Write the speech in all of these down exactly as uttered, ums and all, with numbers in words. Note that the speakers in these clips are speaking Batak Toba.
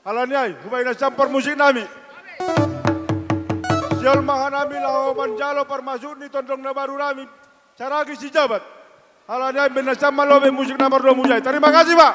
Alani ai, hubaen nasiam parmusik nami. Sihol ma hanami laho manjalo parmasuk ni tondong na baru nami, Saragi Sijabat. Alani ai, baen nasiam ma lobe musik na mardua mujai. Terima kasih, Pak.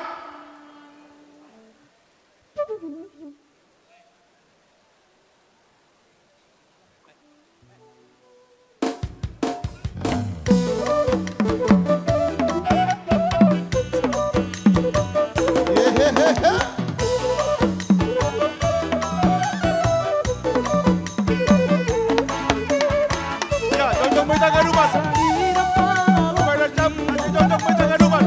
Ya, jongjong ma hita ganupan. Jongjong ma hita ganupan. Jongjong ma hita ganupan.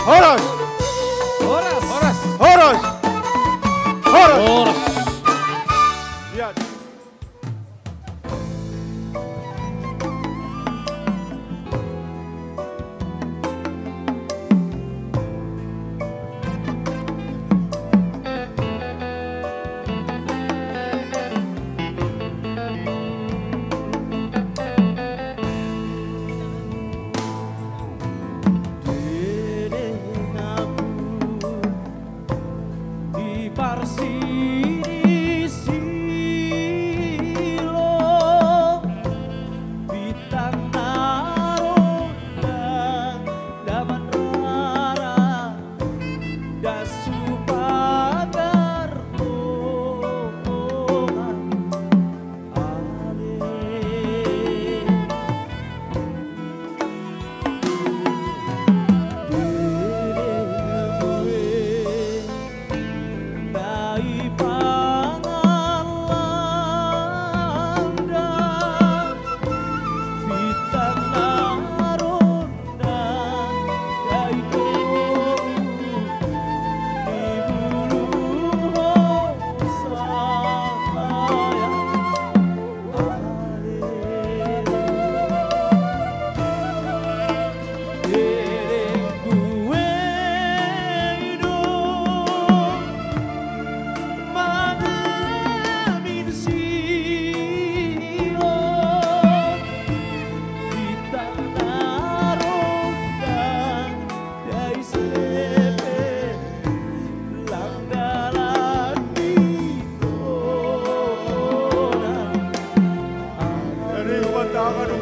Horas! Horas! Horas! Horas! Horas! Horas! Ya.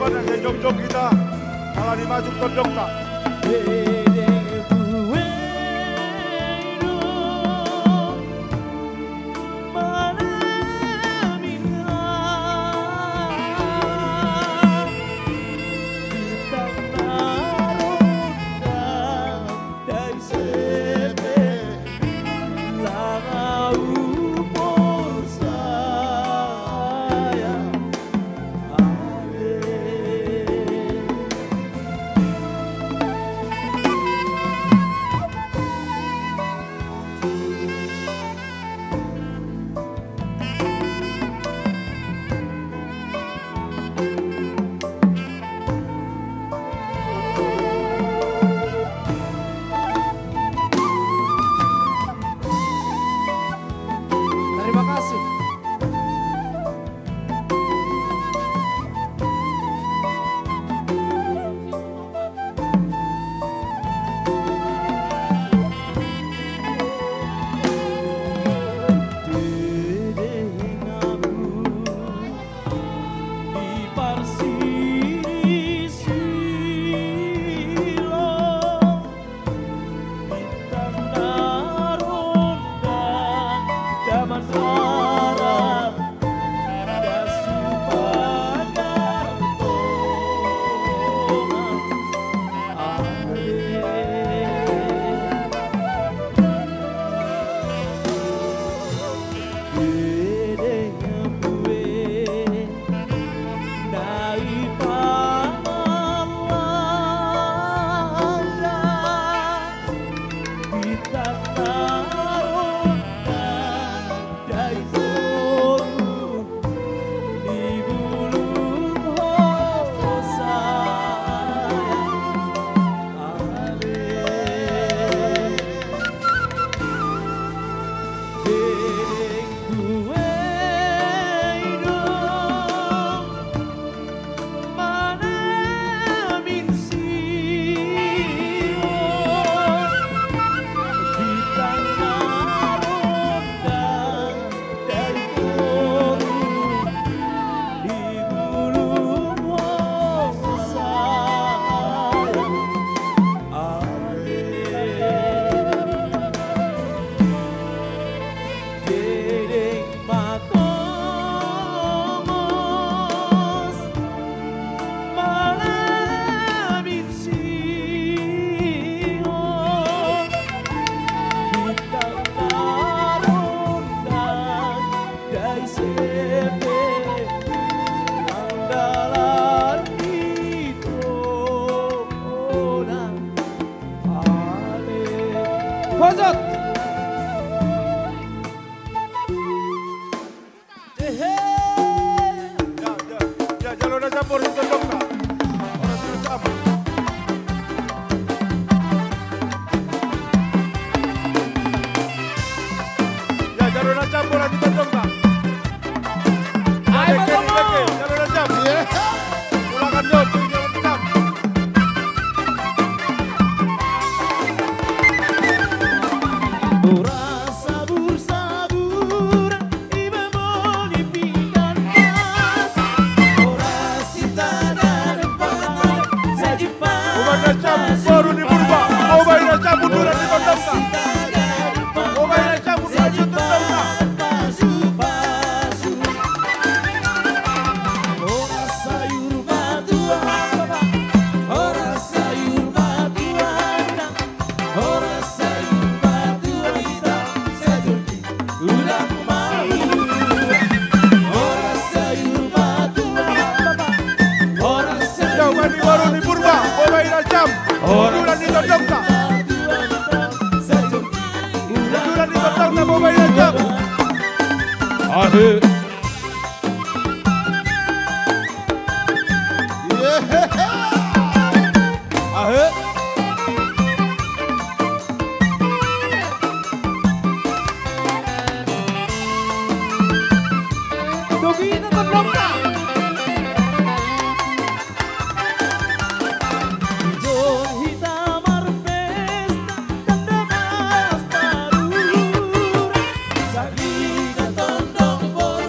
Jongjong hita ala ni masuk tondongta. Terima kasih. Ehe. Ya, ya, ya, jalo na campur di tondongta. Ora sini campur. Ya, jalo na campur di tondongta. Ai, deke, deke, jalo na campur. Iya. Ulakan jauh, jalo na campur. Ora sabur-sabur. Ubaen na campur boru ni Purba, ubaen na campur duran ni tondongta. Ubaen na campur duran ni tondongta. Ubaen ni boru ni Purba, ubaen na campur duran ni tondongta. Duran ni tondongta, ubaen na campur. Ahe. Ahe. Togihon tondongta. Jong hita marpesta, tanda mas parura. Sahali na tondong boru.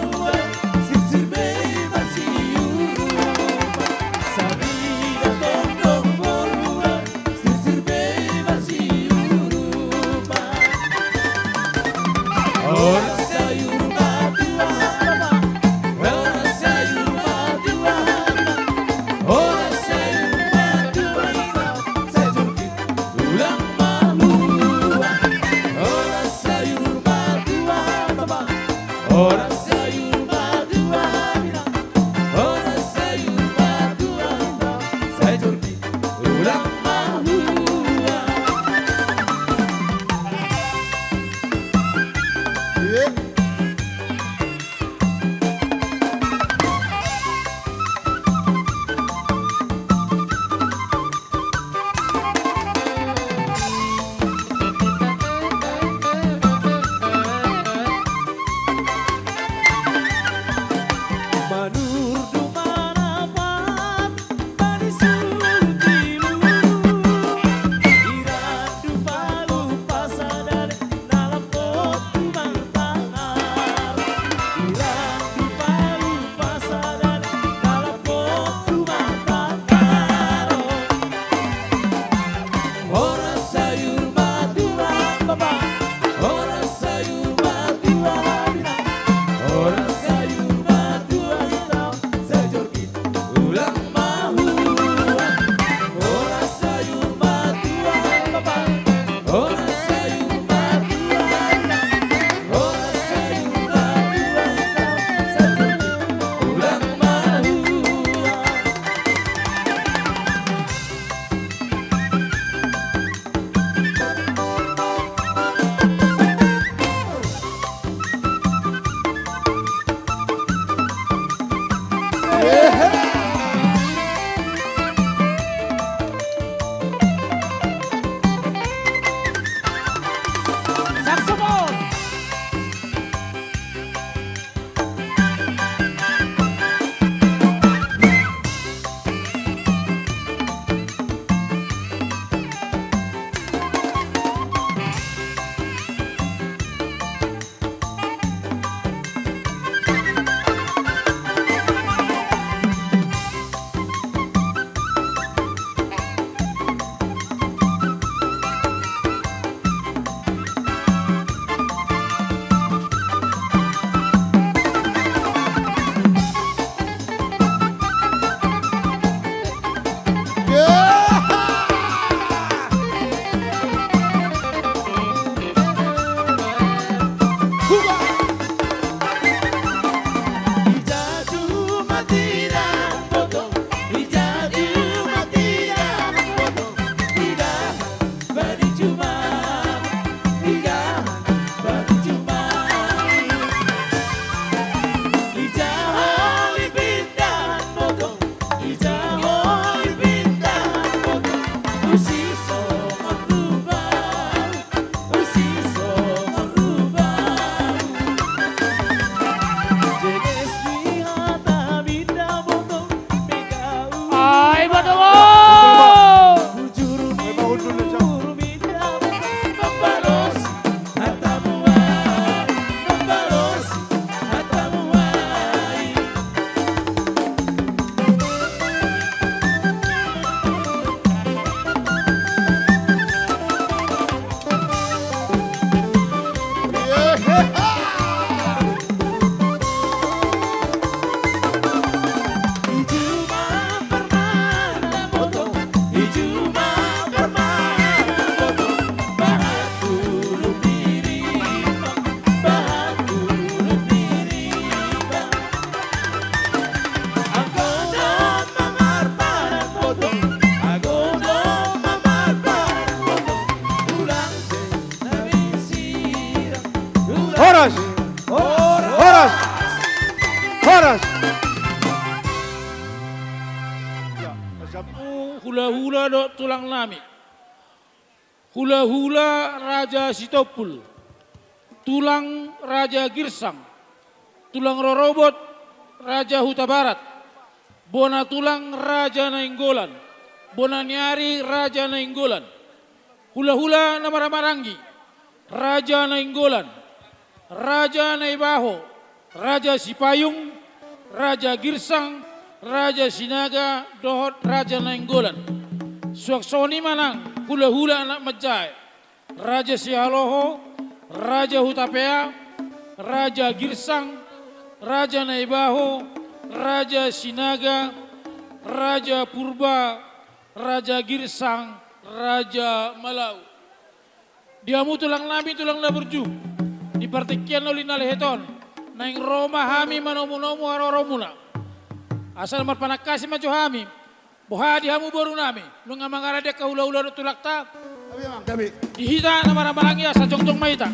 Hulahula dohot tulang nami. Hulahula Raja Sitompul, tulang Raja Girsang, tulang rorobot Raja Hutabarat, bona tulang Raja Nainggolan, bona ni ari Raja Nainggolan, hulahula na marhahamaranggi, Raja Nainggolan, Raja Naibaho, Raja Sipayung, Raja Girsang, Raja Sinaga, dohot Raja Nainggolan. Suang songon i ma nang hulahula anak manjae, Raja Sihaloho, Raja Hutapea, Raja Girsang, Raja Naibaho, Raja Sinaga, Raja Purba, Raja Girsang, Raja Malau. Di hamu tulang nami, tulang na burju, di partingkian na uli na lehet on, naeng ro ma hami manomu-nomu haroromuna. Asa marpanangkasi ma jo hami, boha di hamu boru nami, nunga mangaradei angka hulahula dohot tulangta. Di hita na marhahamaranggi asa jongjong ma hita.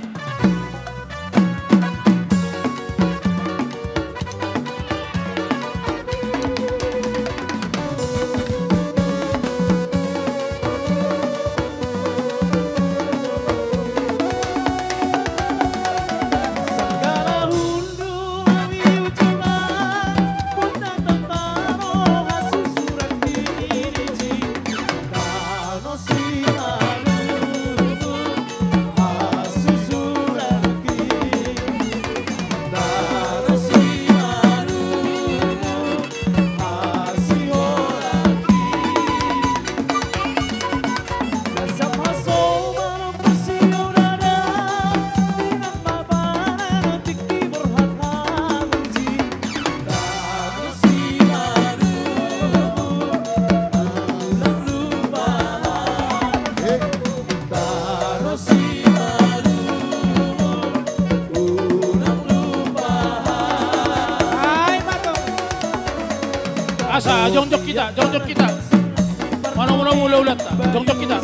Asa jongjong hita, jongjong hita. Manomu-nomu hulahulanta, jongjong hita.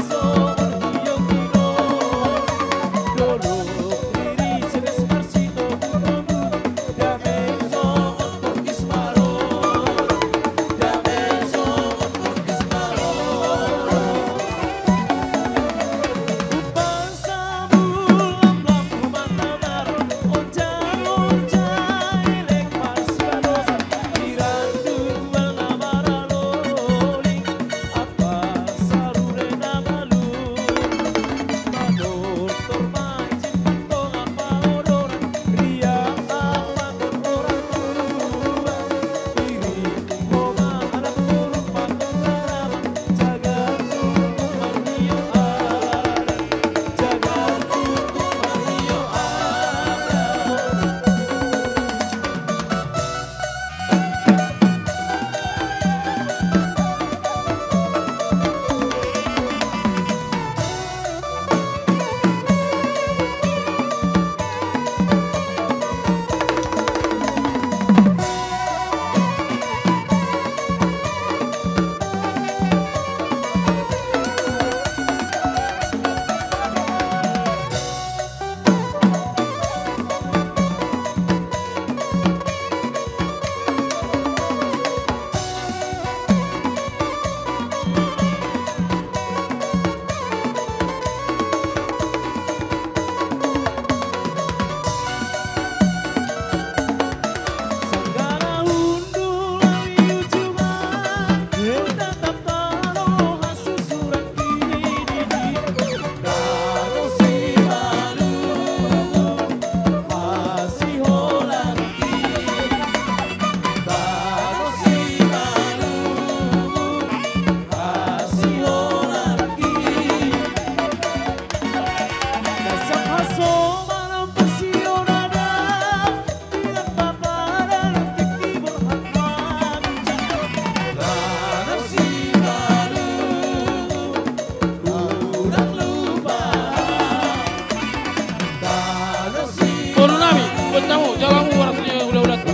Boru nami, boan hamu, jalo hamu boras ni hulahulanta.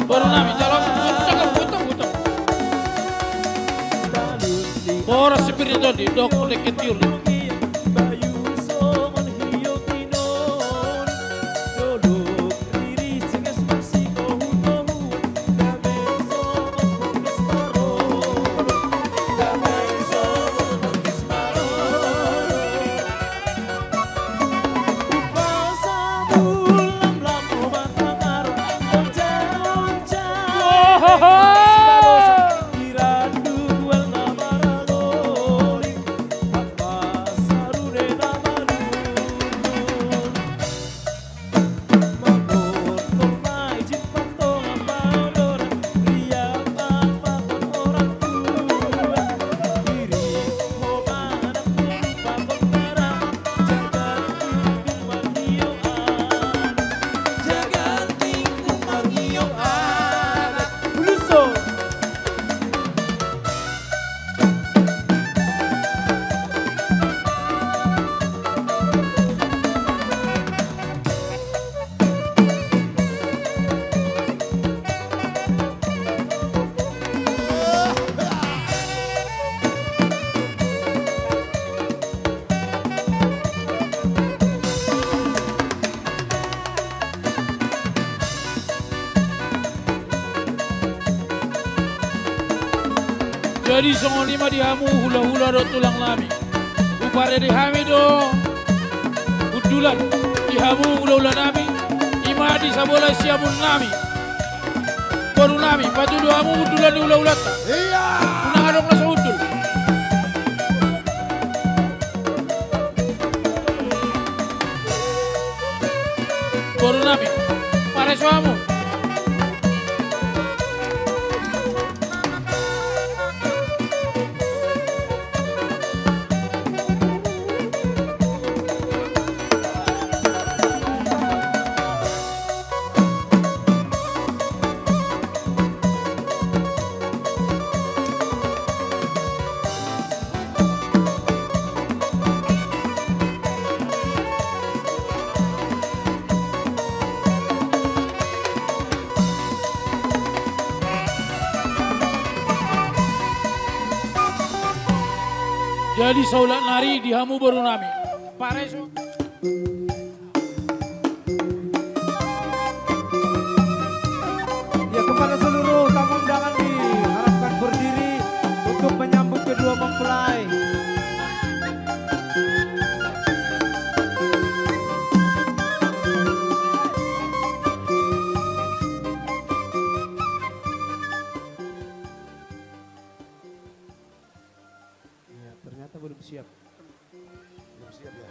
Boru nami, jalo hamu, boan hamu, boan hamu, boan hamu. Boras si Pir ni Tondi, dok dengke tiur. Bayu songon hio tinon, dolok riris singes marsiko hutong. Jadi songon i ma di hamu hulahula dohot tulang nami. Huparade hami do hundulan di hamu hulahula nami, i ma di sabola siamun nami. Boru nami, patudu hamu hundulan ni hulahulanta. Ia. Unang adong na so hundul. Boru nami, pareso hamu. Jadi saulak nari di hamu boru nami. Pareso. Ya, kepada seluruh tamu undangan diharapkan berdiri untuk menyambut kedua mempelai. Ya, ternyata belum siap. Belum siap, ya.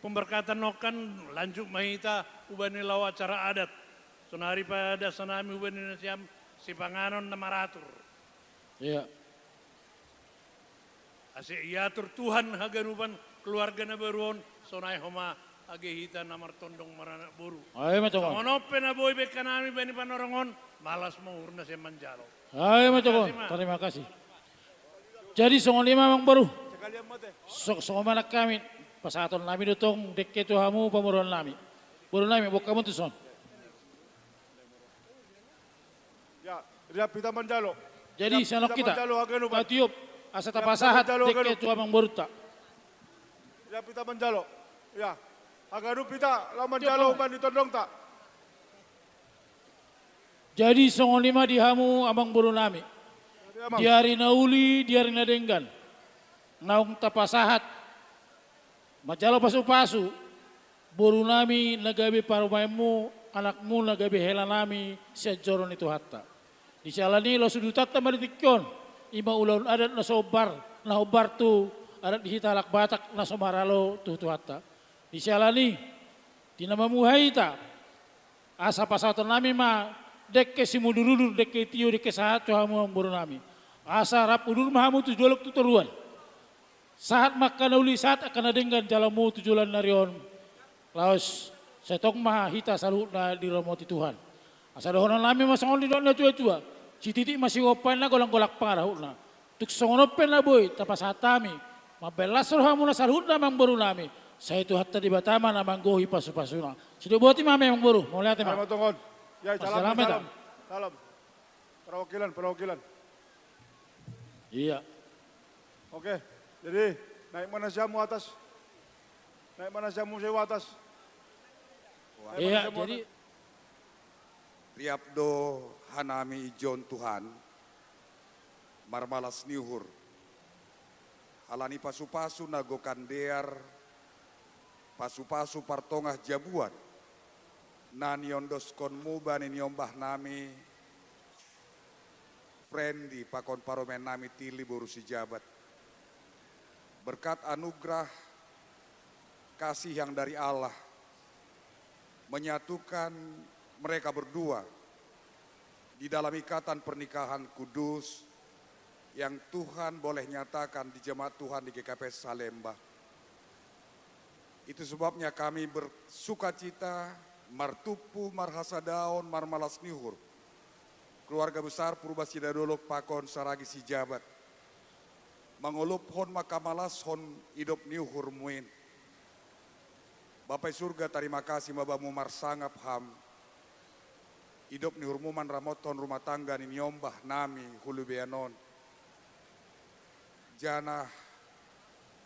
Pemberkatan on kan lanjut ma hita hubani laho acara adat. Sonari pa dasannami hubani nasiam sipanganon na maratur. Iya. Asa iatur Tuhan haganupan keluarga na baru on, sonai homa age hita na martondong maranak boru. Ai ma tongon. Songon on pe na boi bahenonnami bani panorang on, malas ma uhurna sian manjalo. Ai ma tongon. Terima kasih. Jadi songon i ma amang boru. Sekalian mate. So, songon i ma nang hami, pasahatonnami do tong dengke tu hamu pamoruonnami. Borunami, boan hamu tuson. Ya, riap hita manjalo. Jadi, riap hita sanok hita manjalo haganupan. Tatiop, asa tapasahat dengke tu amang borunta. Riap hita manjalo. Ya. Haganup hita laho manjalo umbahen di tondongta. Jadi songon i ma di hamu amang borunami. Jadi, amang. Di ari na uli, di ari na denggan. Naung tapasahat manjalo pasupasu, borunami na gabe parumaenmu, anakmu na gabe helanami sian joro ni Tuhanta. Di siala ni i laos udutanta ma di tingki on, i ma ulaon adat na so hombar, na hombar tu adat di hita halak Batak na so maralo tu Tuhanta. Di siala ni i, di na mamuha hita, asa pasahatonnami ma dengke simudurudur, dengke tio, dengke sahat tu hamu amang borunami. Asa rap udur ma hamu tu jolok tu toruan. Sahat ma angka na uli, sahat angka na denggan jaloonmu tu joloan ni ari on. Laos sai tong ma hita saluhutna diramoti Tuhan. Asa dohononnami ma songon nidok ni natuatua: Sititik ma sigompa inna, golanggolang pangarahutna. Tung songon on pe na boi tapasahat hami, mambahen las rohamuna saluhutna amang borunami, sai Tuhanta Debata ma na manggohi pasupasuna. Sidok boti ma hami amang boru, mauliate ma. Ai ma tongon. Ya, salam, salam. Salam. Perwakilan, perwakilan. Iya. Oke, jadi naik ma nasiam tu atas. Naik ma nasiam muse tu atas. Naik ma nasiam tu atas. Iya, jadi riap do hanami ijon Tuhan, marmalas ni uhur. Ala ni pasupasu na gokan dear, pasupasu partongah jabuan, na niondoskonmu bani niombahnami, Frendi pakon parumaennami Tilly boru Sijabat. Berkat anugerah kasih yang dari Allah menyatukan mereka berdua di dalam ikatan pernikahan kudus yang Tuhan boleh nyatakan di jemaat Tuhan di G K P S Salemba. Itu sebabnya kami bersukacita, martumpu, marhasadaon, marmalas ni uhur, keluarga besar Purba Sidadolok pakon Saragi Sijabat, mangolophon, mangkamalashon idop ni uhurmu in. Bapa i Surga, tarima kasih ma bamu, marsangap ham. Idop ni uhurmu manramothon rumah tangga ni niombahnami hulubean on. Janah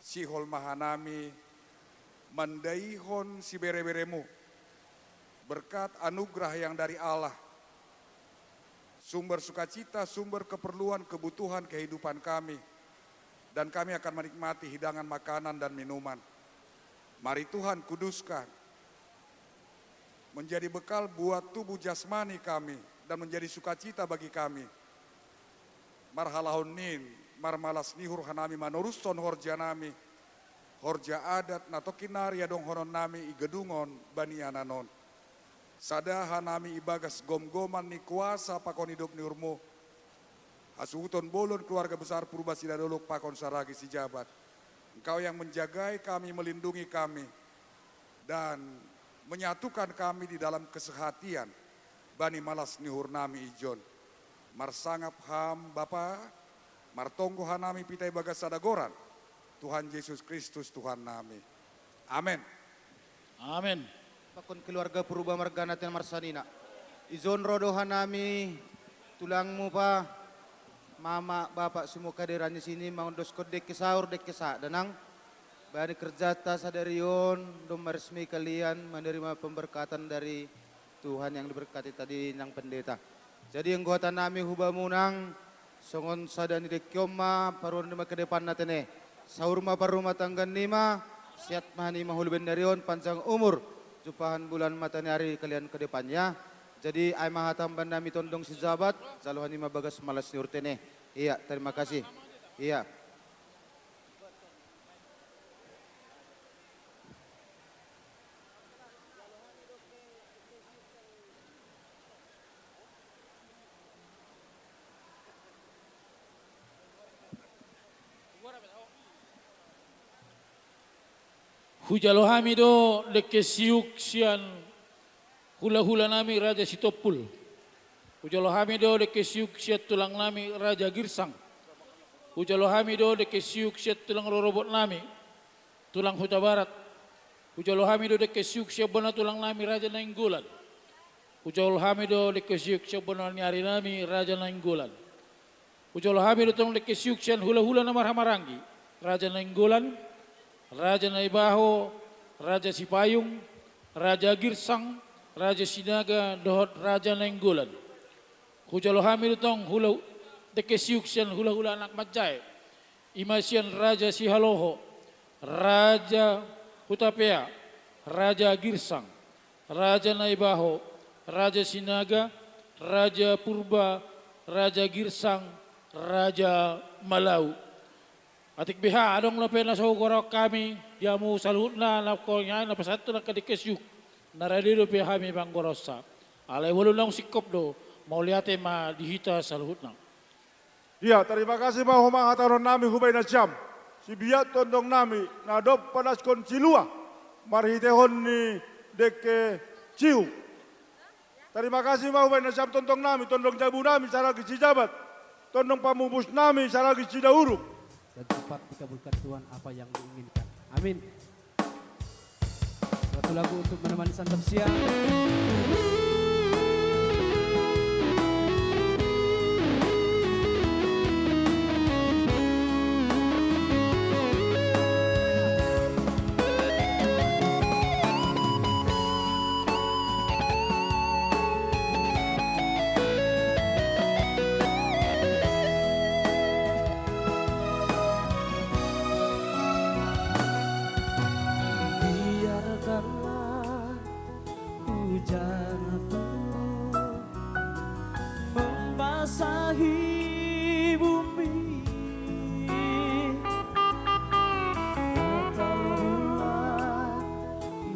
sihol ma hanami mandaihon sibereberemu, berkat anugerah yang dari Allah, sumber sukacita, sumber keperluan, kebutuhan kehidupan kami, dan kami akan menikmati hidangan makanan dan minuman. Mari Tuhan kuduskan, menjadi bekal buat tubuh jasmani kami dan menjadi sukacita bagi kami. Marhalahon ni in, marmalas ni uhur hanami manorushon horjanami, horja adat na tongkin nari adonghononnami i gedung on bani ianan on. Sada hanami ibagas gomgoman ni kuasa pakon idop ni uhurmu, hasuhuton bolon keluarga besar Purba Sidadolok pakon Saragi Sijabat. Engkau yang menjagai kami, melindungi kami, dan menyatukan kami di dalam kesehatian bani malas ni uhurnami ijon. Marsangap ham Bapa, martonggo hanami hita ibagas sada goran, Tuhan Jesus Kristus Tuhannami. Amen. Amen. Pakon keluarga Purba marga na tena marsanina. Ijon ro do hanami tulangmu pa, mama, bapa, semua kehadiran di sini, mangondoskon dengke saur, dengke sahat da nang. Bani kerjata sadari on, dung maresmi kalian menerima pemberkatan dari Tuhan yang diberkati tadi nang pendeta. Jadi anggo hatanami hu bamu nang, songon sada ni dengke on ma, paruan nima ke depanna tene. Saur ma parrumatanggaan nima, sehat ma hanima hulubeen ni ari on, panjang umur, jumpahan bulan mataniari kalian ke depannya. Jadi ai ma hata amban nami tondong Sijabat, jalo hanima bagas malas ni uhur tene. Iya, terima kasih. Iya. Hujalo hami do dengke siuk sian hulahulanami Raja Sitompul. Hujalo hami do dengke siuk sian tulangnami Raja Girsang. Hujalo hami do dengke siuk sian tulang rorobotnami, tulang Hutabarat. Hujalo hami do dengke siuk sian bona tulangnami Raja Nainggolan. Hujalo hami do dengke siuk sian bona ni arinami Raja Nainggolan. Hujalo hami do tong dengke siuk sian hulahula na marhahamaranggi, Raja Nainggolan, Raja Naibaho, Raja Sipayung, Raja Girsang, Raja Sinaga dohot Raja Nainggolan. Hujalo hami do tong hula, dengke siuk sian hulahula anak manjae, i ma sian Raja Sihaloho, Raja Hutapea, Raja Girsang, Raja Naibaho, Raja Sinaga, Raja Purba, Raja Girsang, Raja Malau. Atik beha adong dope na so hugorahon hami di hamu saluhutna, na hukon i na pasahat tu angka dengke siuk, na rade dope hami manggorahonsa. Alai molo naung singkop do, mauliate ma di hita saluhutna. Ia, tarima kasih ma homa hatahonon nami hubaen nasiam, sibiat tontongnami na dob padaskon silua marhitehon ni dengke siuk. Tarima kasih ma hubaen nasiam tontongnami, tondong jabunami saragi sijabat, tondong pamupusnami saragi sidauruk. Dan cepat dikabulkan Tuhan apa yang diinginkan. Amin. Satu lagu untuk menemani santap siang. Biarkanlah hujan turun membasahi bumi. Ketahuilah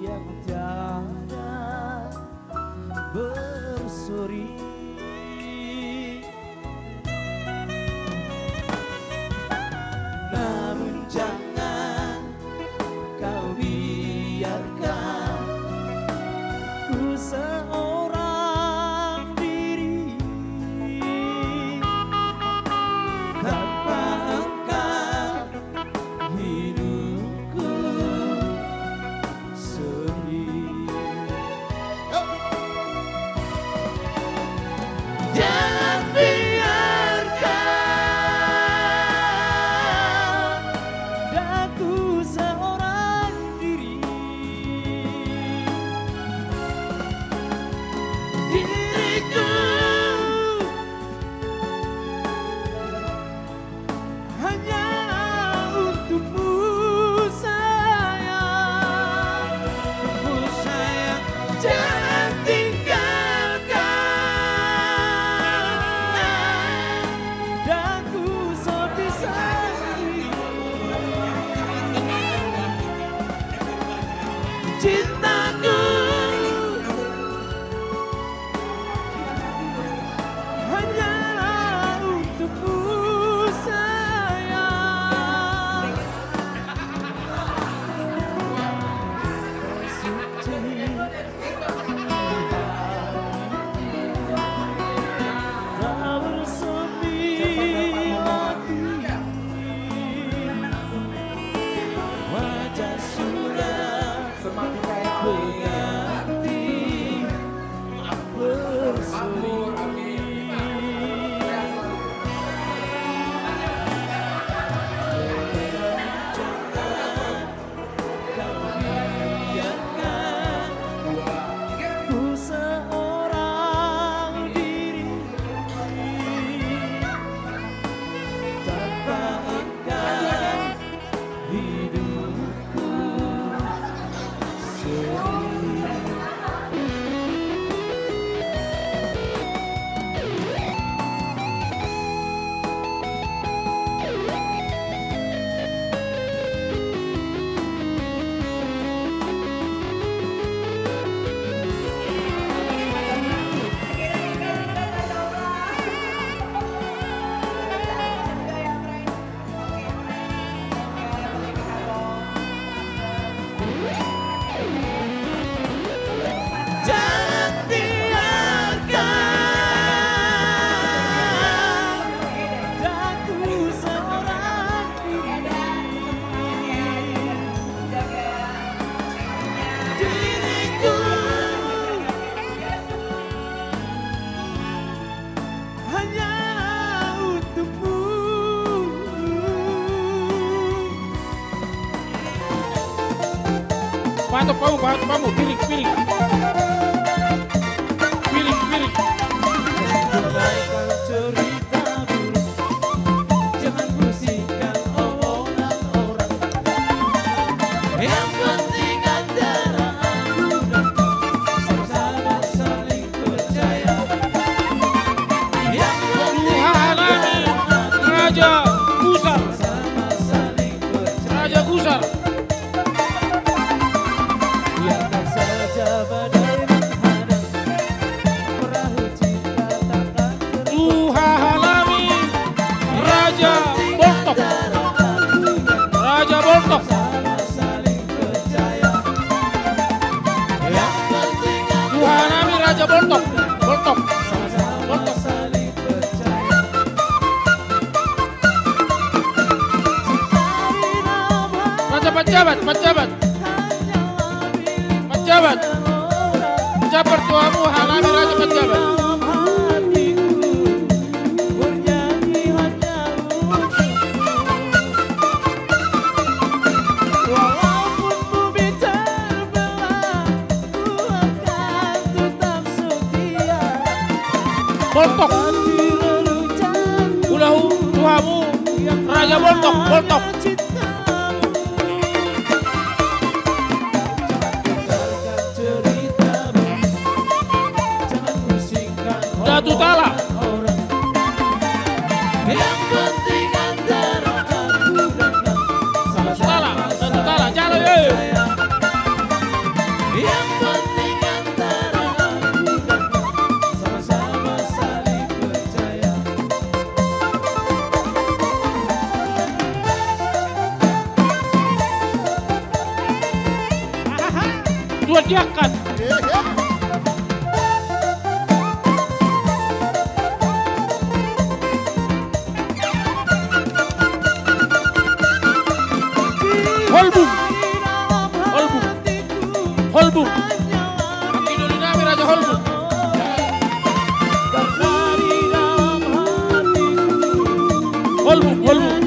yang tiada berseri. Namun jangan kau biarkan ku seorang diri tanpa engkau. Hidupku sepi. Jangan biarkan aku seorang diri. Diriku hanya untukmu sayang, untukmu sayang, jangan tinggalkan. Patok pamu, patok pamu, piring, piring. Piring, piring. Jangan pusingkan omongan orang. Yang penting antara aku dan kau sama-sama saling percaya. Yang penting antara aku dan kau sama-sama saling percaya. Tuhan, Raja Gusar. Raja Gusar. Biarkan saja badai menghadang, perahu cinta takkan tergoyang. Tuhahanami Raja Boltok. Raja Boltok. Tuhahanami Raja Boltok. Boltok. Boltok. Raja Panjabat, Panjabat. Panjabat. Jambar tu hamu, hanami Raja Panjabat. Boltok. Ulah tu hamu, Raja Boltok, Boltok. Datu Tala. Datu Tala, Datu Tala, jalo, yo. Tuan diangkat. Holbung. Holbung. Holbung. Anggi doli nami Raja Holbung. Holbung, Holbung.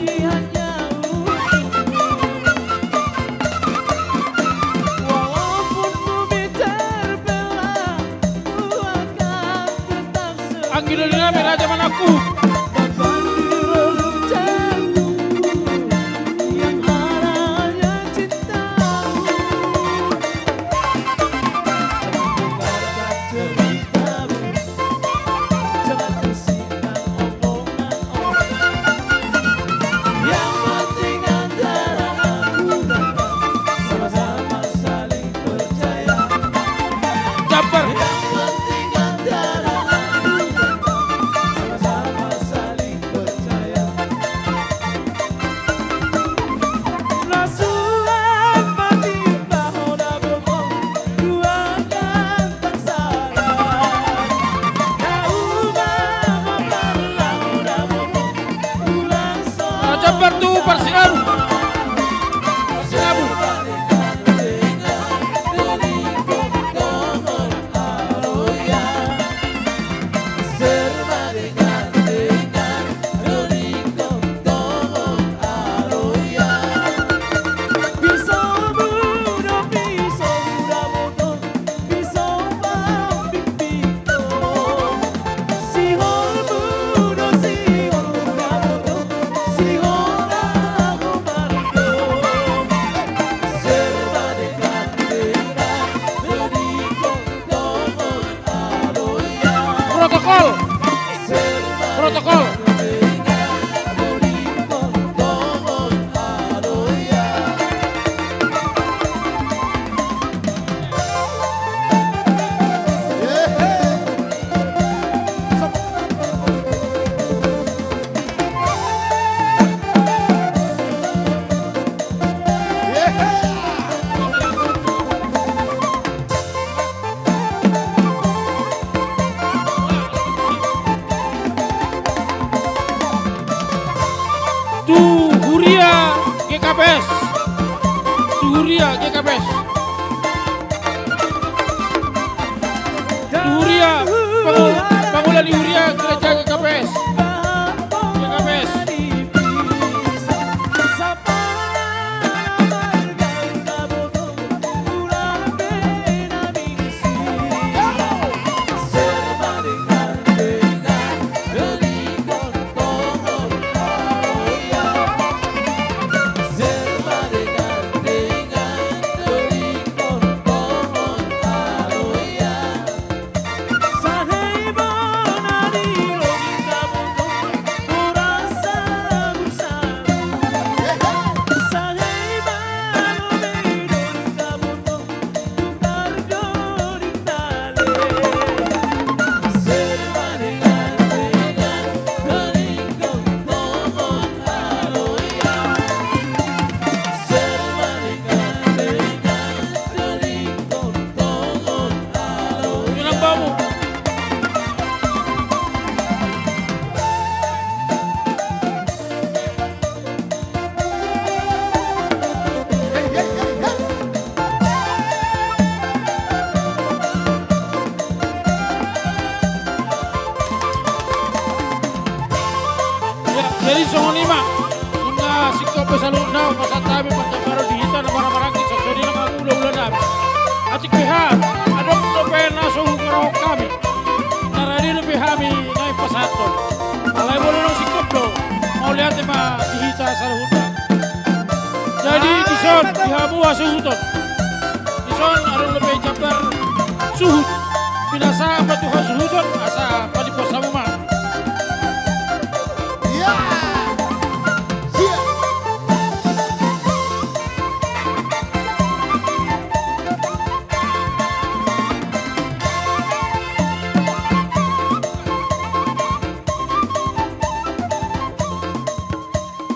Anggi doli nami Raja Manakku. Jambar. Jambar tu Parsinabu. Parsinabu. Protokol. Protokol. Tu huria G K P S. Tu huria G K P S. Tu huria, pangu-, pangula ni huria gereja G K P S. Jadi songon i ma, nunga singkop be saluhutna, pasahat hami parjambaron di hita na marhahamaranggi, songon i nang hamu hulahula nami. Atik pe hami, adong dope na so huharahon hami, na rade dope hami na pasahathon. Alai molo naung singkop do, mauliate ma di hita saluhutna. Jadi dison di hamu hasuhuton. Dison adong dope jambar suhut. Pinasahat ma tu hasuhuton asa padimpos hamu ma. Iya. Siap.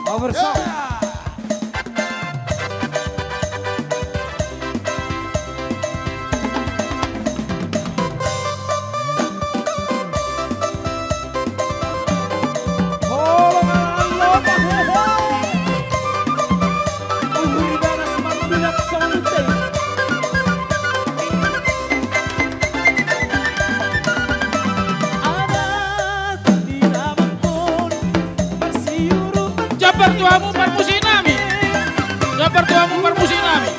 Oversong. Jambar tu hamu parmusik nami. Jambar tu hamu parmusik nami.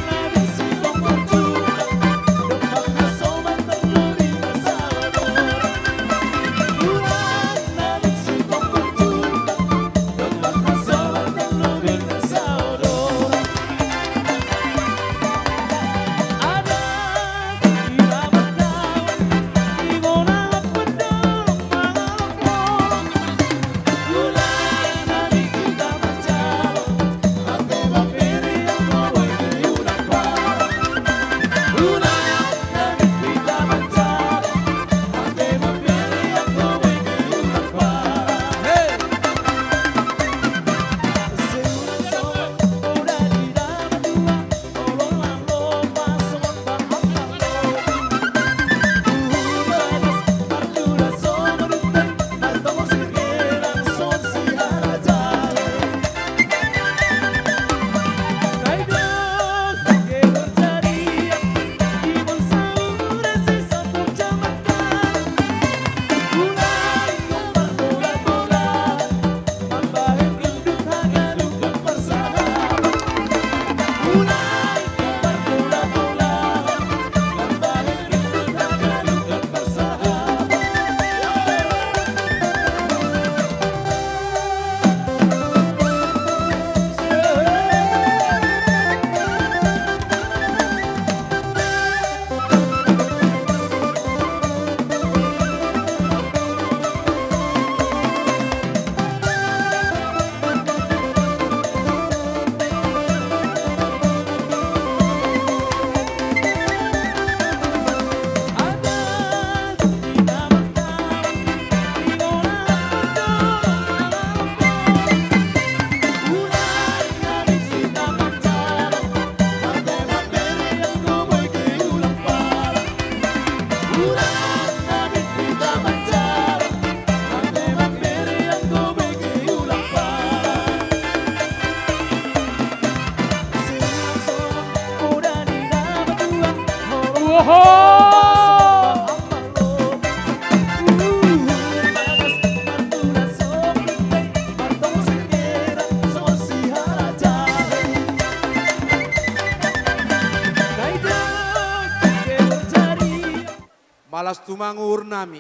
Malas tumang uhur nami.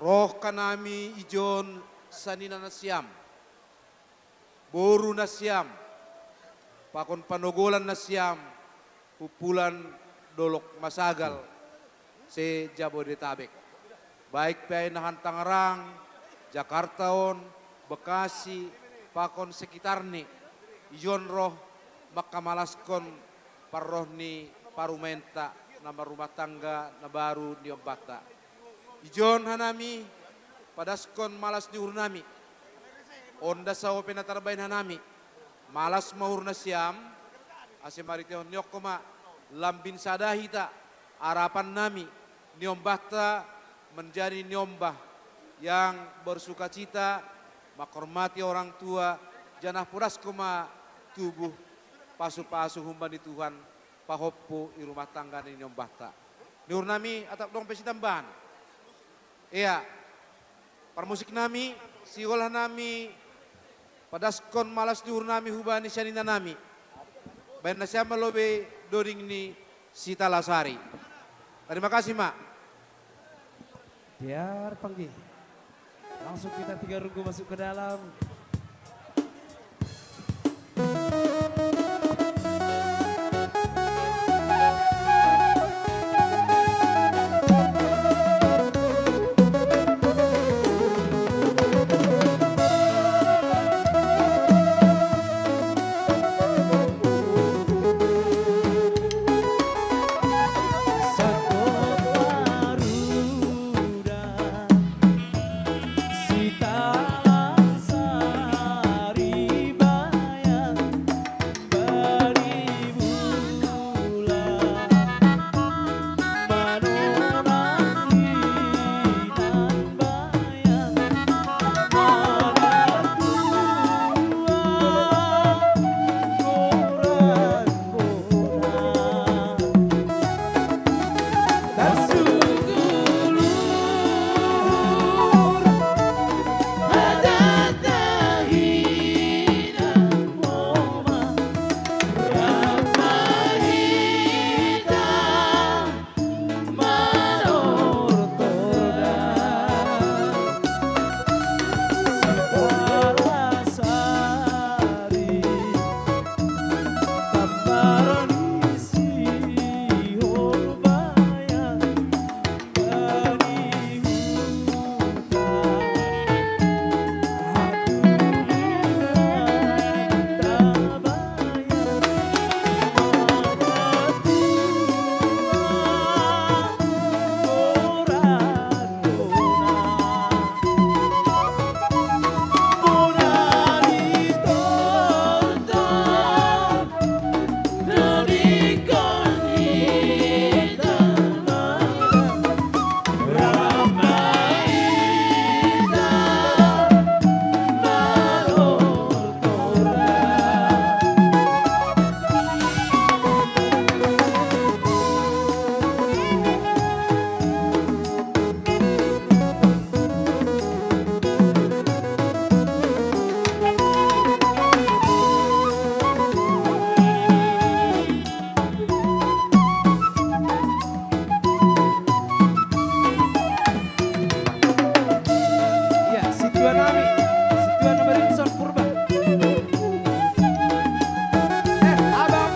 Roh hanami ijon sanina nasiam, boru nasiam, pakon panogolan nasiam, humpulan dolok masagal se-Jabodetabek. Baik pe ai nahan Tangerang, Jakarta on, Bekasi, pakon sekitarni, ijon roh mangkamalaskon parroh ni parumaenta na marrumah tangga na baru niombanta. Ijon hanami padashon malas ni uhur nami. Onda saope na tarbaen hanami. Malas ma uhur nasiam, ase marhitehon ni on ma, lambin sada hita, harapan nami, niombanta menjadi niombah yang bersukacita, menghormati orang tua, janah podashon ma tubuh pasu-pasu humbani Tuhan, pahompu i rumah tangga ni niombanta. Ni uhur nami atap adong pe sitambahan. Ia, parmusik nami, Sihola nami, padashon ma las ni uhur nami hubani sian ina nami. Baen nasiam ma lobi doding ni Sitalasari. Terima kasih, Mak. Biar panggil. Langsung kita tiga runggu masuk ke dalam. Iya, si tua nami, si tua nami Rinson Purba. Eh, abang.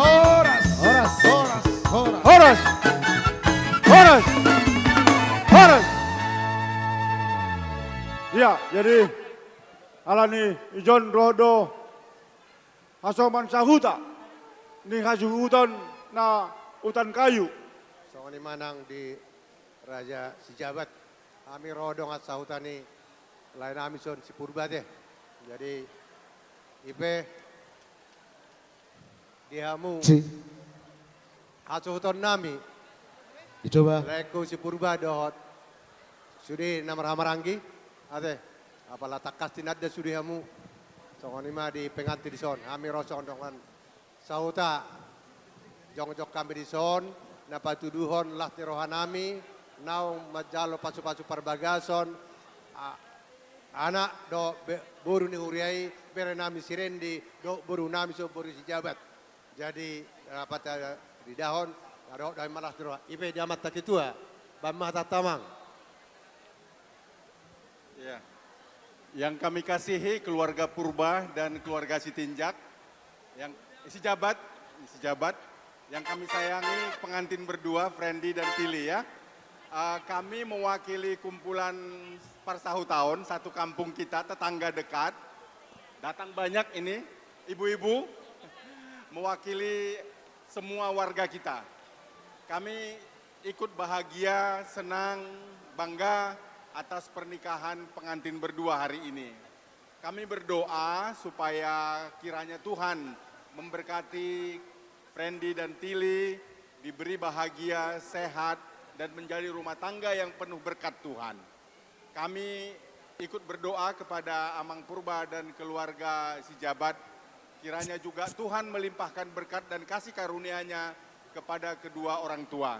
Horas. Horas. Horas. Horas. Horas. Horas. Horas. Ia, jadi alani i, Jon, ro do hasoman sahuta ni hasuhuton na Hutan Kayu. Songon i ma nang di Raja Sijabat. Hami ro dongan sahuta ni lae nami son si Purba ate. Jadi i pe di hamu si hasuhuton nami. Dicoba. Laengku si Purba dohot sude na marhahamaranggi ate. Apala tangkas tinanda sude hamu. Songon i ma di pengantin dison. Hami ro songon dongan sahuta, jongjong hami dison na patuduhon las ni roha nami naung manjalo pasupasu parbagason, a-, anak dohot be-, boru ni huria i, bere nami si Rendi dohot boru nami son boru Sijabat. Jadi rapat, eh, didahon na dohot do hami ma las ni roha. I pe di amanta ketua, baen ma hatanta amang. Iya. Yang kami kasihi keluarga Purba dan keluarga Sitinjak, yang Sijabat, Sijabat, yang kami sayangi pengantin berdua, Frendy dan Tili, ya. Eh, kami mewakili kumpulan parsahutaon satu kampung kita, tetangga dekat. Datang banyak ini, ibu-ibu, mewakili semua warga kita. Kami ikut bahagia, senang, bangga atas pernikahan pengantin berdua hari ini. Kami berdoa supaya kiranya Tuhan memberkati Frendy dan Tili, diberi bahagia, sehat, dan menjadi rumah tangga yang penuh berkat Tuhan. Kami ikut berdoa kepada Amang Purba dan keluarga Sijabat, kiranya juga Tuhan melimpahkan berkat dan kasih karunia-Nya kepada kedua orang tua.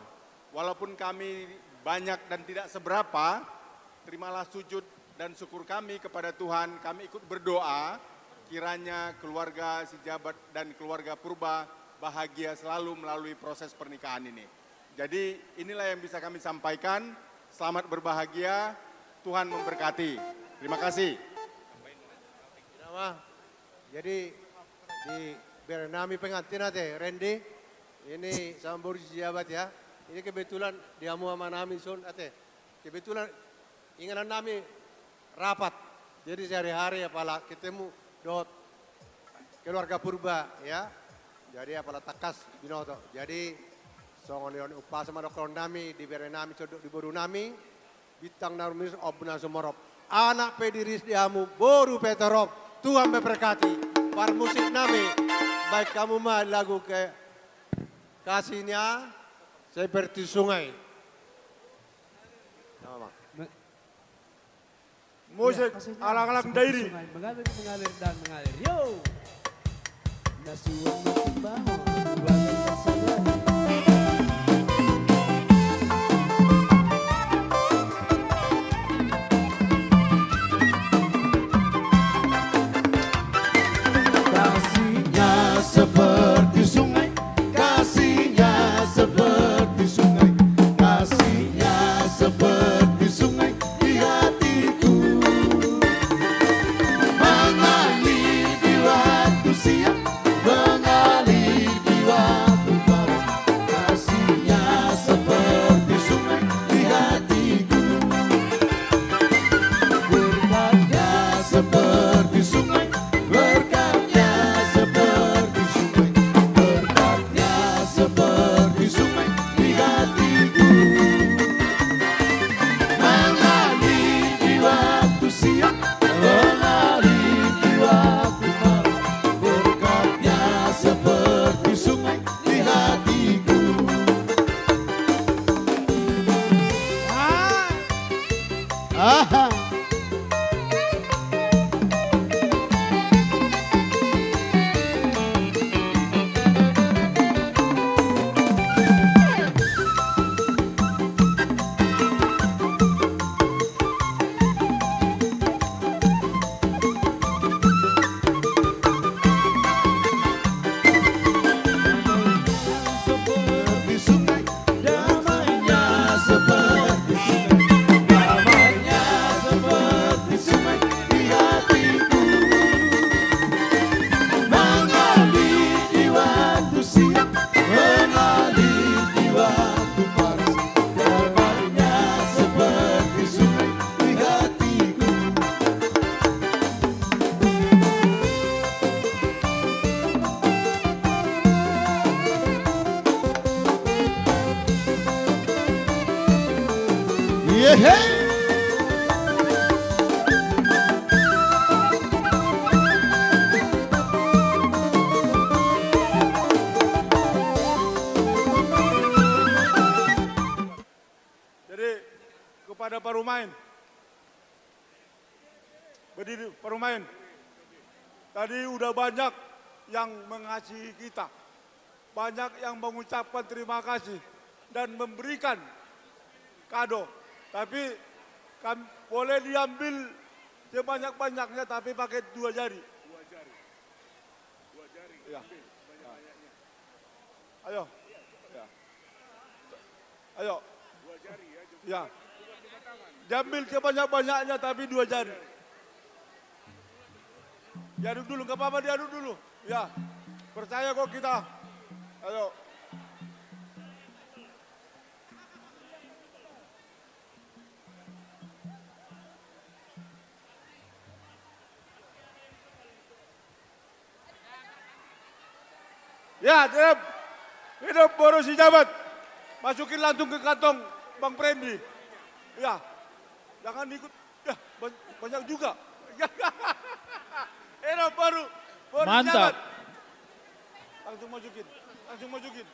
Walaupun kami banyak dan tidak seberapa, terimalah sujud dan syukur kami kepada Tuhan. Kami ikut berdoa, kiranya keluarga Sijabat dan keluarga Purba bahagia selalu melalui proses pernikahan ini. Jadi, inilah yang bisa kami sampaikan. Selamat berbahagia, Tuhan memberkati. Terima kasih. Jadi, di bere nami pengantin ate, Rendi, ini sama boru Sijabat ya. Ini kebetulan di hamu ama nami son ate. Kebetulan inganan nami rapat. Jadi sehari-hari apala ketemu dohot keluarga Purba, ya. Jadi apala tangkas binoto. Jadi songon i on umpasa ma dohonon nami di bere nami son dohot di boru nami. Bintang na rumiris, ombun na sumorop. Anak pe diriris di hamu, boru pe torop. Tuhan memberkati. Parmusik nami, baen hamu ma lagu ke Kasihnya Seperti Sungai. Sama. Me-, musik, ya, kasihnya alang-alang seperti dairi. Sungai mengalir, mengalir, dan mengalir. Yo! Na suang matimbangon, bagai sadari. Kasihnya seperti sungai, kasihnya seperti sungai, kasihnya seperti sungai di hatiku. Mengalir di waktu siang, mengalir di waktu Hehe. Jadi, kepada parumaen, berdiri, parumaen. Tadi udah banyak yang mengasihi kita. Banyak yang mengucapkan terima kasih dan memberikan kado. Tapi kam-, boleh diambil sebanyak-banyaknya, tapi pakai dua jari. Dua jari. Dua jari. Ya. Banyak-banyaknya. Ayo. Ya. Ayo. Ya. Diambil sebanyak-banyaknya, tapi dua jari. Diaduk dulu, nggak apa-apa, diaduk dulu. Ya. Percaya kok kita. Ayo. Ya, terem. Hidup boru si Jabat. Masukin langsung ke kantong Bang Prendi. Ya. Jangan ikut. Ya, ban-, banyak juga. Hidup boru, boru si Jabat. Mantap. Langsung masukin. Langsung masukin.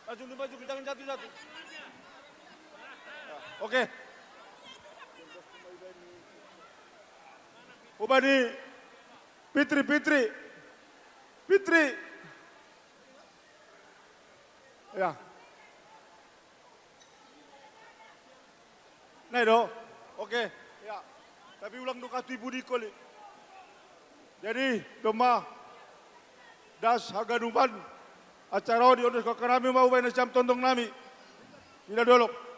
Langsung dimasukin. Jangan satu-satu. Ya, oke. Ubani Fitri, Fitri. Fitri. Ya. Nah, do. Oke. Ya. Tapi ulang do katu ibu di koli. Jadi, domma das haganupan acara on, diondoskon nami ma ubaen nasiam tondong nami. Ina dolok.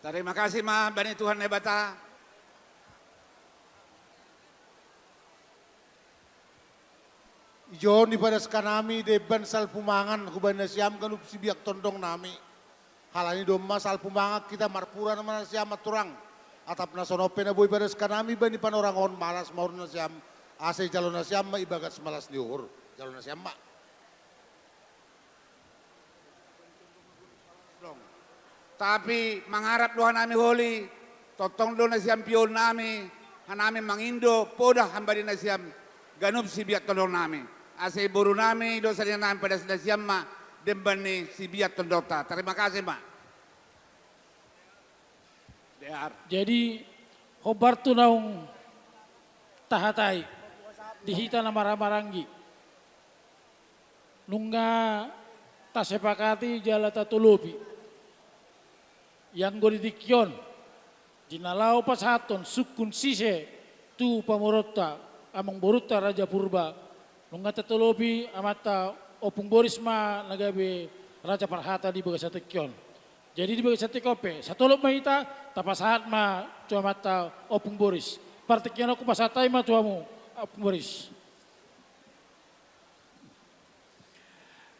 Tarima kasih ma bani Tuhan Debata. Ijon dipadaskan nami demban salpu mangan hubani nasiam ganup sibiak tondong nami. Halani domma salpu mangan hita marpura nama nasiam ma turang. Atap na songon on pe na boi padaskan nami bani panorang on malas ma uhur nasiam. Asa ijalo nasiam ma ibagas malas ni uhur. Jalo nasiam ma. Tapi mangarap do hanami holi, tongtong do nasiam pioon nami, hanami mangindo poda hambani nasiam ganup sibiak tondong nami. Asa i boru nami, dosa ni nami padas nasiam ma demban ni sibiak tondongta. Tarima kasih ma. Dear. Jadi, hombar tu naung tahatai di hita na marhahamaranggi. Nunga tasepakati jala tatolopi. Ianggo di tingki on, di na laho pasahathon sungkun sise tu pamoruonta, amangborunta Raja Purba, nunga tatolopi amanta Ompung Boris ma na gabe raja parhata di bagasan tingki on. Jadi di bagasan tingki on pe, satolop ma hita, tapasahat ma tu amanta Ompung Boris. Partingkian on hupasahat hami ma tu hamu, Ompung Boris.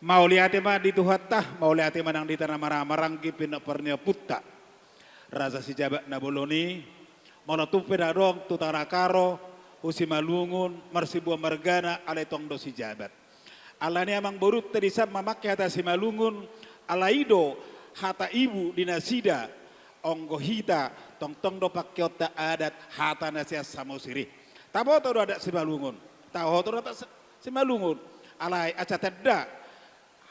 Mauliate ma di Tuhanta, mauliate ma nang di hita na marhahamaranggi, pinompar ni ompunta Raja Sijabat na bolon i. Molo tung pe na adong tu Tanah Karo, tu Simalungun, marsibuan margana, alai tong do Sijabat. Alani i amangborunta disi ma mamangke hata Simalungun, alai i do hata ibu di nasida, onggo hita, tongtong do pangkeonta adat hata na sian Samosir i. Taboto do adat Simalungun, taboto do adat Si-, Simalungun. Alai asa tanda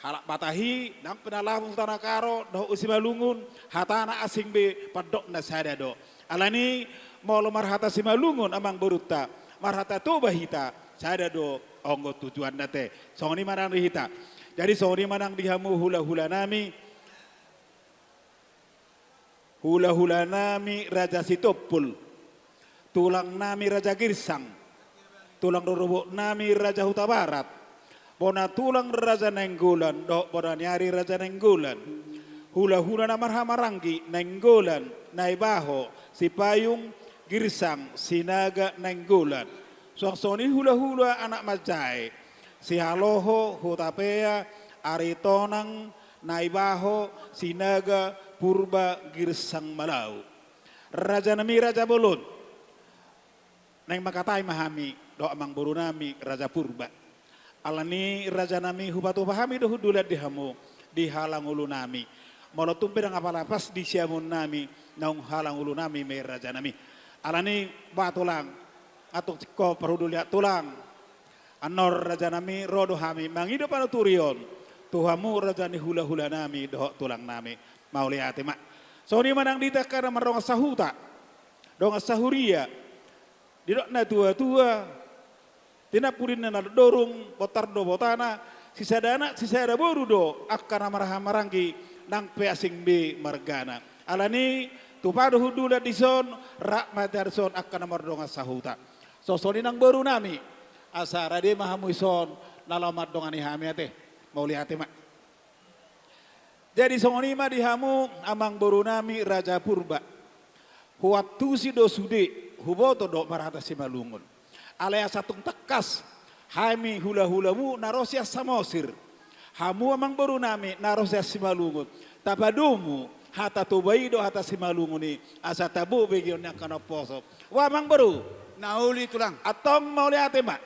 halak Batak i, nang pe na laho tu Tanah Karo, dohot tu Simalungun, hatana asing be, pandokna sada do. Alani i, molo marhata Simalungun amangborunta, marhata Toba hita, sada do onggo tujuanna te. Songon i ma nang di hita. Jadi songon i ma nang di hamu hulahula nami. Hulahula nami Raja Sitompul, tulang nami Raja Girsang, tulang rorobot nami Raja Hutabarat, bona tulang Raja Nainggolan dohot bona ni ari Raja Nainggolan, hulahula na marhahamaranggi Nainggolan, Naibaho, Sipayung, Girsang, Sinaga, Nainggolan. Suang songon i hulahula anak manjae, Sihaloho, Hutapea, Aritonang, Naibaho, Sinaga, Purba, Girsang, Malau. Raja nami raja bolon. Naeng mangkatai ma hami. dohot amangboru nami Raja Purba. Alani raja nami, hupatupa hami do hundulan di hamu, di halangulu nami. Molo tung pe ndang apala pas di siamun nami, naung halangulu nami ma i raja nami. Alani ba tulang, antong tingko parhundulan tulang. Annon raja nami, ro do hami mangido panuturion tu hamu raja ni hulahula nami dohot tulang nami. Mauliate ma. Songon i ma nang di hita angka na mardongan sahuta, dongan sahuria. Didok natuatua, tinapu ninna na dorung, bontar do botana, sisada anak sisada boru do angka na marhahamaranggi, nang pe asing be margana. Alani tupa do hundulan dison, rap ma hita dison angka na mardongan sahuta. Songon i nang boru nami, asa rade ma hamu dison na laho mandongani hami ate. Mauliate ma. Jadi songon i ma di hamu amangboru nami Raja Purba. Huantusi do sude, huboto do marhata Simalungun. Alai asa tung tangkas hami hulahulamu na ro sian Samosir, hamu amangboru nami na ro sian Simalungun, tapadomu hata Toba i dohot hata Simalungun i, asa tabo begeon ni angka na umposo. Ua amangboru. Na uli tulang. Antong mauliate ma.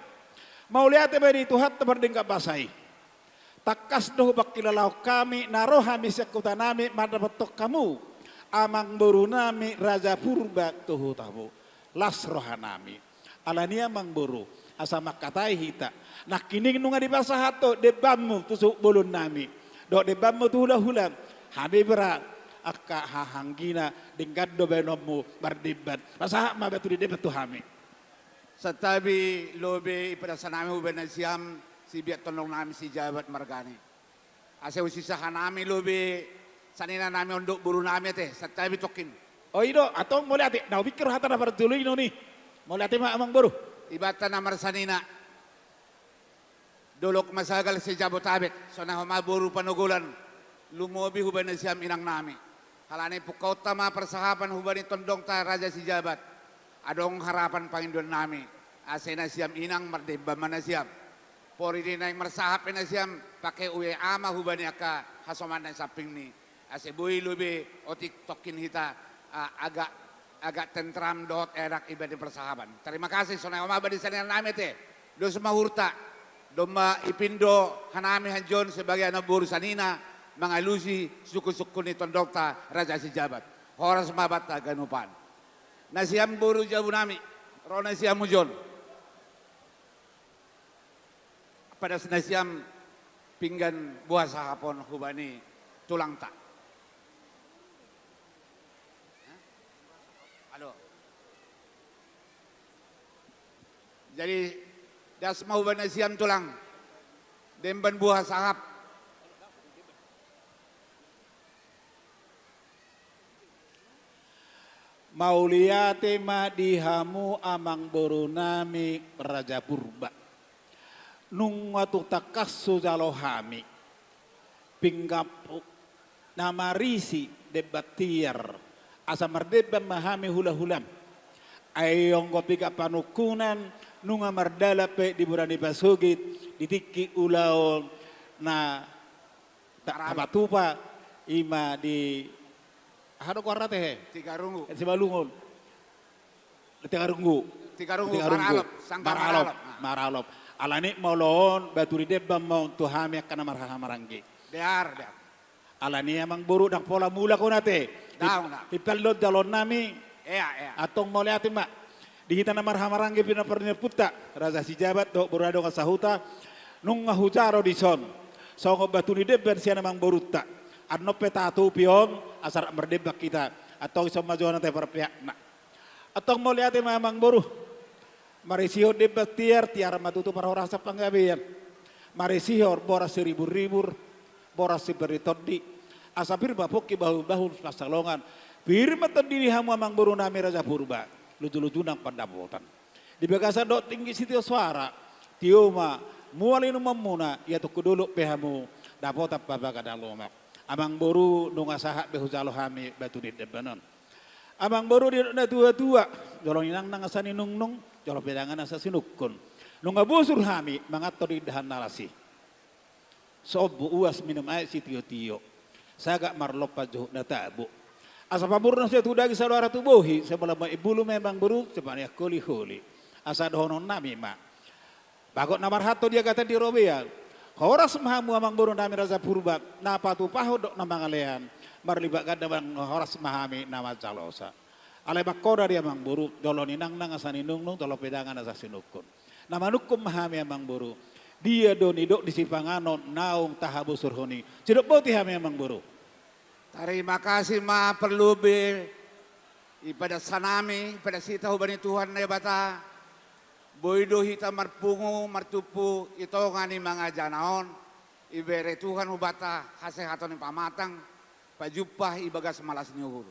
Mauliate ma di Tuhanta pardenggan basa i. Tangkas do hupangkilalahon hami na ro hami sian huta nami mandapothon hamu amangboru nami Raja Purba tu hutamu. Las roha nami. Alani amangboru, asa mangkatai hita. Nangkining nunga dipasahat do dembanmu tu suhut bolon nami dohot dembanmu tu hulahulam. Hami bera angka hahaanggina, denggan do baenonmu mardemban. Pasahat ma batu ni demban tu hami. Santabi lobi i pinasahat nami hubaen nasiam, sibiat tondong nami Sijabat margana i. Asa husisahat nami lobi sanina nami on dohot boru nami ate, santabi tongkin. O i do, antong mauliate, na hupingkir hata na parjolo i non i. Mauliate ma amangboru. Ibanta na marsanina. Dolok Masagal se-Jabotabek, songon i ma boru Panogolan, lumobi hubaen nasiam inang nami. Alani pungkaonta ma parsahapan hubaen tondongta Raja Sijabat. Adong harapan pangindoan nami, asa nasiam inang mardemban ma nasiam. Pola di naeng marsahap pe nasiam, pake ue ama hubaen angka hasoman na sampingni. Asa boi lobi otik tongkin hita, a, agak, agak tentram dohot enak ibani parsahapan. Terima kasih, songon i ma bani sanina nami ate. Dos ma uhurta, domma ipindo hanami hanjon sebagai anak boru sanina, mangalusi sungkunsungkun ni tondongta Raja Sijabat. Horas ma banta ganupan. Nasiam boru jabu nami, ro nasiam hujon. Padas nasiam pinggan buha sahap on hubani tulangta. Hah? Alo. Jadi, das ma hubani nasiam tulang. Demban buha sahap. Mauliate ma di hamu amangboru nami Raja Purba. Nunga tung tangkas hujalo hami pinggan na marisi demban tiar, asa mardemban ma hami hulahulam. Ai anggo pinggan panungkunan nunga mardalan pe di mura ni pasogit, di tingki ulaon na ta-, tapatupa, i ma di, aha do goarna ate he? Tigarunggu. Simalungun. Tigarunggu. Tigarunggu, Tigarunggu. Maralop, sanggar Maralop, Maralop. Maralop. Alani molo on, batu ni demban ma on tu hami angka na marhahamaranggi. Dear, dear. Alani amangboru, ndang pola mulak on ate. Ndang, ndang. Himpal do jaloon nami. Ea, ea. Antong mauliate ma. Di hita na marhahamaranggi pina parniampunta, Raja Sijabat dohot boru na dongan sahuta, nunga hujalo dison songon batu ni demban sian amangborunta. Annon pe tatupi on, asa rap mardemban hita. Antong dison ma jolo ate parpeakna. Antong mauliate ma amangboru. Marisihon demban tiar, tiar ma tutu parhorasan panggabean. Marisihon boras siriburribur, boras siparitondi. Asa pir ma pongki bahulbahul pansalongan. Pir ma tondi ni hamu amangboru nami Raja Purba. Lujuluju nang pandapotan. Di bagasan dohot tingki sitio soara. Tio ma mual inumonmuna, ia tungku dolok pe hamu dapotan pabaga na lomak. Amangboru, nunga sahat be hujalo hami batu ni demban on. Amangboru, didok natuatua, jolo inang nang asa ninungnung, jolo pe dangka nang asa sinungkun. Nunga bosur hami manganhon di indahan na las i. Sombu uas minum aek sitiotio, sagat marlompan juhut na tabo. Asa pamurnas ia tu daging, saluara tu bohi, sai molo ma imbulu ma amangboru, sai paneang holiholi. Asa dohononnami ma, bagot na marhalto di agatan di robean. Horas ma hamu amangboru nami Raja Purba, na patupahon dohot na mangalean. Marlipat ganda ma, horas ma hami na manjalosa. Alai manghoda di amangboru, jolo ninangnang asa ninungnung, jolo pedangan asa sinungkun. Na manungkun ma hami amangboru, dia do nidok ni sipanganon naung tahabosurhon i? Sidok boti hami amangboru. Tarima kasih ma parlobei, ipadas hanami, ipadas hita hubani Tuhan Naibata. Boi do hita marpungu, martumpu, i tonga ni mangajana on, ibere Tuhan hubanta hasehaton ni pamatang, pajumpang ibagas malas ni uhur.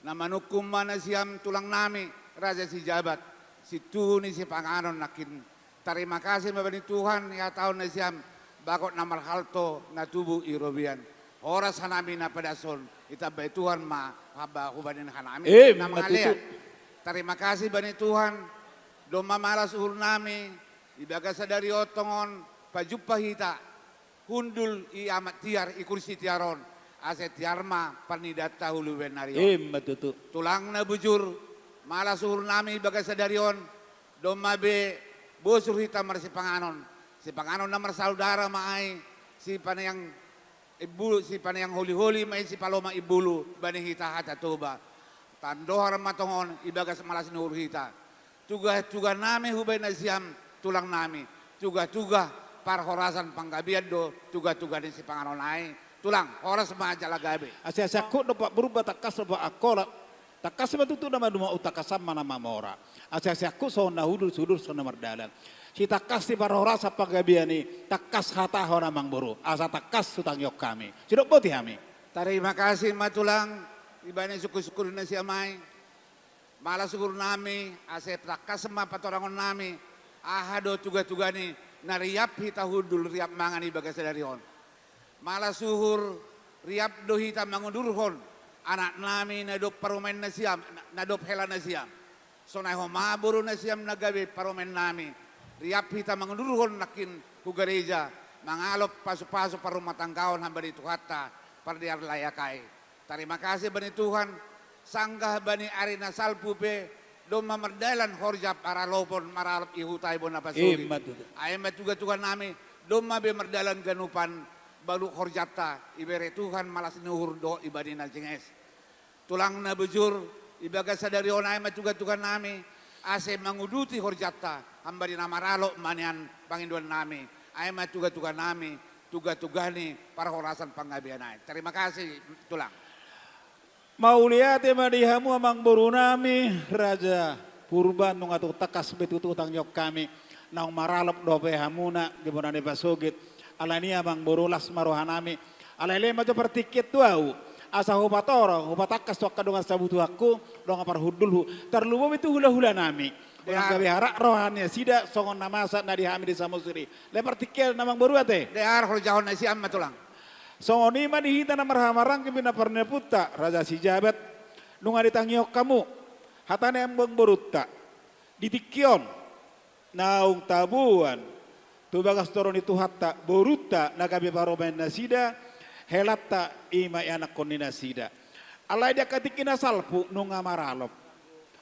Na manungkun ma nasiam tulang nami, Raja Sijabat, sintuhu ni sipanganon nangkin. Tarima kasih ma bani Tuhan, ihatahon nasiam, bagot na marhalto, na tubu i robean. Horas hanami na padashon, itambai Tuhan ma haba hubani hanami. Eh, na mangalean. Tarima kasih bani Tuhan, domma malas uhur nami, ibagas sadari on tongon, pajumpang hita, hundul i amak tiar, i kursi tiar on, asa tiar ma parnidanta huluan ni ari on. Ima tutu. Tulang na bujur, malas uhur nami ibagas sadari on, domma be bosur hita marsipanganon. Sipanganon na marsaudara ma ai, sipaneang imbulu, sipaneang holiholi ma i, sipalomak imbulu, bani hita hata Toba. Tandohar ma tongon, ibagas malas ni uhur hita. Tugatuga nami hubani nasiam tulang nami, tugatuga parhorasan panggabean do tugatuga ni sipanganon ai. Tulang, horas ma jala gabe. Asa, asa angkup do Pak Purba, tangkas do Pak Angkola. Tangkas ma tutu na maduma, tangkasan ma na mamora. Asa, asa angkup songon na hundul, suhundul songon na mardalan. Sitangkas ni parhorasan panggabean i, tangkas hatahon amangboru, asa tangkas hutangihon hami. Sidok boti hami. Tarima kasih ma tulang, ibana sungkun-sungkun nasiam ai. Malas uhur nami, asa tangkas ma patorangon nami, aha do tugatuga ni na riap hita hundul riap mangan ibagas sadari on. Malas uhur, riap do hita mangudurhon anak nami na dob parumaen nasiam, na, na dob hela nasiam. Sonai homa boru nasiam na gabe parumaen nami, riap hita mangudurhon nangkin hu gareja, mangalop pasu-pasu parrumatanggaon hamba ni Tuhanta, pardear layak ai. Tarima kasih bani Tuhan, sanggah bani ari na salpu pe, domma mardalan horja paralopon, maralop i huta i bona pasogit. Ima tutu. Ai ma tugatuga nami, domma be mardalan ganupan baluk horjanta, ibere Tuhan malas ni uhur dohot ibana na jenges. Tulang na bujur, ibagas sadari on ai ma tugatuga nami, asa manguduti horjanta, hamba ni na maralop ma nian pangindoan nami, ai ma tugatuga nami, tugatuga ni parhorasan panggabean ai. Tarima kasih, tulang. Mauliate ma di hamu amangboru nami, Raja Purba, nunga tung tangkas be tutu hutangihon hami, naung maralop dope hamuna di bona ni pasogit. Alani i amangboru, las ma roha nami. Alai lae ma jo partingkian tu ahu, asa hupatorang, hupatangkas tu angka dongan sabutuhangku, dongan parhundulhu, tarlumobi tu hula-hula nami. Unang gabe harat roha ni nasida songon na masa na di hami di Samosir i. Lae partingkian amangboru ate. Dear, horjahon nasiam ma tulang. Songon i ma di hita na marhahamaranggi, na parniapunta Raja Sijabat, nunga ditangihon hamu hata ni amangborunta di tingki on, naung taboan tu bagas toru ni Tuhanta borunta na gabe parumaen nasida, helanta i ma ianakhon ni nasida. Alai di angka tingki na salpu nunga maralop.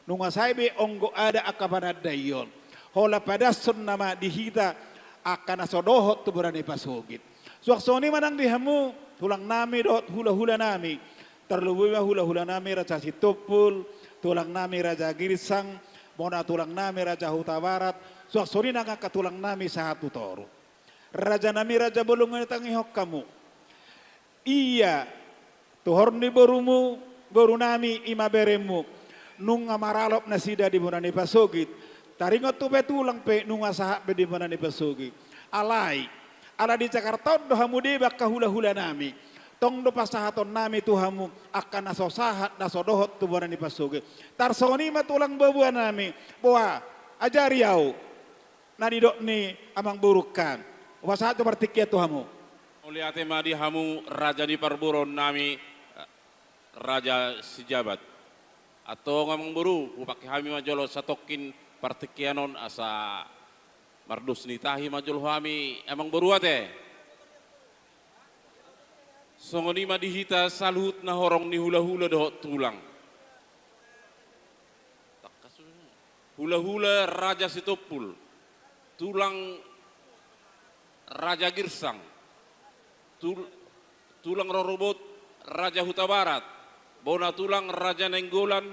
Nunga sae be onggo adat angka panandaion. Holan padashon nama di hita angka na so dohot tu bona ni pasogit. Suang songon i ma nang di hamu, tulang nami dohot hula-hula nami. Tarlumobi ma hula-hula nami Raja Sitompul, tulang nami Raja Girsang, bona tulang nami Raja Hutabarat, suang songon i nang angka tulang nami sahat tu toru. Raja nami Raja Bolon, nunga ditangihon hamu. Ia, tuhor ni borumu, boru nami, i ma beremu, nunga maralop nasida di bona ni pasogit. Taringot tu pe tulang pe nunga sahat be di bona ni pasogit. Alai, ala di Jakarta on do hamu deba angka hula-hula nami. Tong do pasahaton nami tu hamu angka na so sahat, na so dohot tu bona ni pasogit. Tarsongon i ma tulang babua nami, boa, ajari ahu na nidok ni amangborungkan. Hupasahat jo partingkian tu hamu. Mauliate ma di hamu raja ni parboruon nami, Raja Sijabat. Antong amangboru, hupangke hami ma jolo satongkin partingkian on asa mardos ni tahi ma jolo hami amangboru ate. Songon i ma di hita saluhutna horong ni hula-hula dohot tulang. Hulahula Raja Sitompul, tulang Raja Girsang, tul-, tulang rorobot Raja Hutabarat, bona tulang Raja Nainggolan,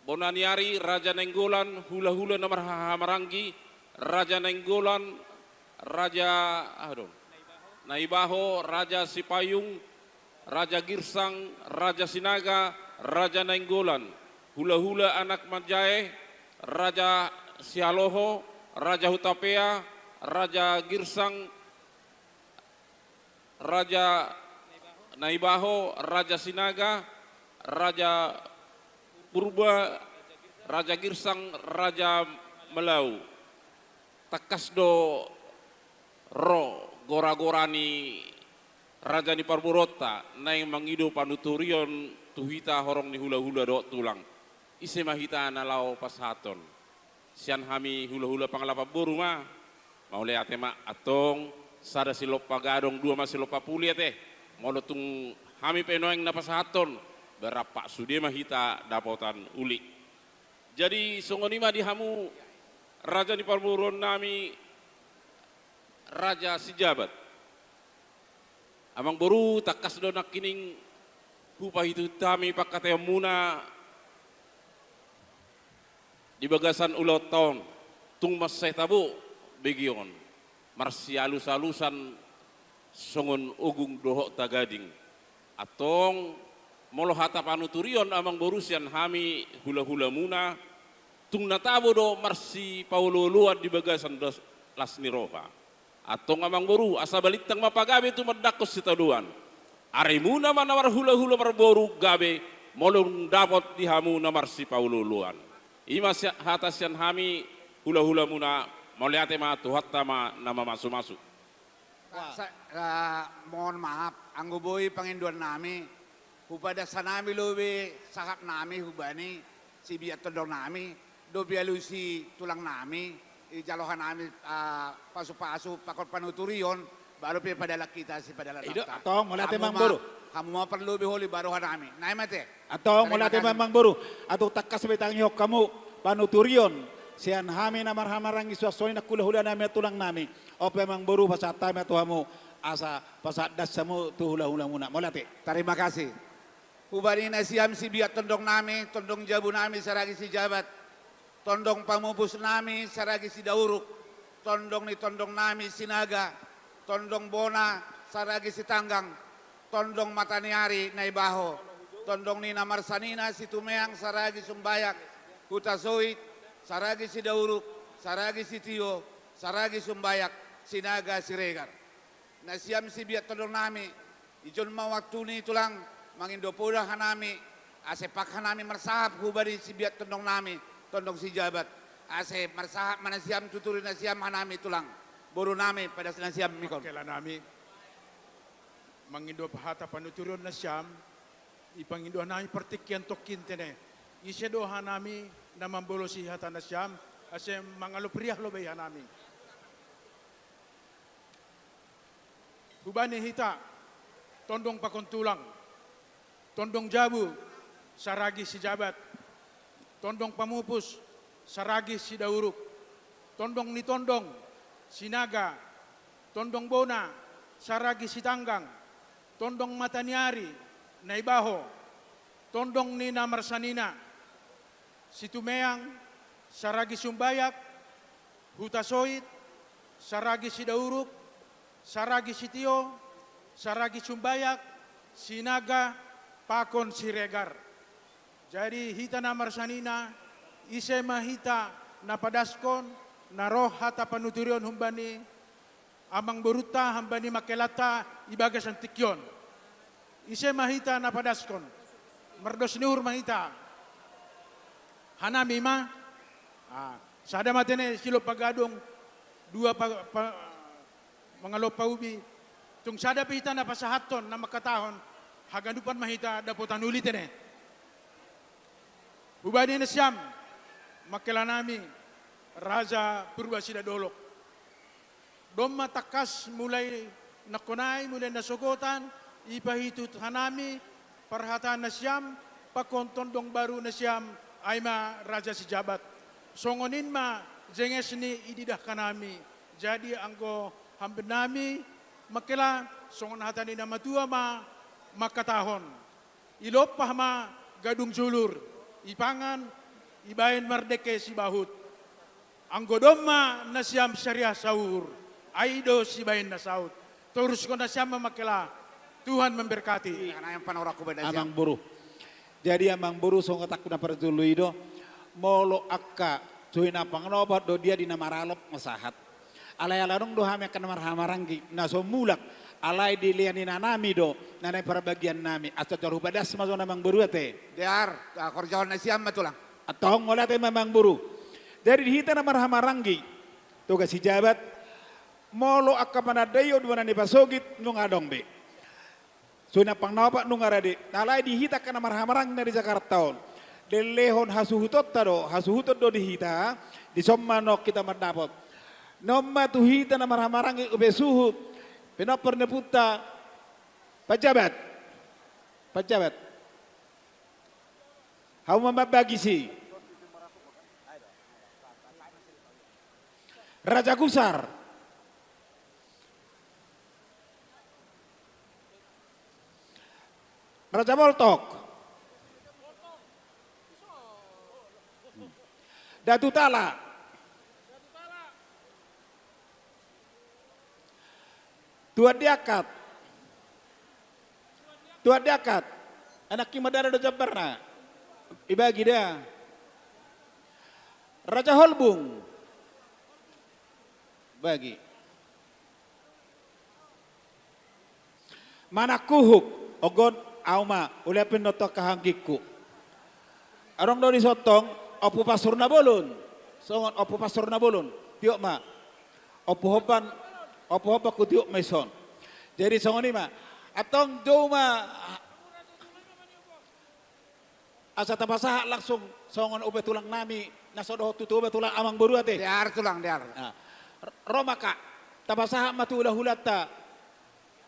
bona ni ari Raja Nainggolan, hulahula na marhahamaranggi Raja Nainggolan, Raja, aha do, Naibaho, Raja Sipayung, Raja Girsang, Raja Sinaga, Raja Nainggolan, hulahula anak manjae, Raja Sihaloho, Raja Hutapea, Raja Girsang, Raja Naibaho, Raja Sinaga, Raja Purba, Raja Girsang, Raja Malau. Tangkas do ro gora-gora ni raja ni parboruonta naeng mangido panuturion tu hita horong ni hulahula dohot tulang. Ise ma hita na laho pasahathon? Sian hami hulahula pangalapan boru ma. Mauliate ma. Antong sada silompa gadong, dua ma silompa puli ate. Molo tung hami pe nuaeng na pasahathon, berap sude ma hita dapotan uli. Jadi songon i ma di hamu raja ni parboruon nami, Raja Sijabat. Amangboru, tangkas do nangkining hupaihuthon hami pangkataionmuna di bagasan ulaonta on, tung mansai tabo bege on, marsialus-alusan songon ogung dohot tagading. Antong, molo hata panuturion amangboru sian hami hulahulamuna, tung na tabo do marsipaolooloan di bagasan das-, las ni roha. Antong amangboru, asa balintang ma pagabe tumandangkon sitadoan. Arimuna ma na marhulahula marboru gabe, molo dung dapot di hamu na marsipaolooloan. I ma si-, hata sian hami hulahulamuna, mauliate ma, Tuhanta ma na mamasumasu. Wah. Sa-, eh, mohon maaf, anggo boi pangindoan nami, hupadas hanami lobi sahat nami hubani sibiat tondong nami, dope alusi tulang nami, dijalo hanami, ah, pasu-pasu, pakon panuturion, baru pe padalan hita sipadalan. Ido, hata. Antong, mauliate ma, amangboru. Hamu ma parlobi holi baru hanami. Nai ma ate. Antong, mauliate ma, amangboru. Antong tangkas be tangihon hamu panuturion sian hami na marhahamaranggi suang songon i nang hulahula nami, tulang nami. On pe amangboru, pasahat hami ma tu hamu, asa pasahat das hamu tu hulahulamuna. Mauliate. Terima kasih. Hubani nasiam sibiat tondong nami, tondong jabu nami Saragi Sijabat, tondong pamupus nami Saragi Sidauruk, tondong ni tondong nami Sinaga, tondong bona Saragi Sitanggang, tondong mata ni ari Naibaho, tondong ni na marsanina Situmeang Saragi Sumbayak, Hutasoit Saragi Sidauruk, Saragi Sitio, Saragi Sumbayak, Sinaga Siregar. Nasiam sibiat tondong nami, ijon ma waktu ni tulang, mangindo poda hanami, ase pak hanami marsahap hubani sibiat tondong nami, tondong Sijabat, ase marsahap ma nasiam tuturi nasiam hanami tulang, boru nami, padas nasiam ingkon. Angkela nami, mangindo hata panuturion nasiam, dipangindo hanami partingkian tongkin tene. Ise do hanami na mambolosi hata nasiam, ase mangalop riah lobi hanami. Hubani hita, tondong pakon tulang, tondong jabu, Saragi Sijabat, tondong pamupus, Saragi Sidauruk, tondong ni tondong, Sinaga, tondong bona, Saragi Sitanggang, tondong mata ni ari, Naibaho, tondong ni na marsanina, Situmeang, Saragi Sumbayak, Hutasoit, Saragi Sidauruk, Saragi Sitio, Saragi Sumbayak, Sinaga, pakon Siregar. Jadi hita na marsanina, ise ma hita na padaskon, na ro hata panuturion hubani amangborunta, hubani angkelanta, di bagasan tingki on. Ise ma hita na padaskon? Mardos ni uhur ma hita. Hanami ma. Ah, sada ma tene silompa gadong, dua pa, pa, mangalompa ubi. Tung sada pe hita na pasahathon, na mangkatahon, haganupan ma hita dapotan uli tene. Hubani nasiam, angkelanami, Raja Purba Sidadolok. Domma tangkas mulai nangkon i, mulai nasogot on, dipaihut hanami parhata nasiam, pakon tondong boru nasiam, Ai ma raja si Jabat. Songon i ma jenges ni ididah hanami. Jadi anggo hambenami, mangkela, songon hata ni na matua ma mangkatahon: Ilompah ma gadung julur, ipangan, ibaen mardengke sibahut. Anggo domma nasiam sariah saur, ai do sibaen na saut. Toruskon nasiam ma mangkela. Tuhan memberkati. Amang boru. Jadi amang boru, songon hatangku na parjolo i do, molo angka suhi na pangnopat do dia di na maralop ma sahat. Alai ala adong do hami angka na marhahamaranggi na so mulak, alai dilehon inanami do na naeng parbagiannami, asa jala hupadas ma songon i amang boru ate. Dear, horjahon nasiam ma tulang. Antong mauliate ma amang boru. Jadi di hita na marhahamaranggi, Toga Sijabat, molo angka panandaion di bona ni pasogit nunga adong be. Suhi na pangnopat nunga rade. Alai di hita angka na marhahamaranggi na di Jakarta on, dilehon hasuhutonta do, hasuhuton do di hita, dison ma nunga hita mandapot. Nunga ma tu hita na marhahamaranggi upa suhut, pinompar ni ompunta Panjabat. Panjabat. Hamu ma mambagi si Raja Gusar. Raja Boltok. Datu Tala. Tuan Diangkat. Tuan Diangkat. Anak i madara do jambarna. Ibagi da. Raja Holbung. Bagi. Manangkuhuk, ogon, au ma, ulapin do tu angka anggingku. Adong do dison tong, Ompu Pasur Nabolon. Songon Ompu Pasur Nabolon, tiop ma. Ompu Homban, Ompu Homban ku tiop ma dison. Jadi songon i ma. Antong jou ma. Asa tapasahat langsung songon upa tulang nami, na so dohot tu Toba tulang amang boru ate. Dear tulang, dear. Nah, ro ma angka, tapasahat ma tu hulahulanta,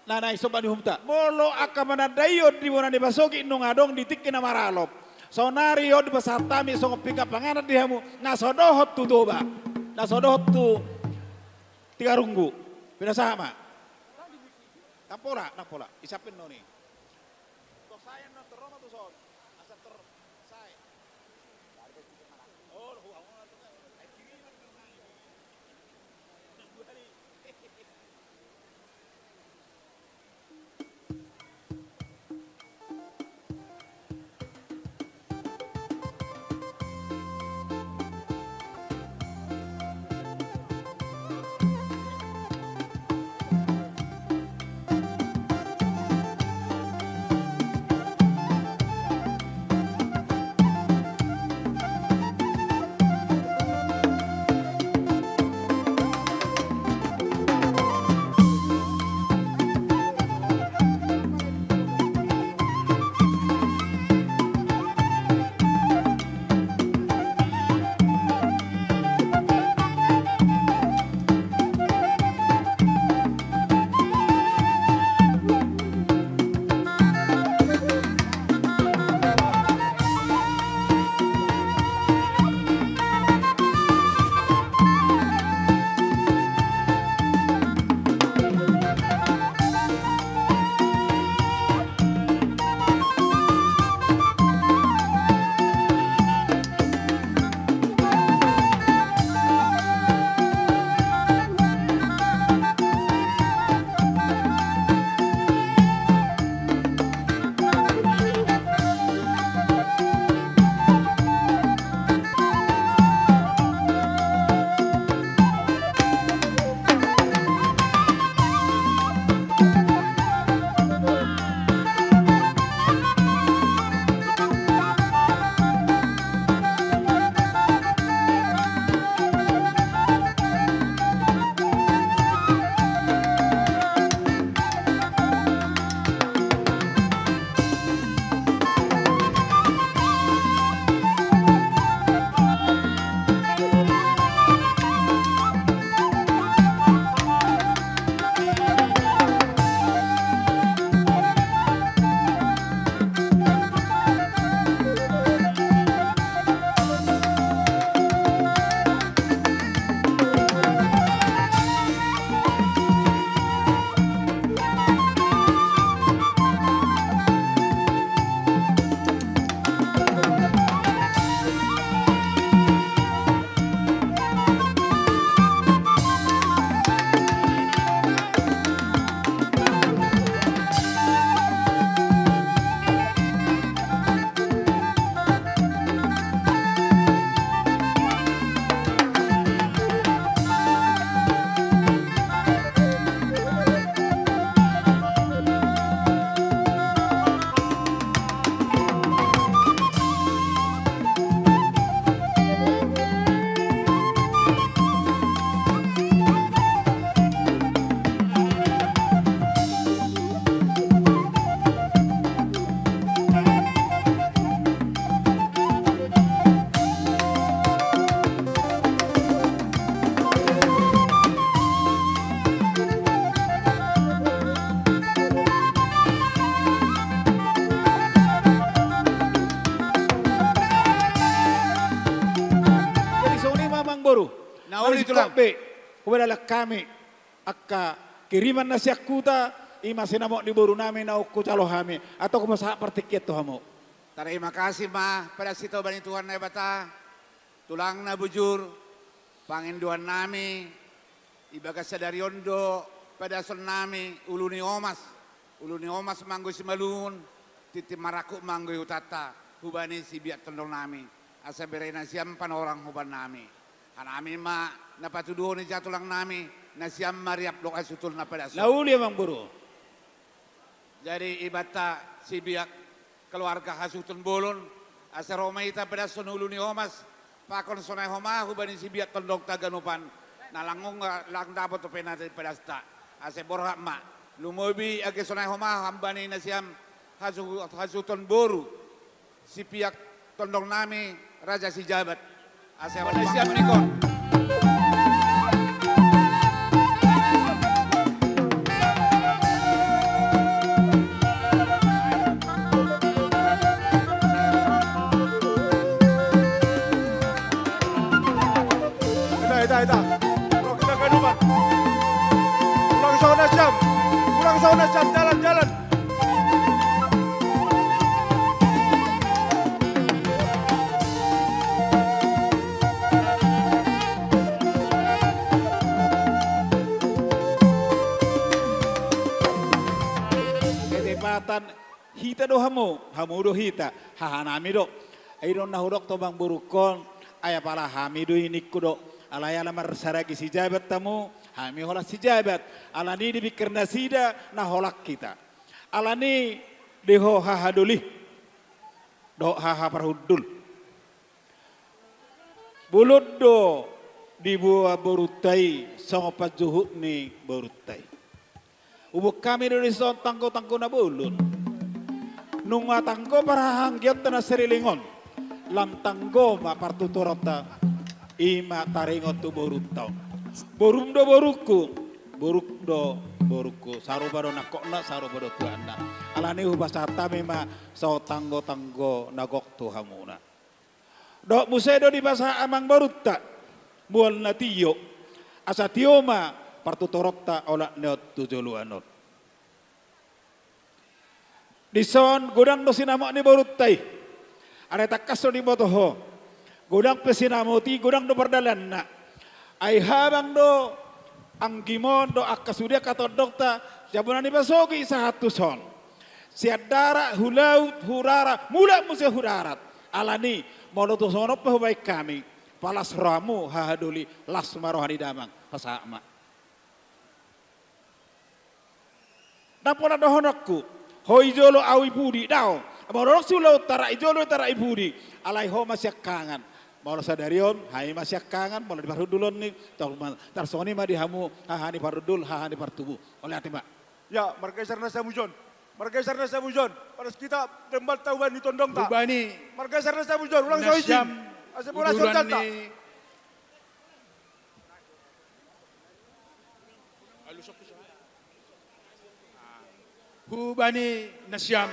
na naeng somba ni uhumta. Molo angka panandaion di bona ni pasogit nunga adong di tingki na maralop. Saonari on dipasahat hami songon pinggan panganan di hamu, na so dohot tu Toba, na so dohot tu Tigarunggu. Pinasahat ma. Ndang pola, ndang pola. Isapin non i. Boru. Na uli, Tulang. Be, hubaen hami angka kiriman na sian huta, i ma sinamot ni boru nami na ungkujalo hami, antong hupasahat partingkian tu hamu. Tarima kasih ma, padas Sitoba ni Tuhan Naibata, Tulang na bujur, pangindoan nami, di bagasan sadari on do padason nami, ulu ni omas, ulu ni omas ma anggo Simalungun, tintin marangkup ma anggo i hutanta, hubani sibiak tondong nami, asa bere nasiam panorang huban nami. Hanami ma na patuduhon i, jala Tulang nami, nasiam ma riap dohot hasuhuton na padas on. Na uli, Amangboru. Jadi, ibanta sibiak keluarga hasuhuton bolon, asa ro ma hita padashon ulu ni omas, pakon sonai homa hubani sibiak tondongta ganupan, na lang, lang dapot dope na padasta, asa borhat ma, lumobi age sonai homa hambani nasiam hasuhu-, hasuhuton boru sipiak tondong nami, Raja Sijabat. Asa, asa siap ni kon. Ita, ita, ita. Ulang, ita ganupan. Ulang songon nasiam. Ulang songon nasiam. Jalan, jalan. Ketepatan, hita do hamu, hamu do hita, hahanami do. Ai do na hudok tu amangborungkon, ai apala hami do i ningku do. Alai ala marsaragi Sijabat hamu, hami holan Sijabat. Alani di pingkir nasida na holan hita. Alani di ho haha doli dohot haha parhundul. Bolon do diboan borunta i songon panjuhut ni borunta i. Huboan hami do dison tanggotanggo na bolon. Nunga tanggo parhahaanggianta na saleleng on, lam tanggo ma partuturonta, i ma taringot tu borunta on. Borum do borungku, borungku do borungku. Sarupa do nangkokna, sarupa do tuatna. Alani hupasahat hami ma songon tanggotanggo na gok tu hamuna. Dohot muse do dipasahat amangborunta, mual na tio, asa tio ma partuturonta olat ni on tu joloan on. Dison godang do sinamot ni borunta i. Alai tangkas do diboto ho. Godang pe sinamot i, godang do pardalananna. Ai habang do anggimon dohot angka sude angka tondongta, jabuna dipasogi sahat tuson. Sian darat, hu laut, hu rara, mulak muse hu darat. Alani, molo tung songon on pe hubaen hami, palas rohamu, haha doli, las ma roha ni damang, pasahat ma. Ndang pola dohononku, ho i jolo, ahu i pudi, daong. Molo adong siulaonta, rap i jolo, rap i pudi. Alai ho ma siangkangan. Molo sadari on, hami ma siangkangan, molo di parhundulon i, tong ma, tarsongon i ma di hamu, haha ni parhundul, haha ni partubu. Mauliate ma. Ya, margeser nasiam ujon. Margeser nasiam ujon. Padas hita dambanta hubani tondongta. Hubani. Margeser nasiam ujon, ulang so ijin. Nasiam. Asa bola uduran sodanta. Ni Hubani nasiam,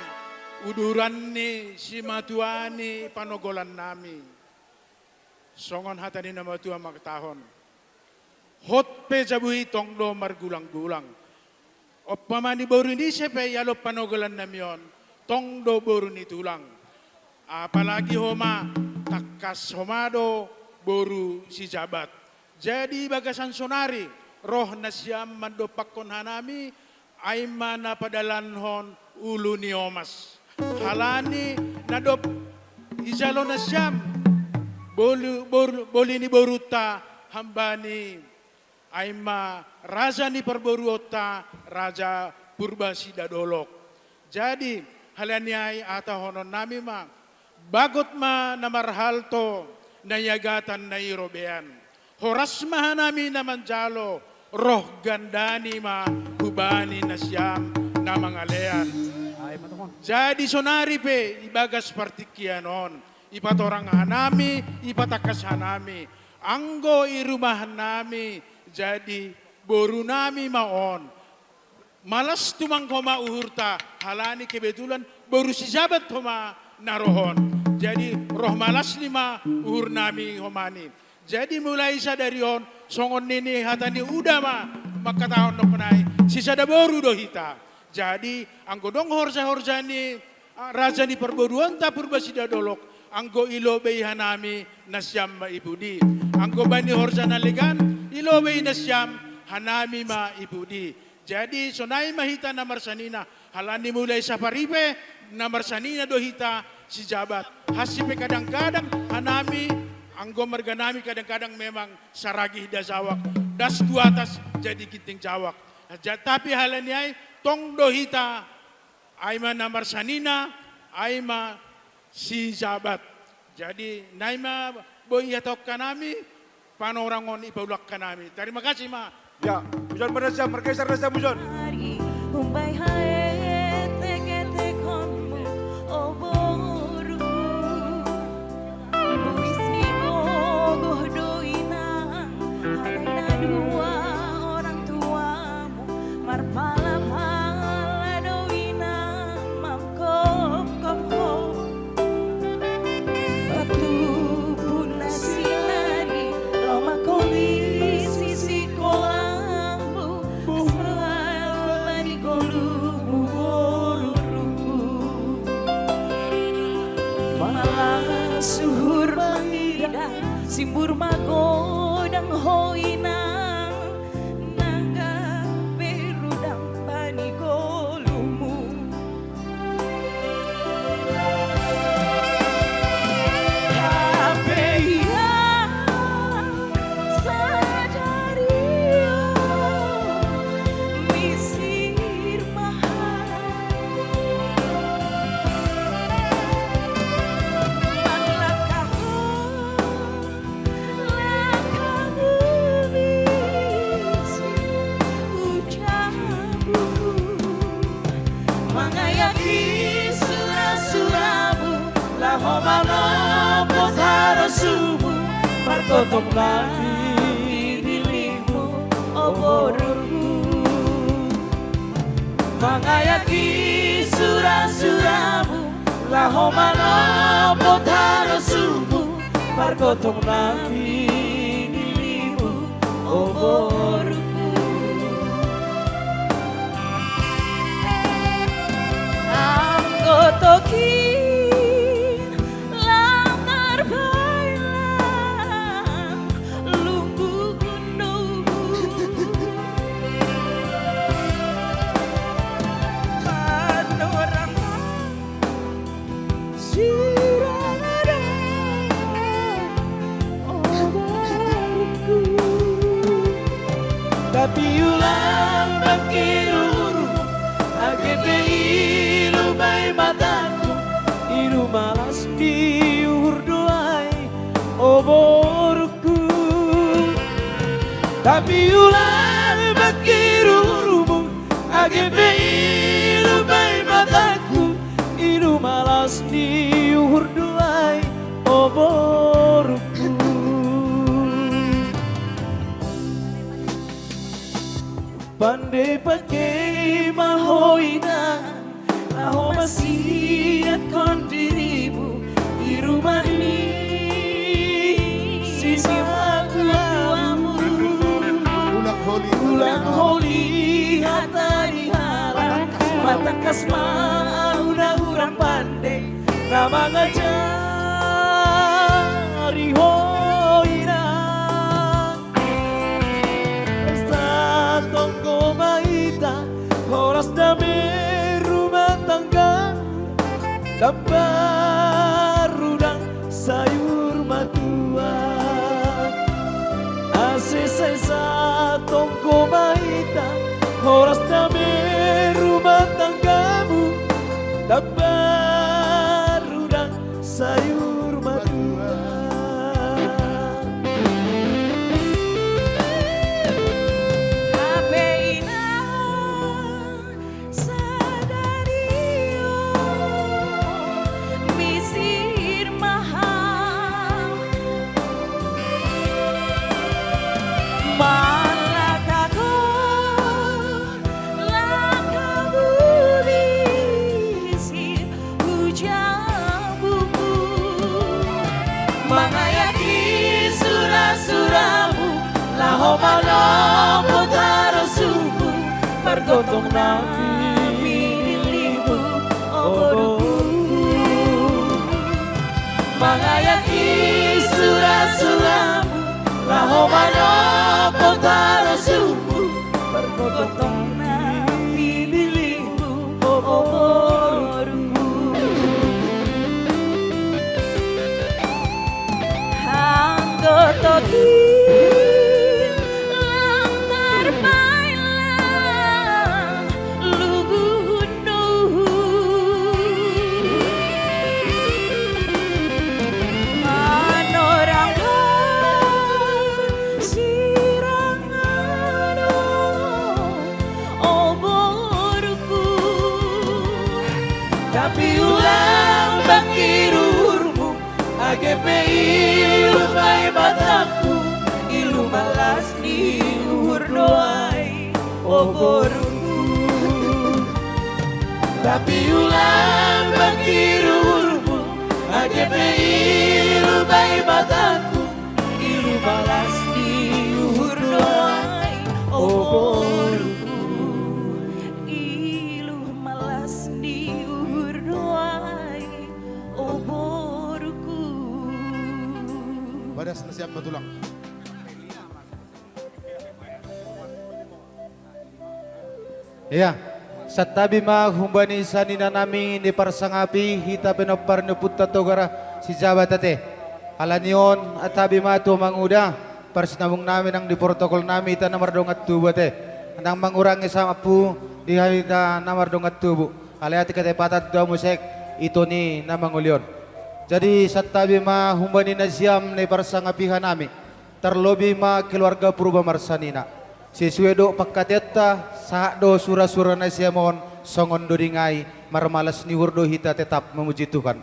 uduran ni simatua ni panogolan nami. Songon hata ni na matua mangkatahon, hot pe jabu i tong do margulang-gulang. Umpama ni boru ni ise pe i alo panogolan nami on, tong do boru ni tulang. Apalagi homa, tangkas homa do boru Sijabat. Jadi bagasan sonari, roh nasiam mandompakkon hanami, ai ma na padalankon ulu ni omas. Halani na dob ijalo nasiam, bolu-, boru-, boli ni borunta hambani, ai ma raja ni parboruonta, Raja Purba Sidadolok. Jadi, halani ai hatahonon nami ma, bagot ma na marhalto, na iagatan na i robean. Horas ma hanami na manjalo, roh gandani ma hubani nasiam na mangalean. Ai, ma tong on. Jadi sonari pe, di bagas partingkian on, dipatorang hanami, dipatangkas hanami. Anggo di rumah nami, jadi boru nami ma on. Malas tumang homa uhurta, halani kebetulan boru Sijabat homa na rohon. Jadi, roh malas ni ma uhur nami homa ni. Jadi mulai sadari on, songon nini hata ni uda ma mangkatahon nongkon ai, sisada boru do hita. Jadi anggo dong horja-horja ni, ah, raja ni parboruonta Purba Sidaolok, anggo ilobei hanami nasiam ma i pudi. Anggo bani horja na legan, ilobei nasiam, hanami ma i pudi. Jadi sonai ma hita na marsanina, halani mulai saparipe na marsanina do hita sijabat. Hansi pe kadang-kadang hanami, anggo marga nami kadang-kadang memang saragih da jawak, das tu atas jadi ginting jawak. Ja-, tapi halani ai tong do hita, ai ma na marsanina, ai ma sijabat. Jadi nai ma boi ihatahon hanami, panorang on ipaulak hanami. Tarima kasih ma. Ya, mujur ma nasiam, margeser nasiam mujur. Ari umbai haetek-etekonmu, o boru. Buis ni gogo do inang, alai na dua orang tuamu, marpala-pala do inang mangkopkop ho. Patupu na sinari, lomak ho di sisi kolangmu, selamat di ngolungmu boruku. Malas uhur mangida, simbur magodang ho inang, nangga pe rudang bani ngolungmu. Hape ia sadari on misir ma hami manglangkahon langkahmu misir, ucapku mangayaki sura-suramu, laho manopot harosmu, margotong nami di lilimu, o boruku. Mangayaki sura-suramu, laho manopot harosmu, margotong nami di lilimu, o boruku. Anggo tokin lam marbailang lungguhon do ubu, panorang sirang adong, o boruku. Tapi ulang bangkir uhurmu, age pe i lumai matangku, i do malas ni uhur do ai, o boruku. Tapi ulang bangkir uhurmu, age pe i lumai matangku, i do malas ni uhur do ai, o boruku. Pande pangke ma ho inang, laho masiatkon dirimu di ruma ni simatuamu. Ulang holi, ulang holi hata ni halak, matangkas ma ahu na hurang pande na mangajari ho inang. Satonggo ma hita, horas dame rumah tangga, dapar rudang sayur matua. Ase sai satonggo ma hita, horas dame rumah tanggamu, dapar rudang sayur matua. Hape inang sadari on misir ma hami manglangkahon Laho manopot harosumu, pargotong nami di linggu, o boru. Mangayaki surasuramu, laho manopot harosumu, pargotong nami di linggu, o boru. Anggo tondi lang tarpailang luhut do. Manorang sirang anu, o boruku. Tapi ulang bangkir uhurmu, age pe ilu ma i batangku, ilu ma las ni uhur do ai, o boruku. Tapi ulang bangkir uhurmu, age pe ilu ma i batangku, ilu ma las ni uhur do ai, o boruku. Ilu ma las ni uhur do ai, o boruku. Badas na siap ma tulang. Ia, santabi ma humbani sanina nami na parsangapi hita pinompar ni ompunta Togar Sijabat ate. Ala ni on, santabi ma tu manguda, parsinabung nami nang di protokol nami hita na mardongan tubu ate. Nang mangurangi sampu di hita na mardongan tubu. Alai atik hata patatu musik itu ni na mangoli on. Jadi santabi ma humbani nasiam na parsangapiha nami. Tarlobi ma keluarga Purba marsanina. Sesuai do pangkataianta, sahat do surasura nasiam on, songon doding ai, marmalas ni uhur do hita tetap memuji Tuhan.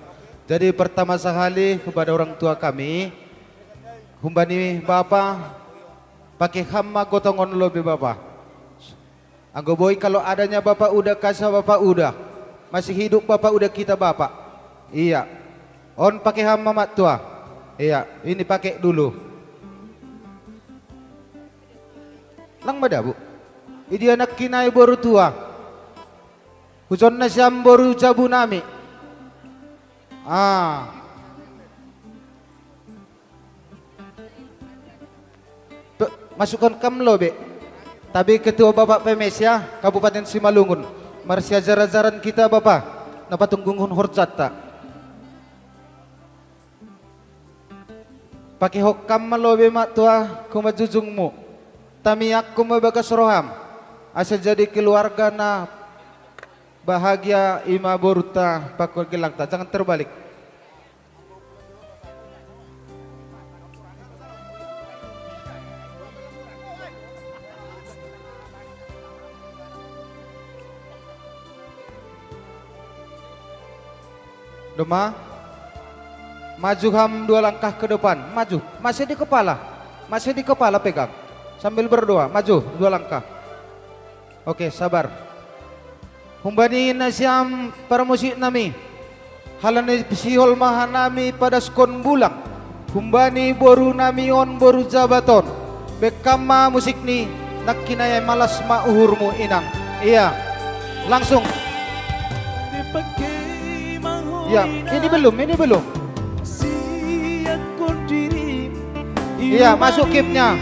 Jadi pertama sahali kepada orang tua kami, humbani bapa, pake hamu ma gotong on lobi bapa. Anggo boi kalau adanya Bapak Uda, kasih Bapak Uda. Masih hidup Bapak Uda kita, Bapak. Iya. On pake hamu ma tua. Iya, ini pake dulu. Lang ma da, Bu. Idia nangkin i boru tua. Huson nasiam boru jabu nami. Ah. Pe-, masukhon hamu lobi. Tapi ketua Bapak P M S ya, Kabupaten Simalungun. Marsiajarajaran hita Bapak, na patunggungkon horjanta. Pakehon hamu ma lobi ma tua humajujungmu. Tamiangkon ma bagas roham. Asa jadi keluarga na bahagia i ma borunta pakon gelangta. Jangan terbalik. Doma. Maju hamu dua langkah ke depan. Maju. Masih di kepala. Masih di kepala pegang. Sambil berdoa. Maju dua langkah. Oke, sabar. Humbani nasiam parmusik nami. Halani sihol ma hanami padaskon bulang. Humbani boru nami on, boru Jabat on. Bekkam ma musik ni, nangkin ai malas ma uhurmu inang. Iya. Langsung. Iya, ini belum, ini belum. Iya, masuk kipnya.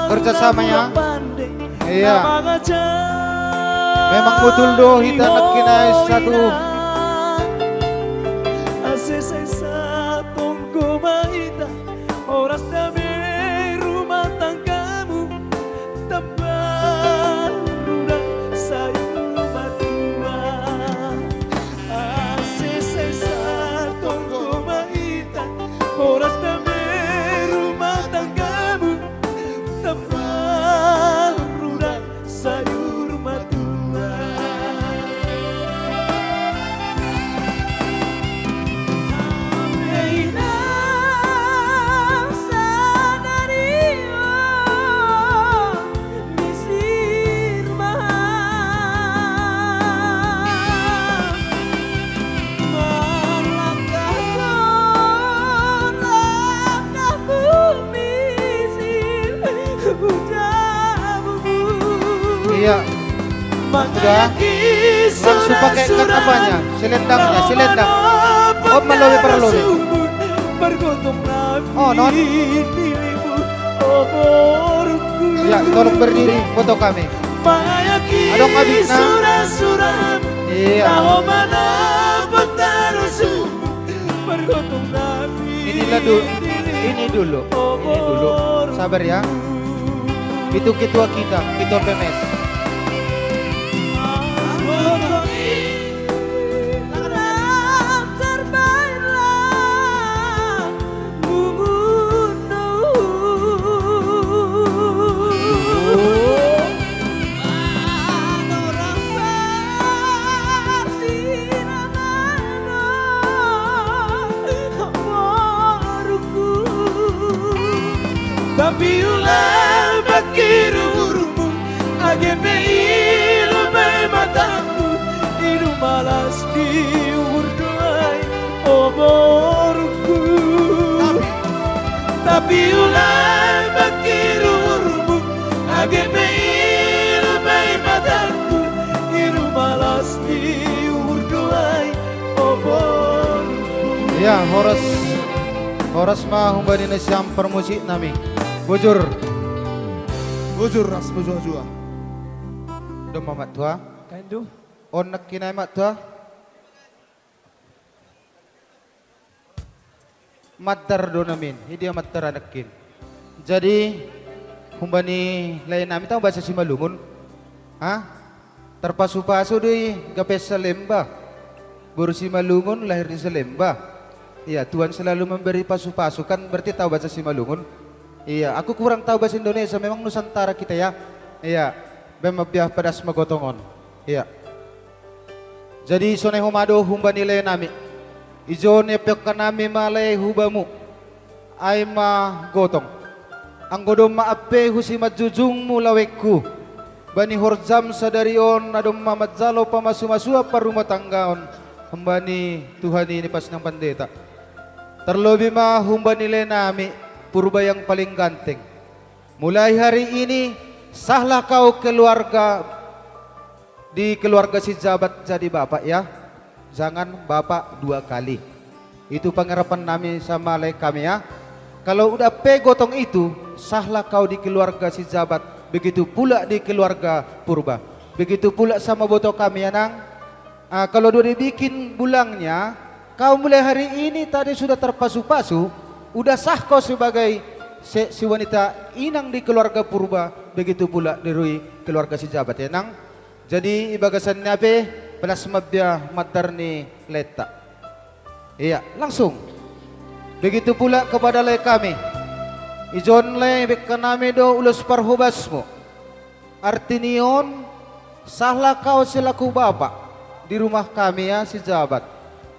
Kerja sama ya. Iya. Memang betul do hita nangkin ai satu. Horas dame rumah tanggamu, tambah rudang sayur matua. Ase sai satonggo ma hita, horas dame rumah tanggamu, tambah rudang sayur matua. Iya. Sudah. Langsung pakai ikat apanya? Selendangnya, selendang. Oh, malobi parlobi. Oh, non. Ya, tolong berdiri, foto kami. Adong abisna. Iya. Inilah dulu. Ini dulu. Ini dulu. Sabar ya. Itu ketua kita, ketua P M S. Tapi ula bangkirurmu, age pe ilo pe matangku, i do malas di uhur do ai, o borungku. Tapi Tapi ula bangkirurmu, age pe ilo pe matangku, i do malas di uhur do ai, o borungku. Ya, horas, horas ma humbani nasiam parmusik nami. Bujur. Bujur ras bujur jua. Doma ma tua. Kain tu. On nangkin ma tua. Mandar do namin, i dia mandar anakkin. Jadi, humbani lae nami tau basa Simalungun. Ha? Terpasu-pasu do i gabe Salemba. Boru Simalungun lahir di Salemba. Iya, Tuhan selalu memberi pasu-pasu, kan berarti tau basa Simalungun. Iya, aku kurang tau basa Indonesia, memang Nusantara kita ya. Iya, bema biar pedas magotongon. Iya. Jadi sonai homa do humbani lae nami. Ijon ni pekka nami ma lae hubamu. Ai ma gotong. Anggo domma ampe husi manjujungmu lawengku. Bani horjam sadari on na domma manjalo pamasu-masuan parrumatanggaon. Humbani Tuhan i ni pas nang pandeta. Terlebih ma humbani lae nami Purba yang paling ganteng. Mulai hari ini sahlah kau keluarga di keluarga Sijabat jadi bapak ya. Jangan bapak dua kali. Itu pengharapan nami sama lae kami ya. Kalau udah pe gotong itu, sahlah kau di keluarga Sijabat, begitu pula di keluarga Purba. Begitu pula sama boto kami ya nang. Ah, kalau udah dibikin bulangnya, kau mulai hari ini tadi sudah terpasu-pasu, udah sah kau sebagai se-, si wanita inang di keluarga Purba, begitu pula di rui keluarga Sijabat ya nang. Jadi, i bagasan ni ape, pelas mabia mandar ni laeta. Iya, langsung. Begitu pula kepada lae kami. Ijon lae, pekka nami do ulos parhobasmu. Arti ni on, sahlah kau selaku bapak di rumah kami ya, Sijabat.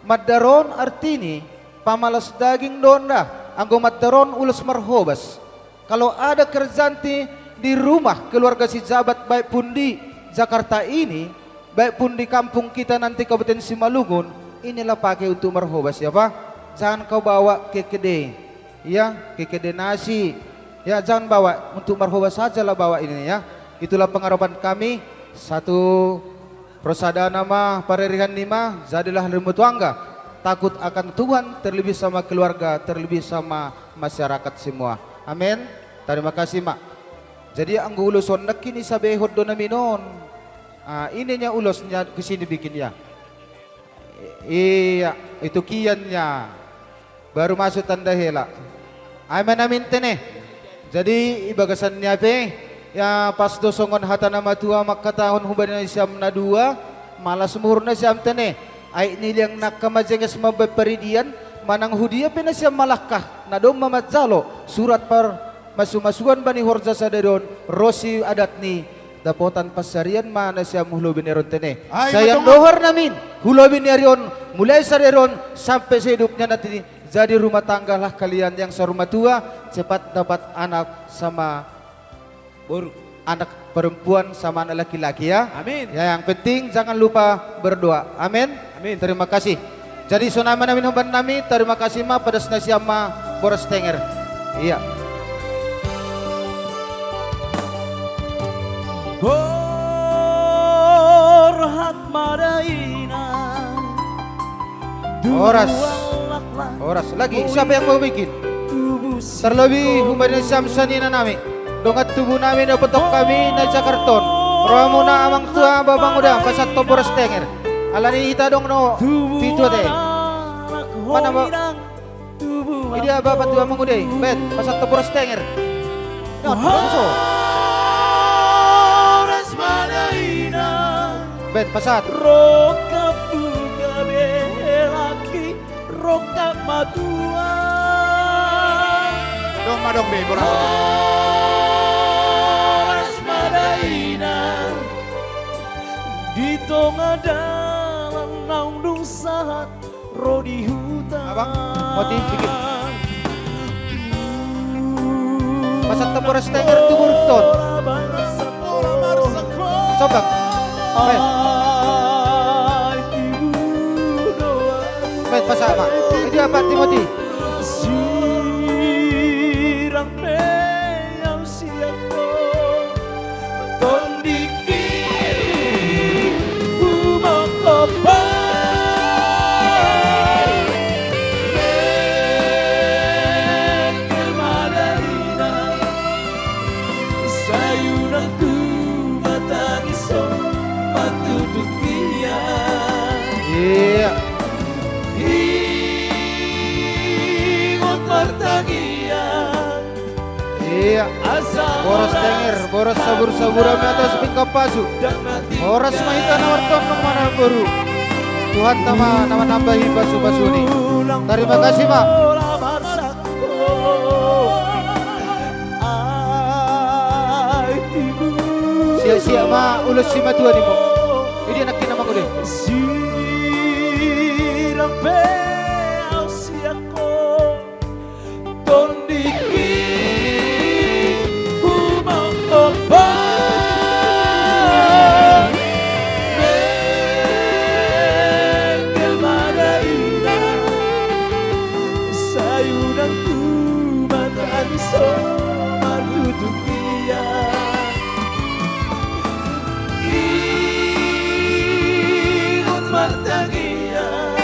Mandar on arti ni, pamalas daging do on da, anggo mandar on ulos marhobas. Kalau ada kerjaan di, di rumah keluarga Sijabat, baik pun di Jakarta ini, baik pun di kampung kita nanti Kabupaten Simalungun, inilah pakai untuk marhobas ya, Pak. Jangan kau bawa kekede, ya, kekede nasi, ya, jangan bawa, untuk marhobas sajalah bawa ini, ya. Itulah pengharapan kami, satu persada nama paririhan nima, jadilah rimbo tuangga, takut akan Tuhan, terlebih sama keluarga, terlebih sama masyarakat semua. Amin. Terima kasih, Mak. Jadi, anggo ulos on nangkin i sabehon do namin on. Ah, ini nya ulosnya, ke sini bikin ya. Iya, itu kiannya. Baru masuk tanda hela. Ai ma namin tene. Jadi, i bagasan ni ape, ya, pas do songon hata na matua mangkatahon humbani nasiam na dua, malas ma uhur nasiam tene. Ai ni liang nangka majenges mambaen paridian, manang hudia pe nasiam malangkah, na domma manjalo surat par- masu-masuan bani horja sadari on, ro si adat ni dapotan pansarian ma nasiam hu lobi ni ari on tene. Ai, sai ma andorang dohor namin, hu lobi ni ari on, mulai sadari on, sampe seidupnya nanti, jadi rumah tanggalah kalian yang sarumatua, cepat dapat anak sama boru, anak perempuan sama anak laki-laki ya. Amin. Ya, yang penting jangan lupa berdoa. Amin. Amin. Terima kasih. Jadi, sonai ma namin hombar nami, terima kasih ma, pedas nasiam ma, boras tenger. Iya. Horas. Horas. Lagi, siapa yang mau bikin? Tarlobi humbani nasiam sanina nami. Dongan tubu nami na dapot hami na di Jakarta on. Rohamuna amang tua, amang uda, pasahat horas tenger. Alani hita adong do pitu ate. Mana ba? Idia bapak tua mangude, bet, pasahat horas tenger. Horas ma da inang. Bet, pasahat. Rongkap tu gabe laki, rongkap ma tulang. Adong ma adong be, boras. Horas ma da inang. Di tonga dalan naung dung sahat ro di huta. Abang, mau di bikin. Pasahat horas tenger tu burton. Coba. Baik. Baik, pasahat, Pak. Ini apa, Timothy? Sirang pe au sian ho. Tondingki, humongkop ho. Mengkel ma da inang. Sai unang tu matangis ho mantuduti ia. Iya. Ingot martangiang. Iya. Boras tenger, boras sabur-sabur, ami atas pingkam pasu. Horas ma hita na martondong, mana boru. Tuhan tama na manambahi pasu-pasu ni. Tarima kasih ma. Sia-sia ma ulos simatua ni mu. Idia nangkin na mangude. Sirang pe au sian ho. Tondingki, humongkop ho. Mengkel ma da inang. Sai unang tu matangis ho mantuduti ia. Ingot martangiang.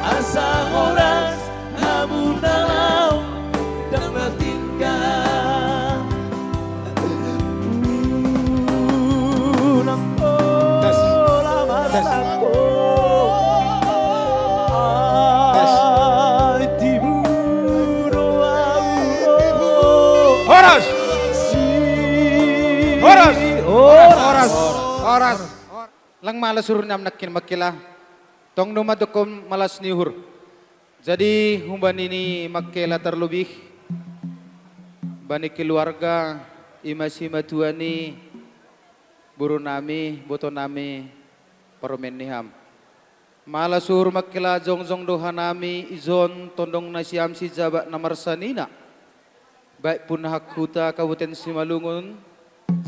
Asa horas hamu na laho, ndang na tinggal. Unang pola marsak ho. Ai tibu do au ro. Horas. Horas. Horas. Horas. Lang malas uhurnami nangkin, Mangkela. Tong do mandok malas ni uhur. Jadi, humbani Mangkela tarlobi, bani keluarga, i ma simatua ni boru nami, boto nami, parumaen ni ham. Malas uhur Mangkela, jongjong do hanami, ijon tondong nasiam sijabat na marsanina. Baik pun hak huta Kabupaten Simalungun,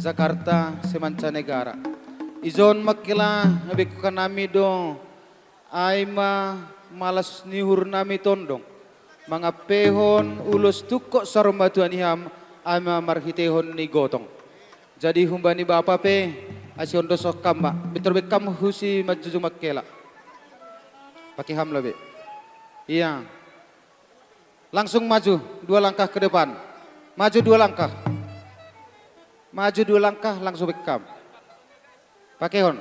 Jakarta, semancanegara. Ijon Mangkela, bengkon hanami do, ai ma malas ni uhurnami tondong. Mangampehon ulos tungkot saur matua ni ham, ai ma marhitehon ni gotong. Jadi humbani bapa pe, asi ondoshon kam ma. Pintor bengkam husi manjujung Mangkela. Pake ham labe. Iya. Langsung maju dua langkah ke depan. Maju dua langkah. Maju dua langkah, langsung bengkam. Pakehon.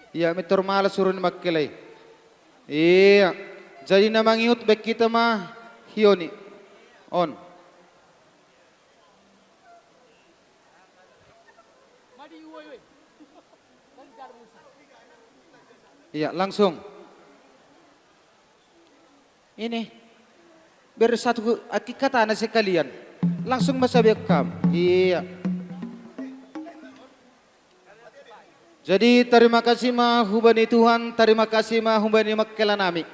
Iya, pintor malas uhur ni Mangkela i. Iya. Jadi na mangihut baen hita ma hion i. On. Iya, langsung. Ini. Biar satu angka kata na sekalian. Langsung ma sabian kam. Iya. Jadi, tarima kasih ma humbani Tuhan, tarima kasih ma humbani Mangkela nami.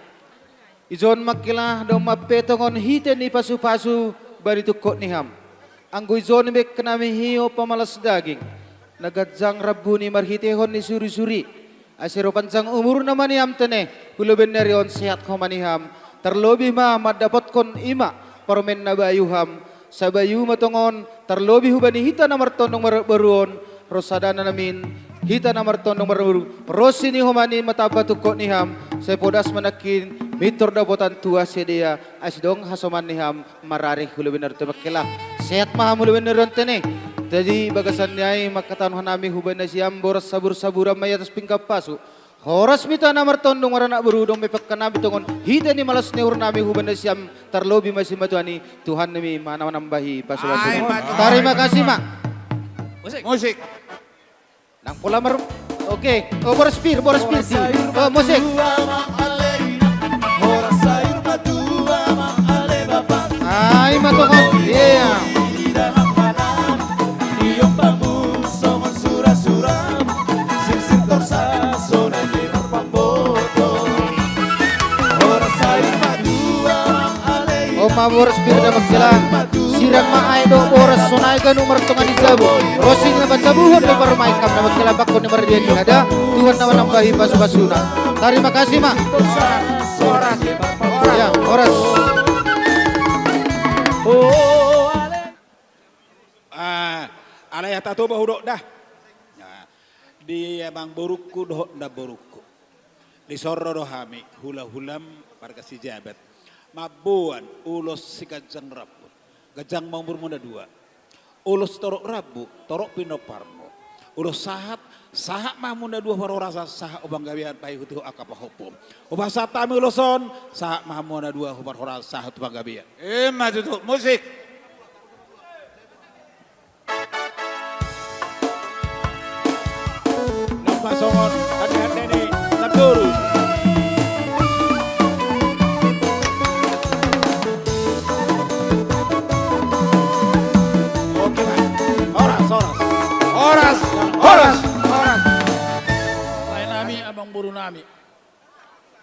Ijon Mangkela, domma pe tongon hite ni pasu-pasu bani tungkot ni ham. Anggo ijon bengkon nami hian pamalas daging, na ganjang rambu ni marhitehon ni suri-suri, asa ro panjang umurna ma nian tene, hulobei ni ari on sehat homa nian, tarlobi ma mandapothon i ma parumaen na bayu ham, Sabayu ma tongon, tarlobi hubani hita na martondong marboru on, ro sada na namin, hita na martondong marboru, ro sini homa ni matamba tungkot ni ham, sai podas ma nangkin, mintor dapotan tua sidea, ai sidong hasoman ni ham, marari hula benda ronte mangkela. Sehat ma ham hula benda ronte ne. Jadi bagasan ni ai mangkatahon hami hubani nasiam boras sabur-saburan ma i atas pinggan pasu. Horas ma hita na martondong maranak boru, dung pe pangkat nami tongon hita ni malas ni uhur nami hubani nasiam, tarlobi ma simatua ni Tuhan nami ma na manambahi pasu-pasu. Ai, ma- Tarima kasih ma. Musik. Musik. Nang pola mar-, oke. Oh, boras pir, boras pir di. Oh, musik. Ai ma tongon. Iya. Oma boras pir da mangkela. Sirang ma aek dohot boras, sonai ganup martonga ni jabu. Rosing na pajabuhon do parumaen, kam na mangkela bangko ni mardia ni hada, Tuhan na manambahi pasu-pasuna. Tarima kasih ma. Horas. Horas. Ya, horas. Ah, alai hata Toba hudok da. Nah, di amangborungku dohot namborungku. Dison ro do hami, hula-hulam marga Sijabat. Mamboan ulos si ganjang rambu. Ganjang ma umurmu na dua. Ulos torop rambu, torop pinomparmu. Ulos sahat, sahat ma hamu na dua parhorasan, sahat tu panggabean, paihut-ihut angka pahompum. Hupasahat hami ulos on, sahat ma hamu na dua parhorasan, sahat tu panggabean. Ima tutu, musik. Nang pasongon hande-hande ni namboru. Oke, Pak. Horas, horas. Horas, horas, horas. Lae nami, amangboru nami.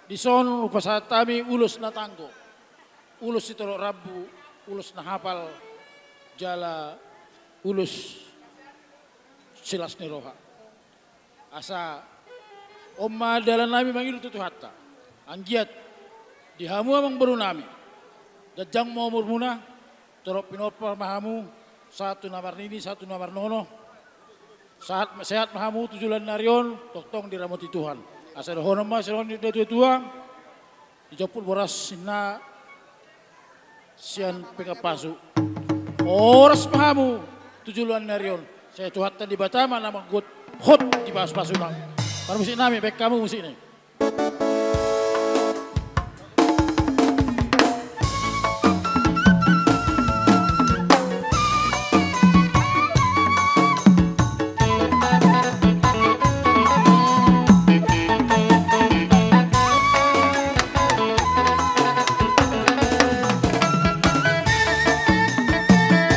Dison hupasahat hami ulos na tanggo, ulos sitorop rambu, ulos na hapal, jala ulos silas ni roha. Asa on ma dalan nami mangido tu Tuhanta. Anggiat di hamu amangboru nami, ganjang ma umurmuna, torop pinompar ma hamu, sahat tu na marnini, sahat tu na marnono. Sahat, sehat ma hamu tu joloan ni ari on, tongtong diramoti Tuhan. Asa dohonon ma songon ni natua-tua, dijomput boras ninna sian pinggan pasu. Horas ma hamu tu joloan ni ari on. Sai Tuhanta Debata ma na manggohi hot di pasu-pasuna. Parmusik nami, baen hamu musik ni.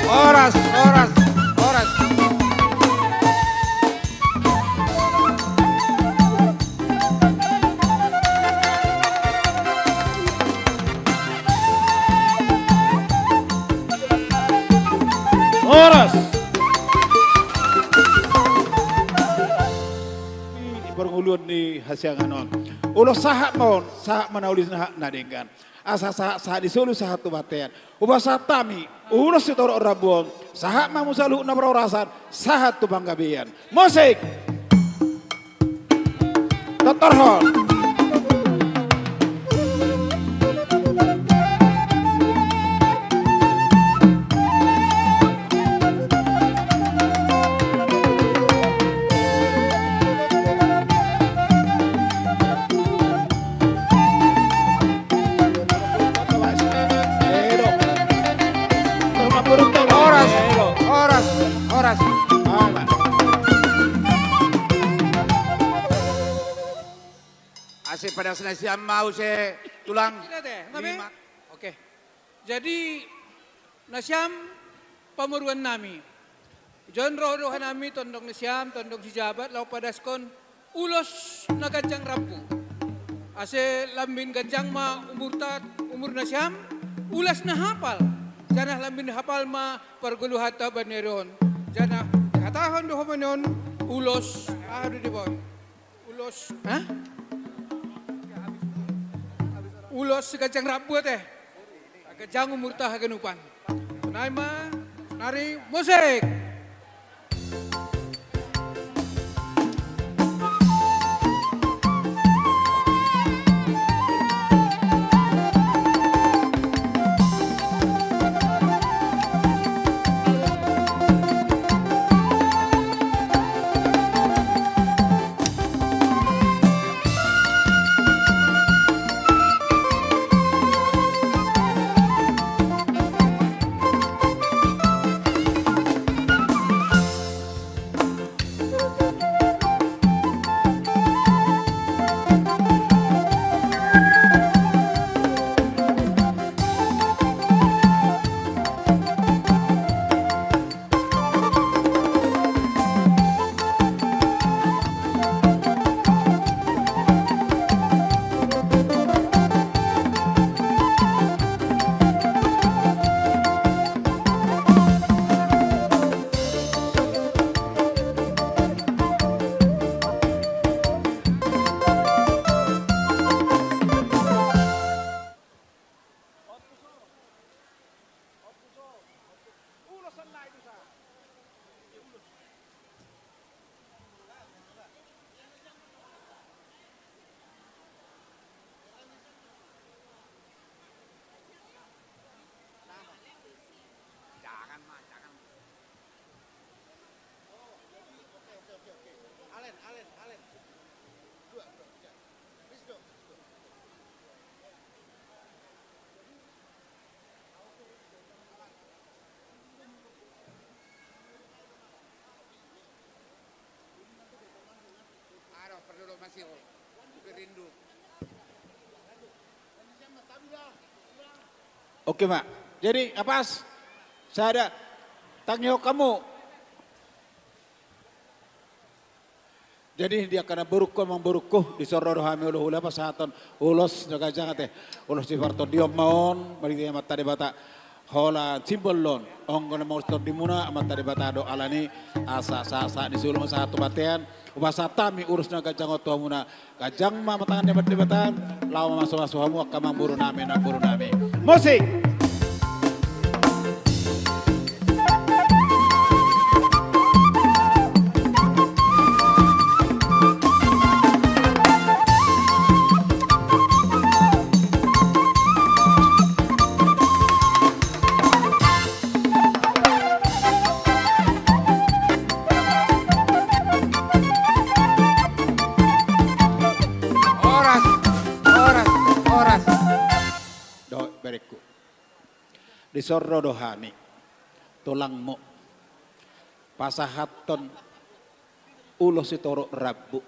Horas, horas, horas. Horas. Di parngoluan ni hasiangan on. Ulos sahat ma on, sahat ma na uli, sahat na denggan. Asa sahat-sahat ni solu sahat tu bontean. Hupasahat hami ulos sitorop rambu on, sahat ma hamu saluhutna parhorasan, sahat tu panggabean. Musik. Tortorhon. Horas, horas, horas. Asa padas nasiam ma use, Tulang. Sudah deh, nami? Ima. Oke. Jadi, nasiam pamoruan nami. Hujaha ro do hanami tondong nasiam, tondong Sijabat, laho padaskon ulos na ganjang rambu. Asa lambin ganjang ma umurta, umur nasiam, ulos na hapal. Janah lambin hapal ma pargoluhanta bahen ni ari on. Janah dihatahon do homani on ulos, aha do dibahen. Ulos, hah? Ulos si ganjang rambu ate. Ganjang umurta haganupan. Naima, nari, musik. Oke, Mak. Jadi, Apas, sada, tangihon hamu. Jadi, di angka namborungku, amangborungku, dison ro do hami, olo, hula pasahathon ulos na ganjang, ate. Ulos ni partondion ma on, marhite Amanta Debata. Holan simbol on, anggo na mangurus tondimuna, Amanta Debata do, alani, asa, sahat-sahat ni solu ma sahat tu bontean, hupasahat hami ulos na ganjang on tu hamuna, ganjang ma tangan ni Amanta Debata, laho mamasu-masu hamu angka amangboru nami, namboru nami. Musik! Horas, horas, horas. Dohot berengku. Dison ro do hami, tulangmu, pasahathon ulos sitorop rambu,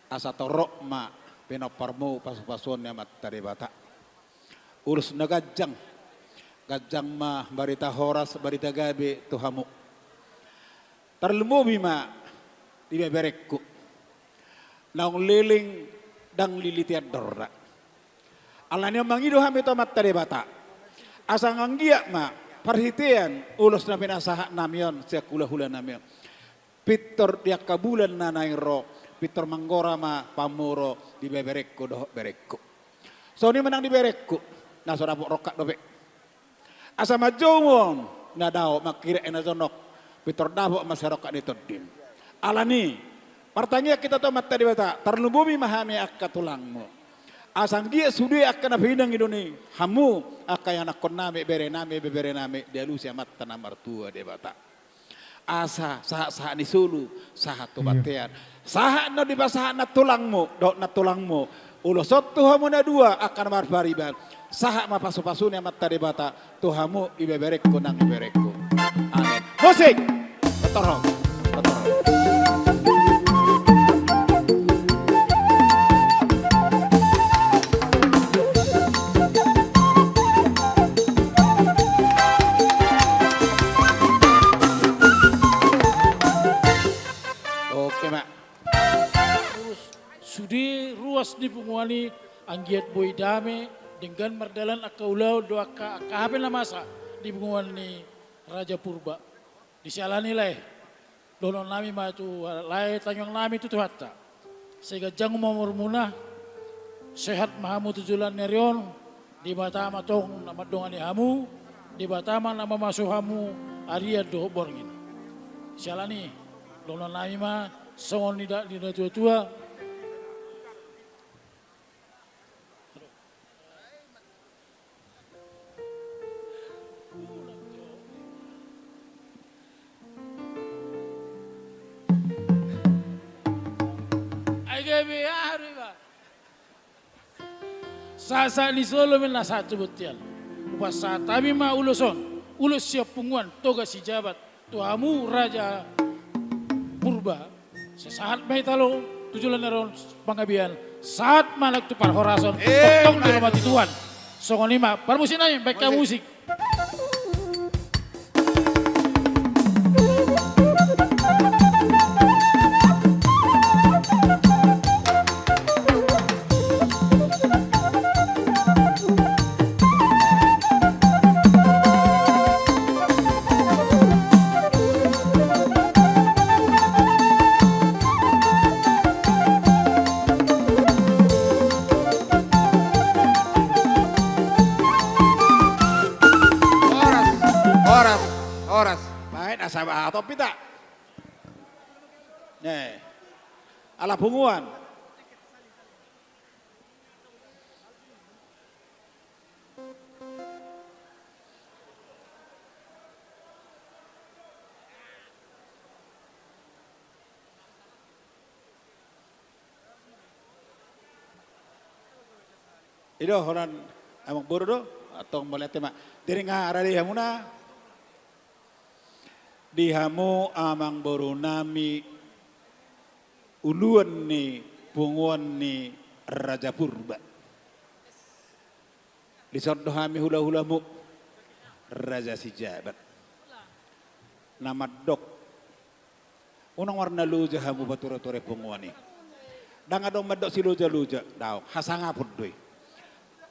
asa torop ma pinomparmu pasu-pasuon ni Amanta Debata. Ulos na ganjang, ganjang ma barita horas, barita gabe tu hamu. Tarlumobi ma di beberengku. Naung leleng ndang liliti andorna. Alani on mangido hami tu Amanta Debata. Asa anggiat ma parhitean ulos na pinasahat nami on, sian hula-hula nami on. Pintor di angka bulan na naeng ro, pintor manggora ma pamuro di beberengku dohot berengku. Songon i ma nang di berengku, na so dapot rongkap dope. Asa manjou ma on, na dao mangkirap i na jonok, pintor dapot ma sian rongkap ni tondim. Alani, martangiang hita tu Amanta Debata, tarlumobi ma hami angka tulangmu. Asa anggiat sude angka na pinangido ni hamu, angka ianakkon nami, bere nami, bebere nami, dialusi Amanta na martua Debata. Asa sahat-sahat ni solu, sahat tu bontean. Sahat na dipasahat nantulangmu, dohot nantulangmu. Ulos on tu hamu na dua, angka na marpariban. Sahat ma pasu-pasu ni Amanta Debata, tu hamu ibeberengku nang iberengku. Amin. Musik! Torop, torop. Oke, Mak. Terus, sude ruas ni punguan i anggiat boi dame, denggan mardalan angka ulaon dohot angka, angka hape na masa di punguan ni Raja Purba. Di siala ni i lae, dohonon nami ma tu lae, tangiang nami tu Tuhanta. Sai ganjang ma umurmuna, sehat ma hamu tu joloan ni ari on, Debata ma tong na mandongani hamu, Debata ma na mamasu hamu arian dohot borngin. Siala ni i, dohonon nami ma songon nidok ni natuatua. Ai gabe aha do iba? Sahat-sahat ni solu ma na sahat tu bontean. Hupasahat hami ma ulos on, ulos sian punguan Toga Sijabat, tu hamu Raja Purba. Sahat ma hita olo tu joloan ni ari on panggabean. Sahat ma nang tu parhorasan. Eh, tongtong do na mati Tuhan. Songon i ma parmusik nami, baen hamu musik. Horas, horas, horas. Baen, asa bahaton hita. Ne. Ala punguan. I do holan amangboru do, antong mauliate ma. Jadi nga rade hamuna. Di hamu amangborunami, uluan ni punguan ni Raja Purba. Dison do hami hulahulamu, Raja Sijabat. Na mandok, unang marna loja hamu patureture punguan i. Ndang adong mandok silojaloja, daong, hasangapon do i.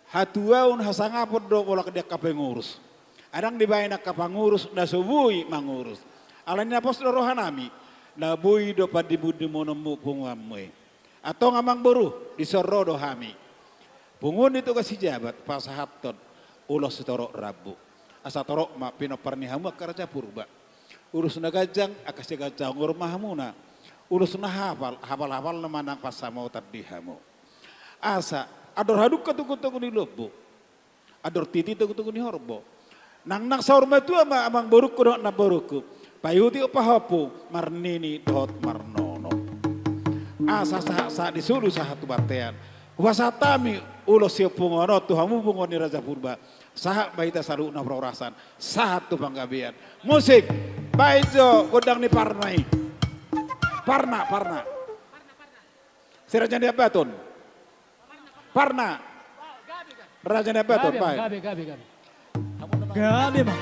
Hatuaon hasangapon do mulak di angka pengurus. Ai ndang dibaen angka pangurus na so boi mangurus. Alani na pos do rohanami, na boi do pandimundimunonmu punguanmu i. Antong amangboru, dison ro do hami. Punguan ni Toga Sijabat pasahathon ulos sitorop rambu. Asa torop ma pinompar ni hamu angka Raja Purba. Ulos na ganjang, angka siganjangon ma hamuna. Ulos na hapal, hapalhapal na manang pansamotan di hamu. Asa, andor hadungka togutogu ni lombu. Andor titi togutogu ni horbo. Nangnang saur matua ma amangborungku dohot namborungku. Paihuthon pahompu, marnini dohot marnono. Asa sahat, sahat ni solu sahat tu bontean. Hupasahat hami ulos sian punguan on tu hamu punguan ni Raja Purba. Sahat ma hita saluhutna parhorasan. Sahat tu panggabean. Musik. Baen jo gondang ni parna i. Parna, parna. Si Raja Nai Ambaton. Parna. Raja Nai Ambaton, gabe, baen. Gabe, gabe, gabe. Gabe ma.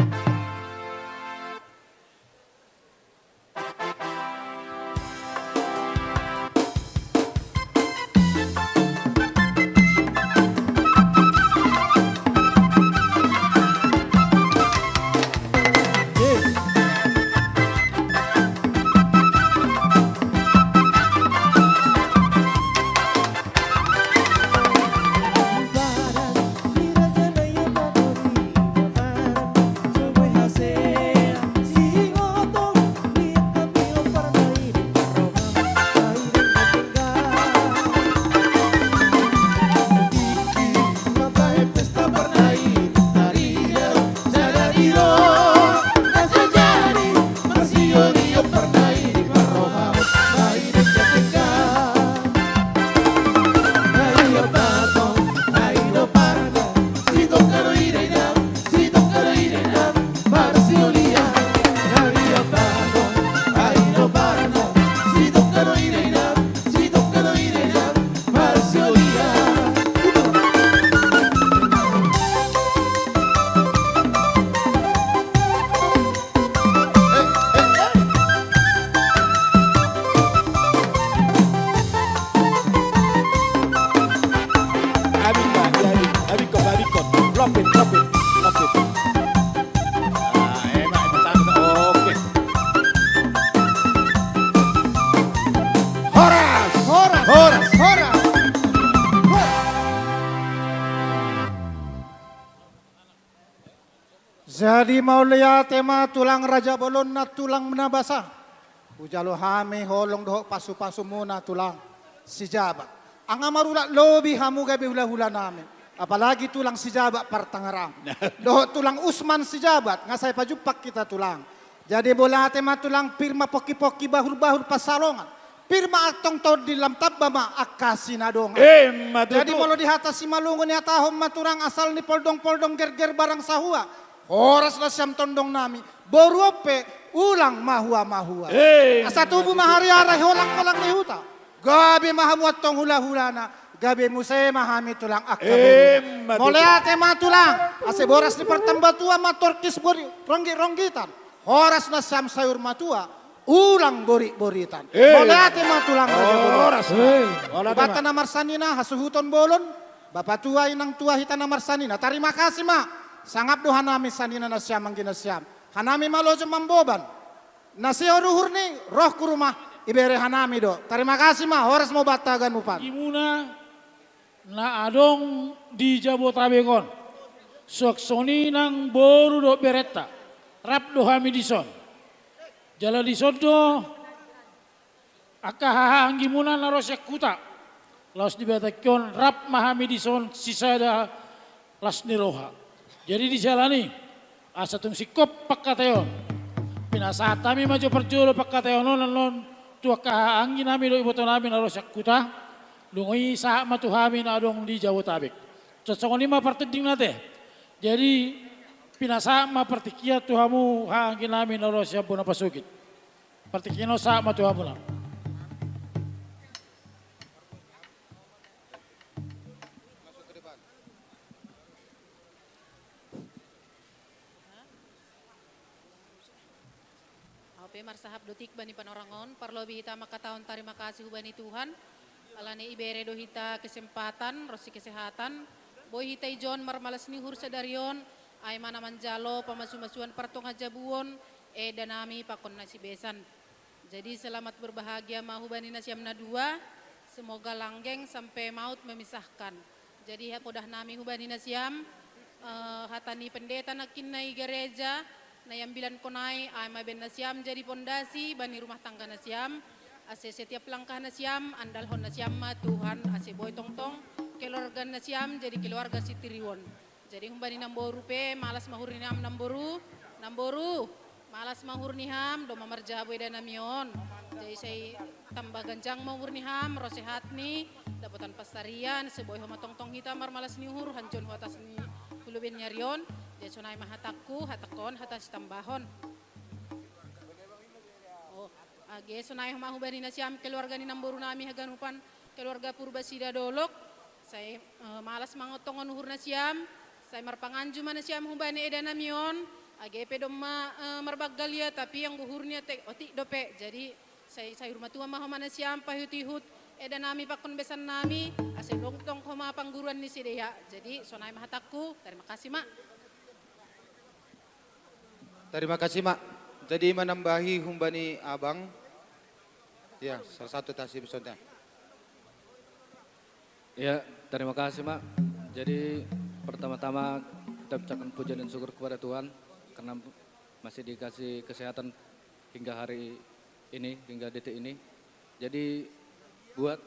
Jadi mauliate ma tulang raja bolon na tulang na basa. Hujalo hami holong dohot pasu-pasumuna tulang sijabat. Anggo marulak lobi hamu gabe hula-hula nami. Apalagi tulang sijabat partangerang. Dohot tulang Usman sijabat, nga sai pajumpang hita tulang. Jadi mauliate ma tulang pir ma pongki-pongki bahul-bahul pansalongan. Pir ma antong tondi lam tamba ma angka sinadongan. Emma tutu. Jadi molo di hata Simalungun dihatahon ma tulang asal ni poldong-poldong gerger barang sahua. Horas nasiam tondong nami. Boru on pe ulang mahua-mahua. Emma tutu. Asa tubu ma hariara holang-holang ni huta. Gabe ma hamu antong hula-hulana. Gabe muse ma hami tulang angka boru. Emma tutu. Mauliate ma tulang. Asa boras ni partambatua ma torkis bori ronggit-ronggitan. Horas nasiam sayur matua. Ulang borit-boritan. Eh. Mauliate ma tulang raja bolon. Horas ma. Eh. Mauliate ma. Bapa na marsanina, hasuhuton bolon. Bapa tua, inang tua, hita na marsanina. Tarima kasih ma. Sangap do hanami sanina nasiam anggi nasiam. Hanami ma lojo mamboban. Na sihor uhur ni rohku rumah ibere hanami do. Tarima kasih ma. Horas ma hubanta haganupan. Anggi muna na adong di Jabotabek on. Suang songon i nang boru dohot berenta. Rap do hami dison. Jala dison do angka haha anggi muna na ro sian huta. Laos di bagasan on rap ma hami dison sisada las ni roha. Jadi di jala ni asa tung singkop pangkataion. Pinasahat hami ma jo parjolo pangkataion on annon tu angka haha anggi nami dohot iboto nami na ro sian huta. Dung i sahat ma tu hami na adong di Jabotabek. Songon i ma partinding na te. Jadi pinasahat ma partingkian tu hamu haha anggi nami na ro sian bona pasogit. Partingkian on sahat ma tu hamu na. Au pe marsahap do tingki bani panorang on, parlobi hita mangkatahon tarima kasih hubani Tuhan, alani ibere do hita kesempatan, ronsi kesehatan, boi hita ijon marmalas ni uhur sadari on, ai ma na manjalo pamasumasuon partonga jabuon, eda nami pakon na sibesan. Jadi selamat berbahagia ma hubani nasiam na dua, semoga langgeng sampai maut memisahkan. Jadi hapodah nami hubani nasiam, eh, hata ni pendeta nangkinna i gareja, na iambilankon ai, ai ma baen nasiam jadi pondasi bani rumah tangga nasiam, ase setiap langkah nasiam, andalhon nasiam ma Tuhan, ase boi tongtong keluarga nasiam jadi keluarga sitiruon. Jadi humbani namboru pe, malas ma uhur ni ham namboru, namboru, malas ma uhur ni ham, domma marjabu eda nami on. Jadi sai tamba ganjang ma uhur ni ham, ro sehat ni, dapotan pansarian, ase boi ho ma tongtong hita marmalas ni uhur, hanjon hu atas ni huluben ni ari on. Jadi sonai ma hatangku, hatangkon, hata sitambahon. Oh, age sonai ho ma hubani nasiam keluarga ni namboru nami haganupan keluarga Purba Sidadolok. Sai, eh, malas mangotongon uhur nasiam, sai marpanganju ma nasiam hubani eda nami on, age pe domma, eh, marbanggal ia, tapi anggo uhur ni otik, otik dope. Jadi sai, sai sayur matua ma ho ma nasiam, paihut-ihut eda nami pakon besan nami, ase tongtong ho ma pangguruan ni sidea. Jadi sonai ma hatangku, tarima kasih ma. Tarima kasih ma. Jadi manambahi humbani abang. Ya, salah satu tasi besonta. Ya, terima kasih ma. Jadi pertama-tama kita ucapkan puja dan syukur kepada Tuhan karena masih dikasih kesehatan hingga hari ini, hingga detik ini. Jadi buat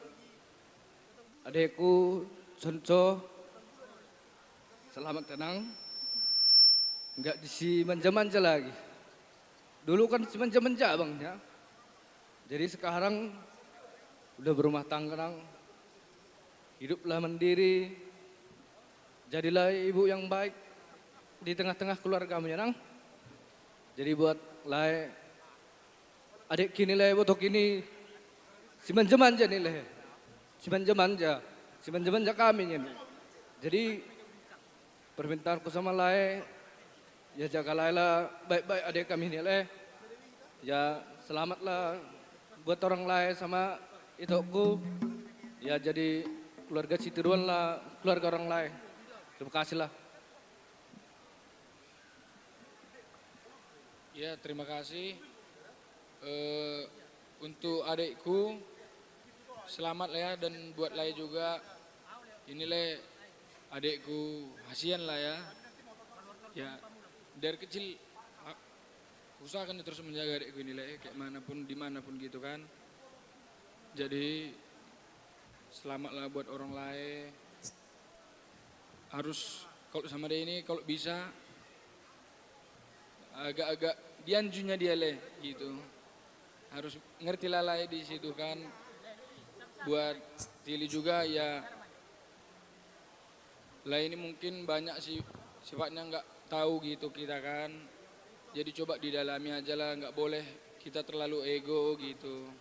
adekku Sonco, selamat tenang. Nggak disimanja-manja lagi. Dulu kan simanja-manja abangnya. Jadi sekarang udah berumah tangga, Nang. Hiduplah mandiri. Jadilah ibu yang baik di tengah-tengah keluargamu ya, Nang. Jadi buat lae, adekki ni lae, botoki ni, simanja-manja ni lae. Simanja-manja. Simanja-manja kami ni. Jadi permintaanku sama lae, ya jaga lae lah baik-baik adek kami ni lae. Ya selamatlah buat orang lae sama itokku. Ya jadi keluarga sitiruon lah keluarga orang lae. Terima kasih lah. Ya, terima kasih. Eh, untuk adekku, selamat lah ya, dan buat lae juga. Ini lae adekku, hasian lah ya. Ya. Dari kecil, a-, usahakan terus menjaga adikku ini, Lae, kayak mana pun, di mana pun gitu kan. Jadi, selamatlah buat orang Lae. Harus, kalau sama dia ini, kalau bisa, agak-agak dianjurnya dia, Lae, gitu. Harus ngerti lah, Lae, di situ kan. Buat Tili juga, ya, Lae ini mungkin banyak sih sifatnya nggak tahu gitu kita kan. Jadi coba didalami aja lah, nggak boleh kita terlalu ego gitu.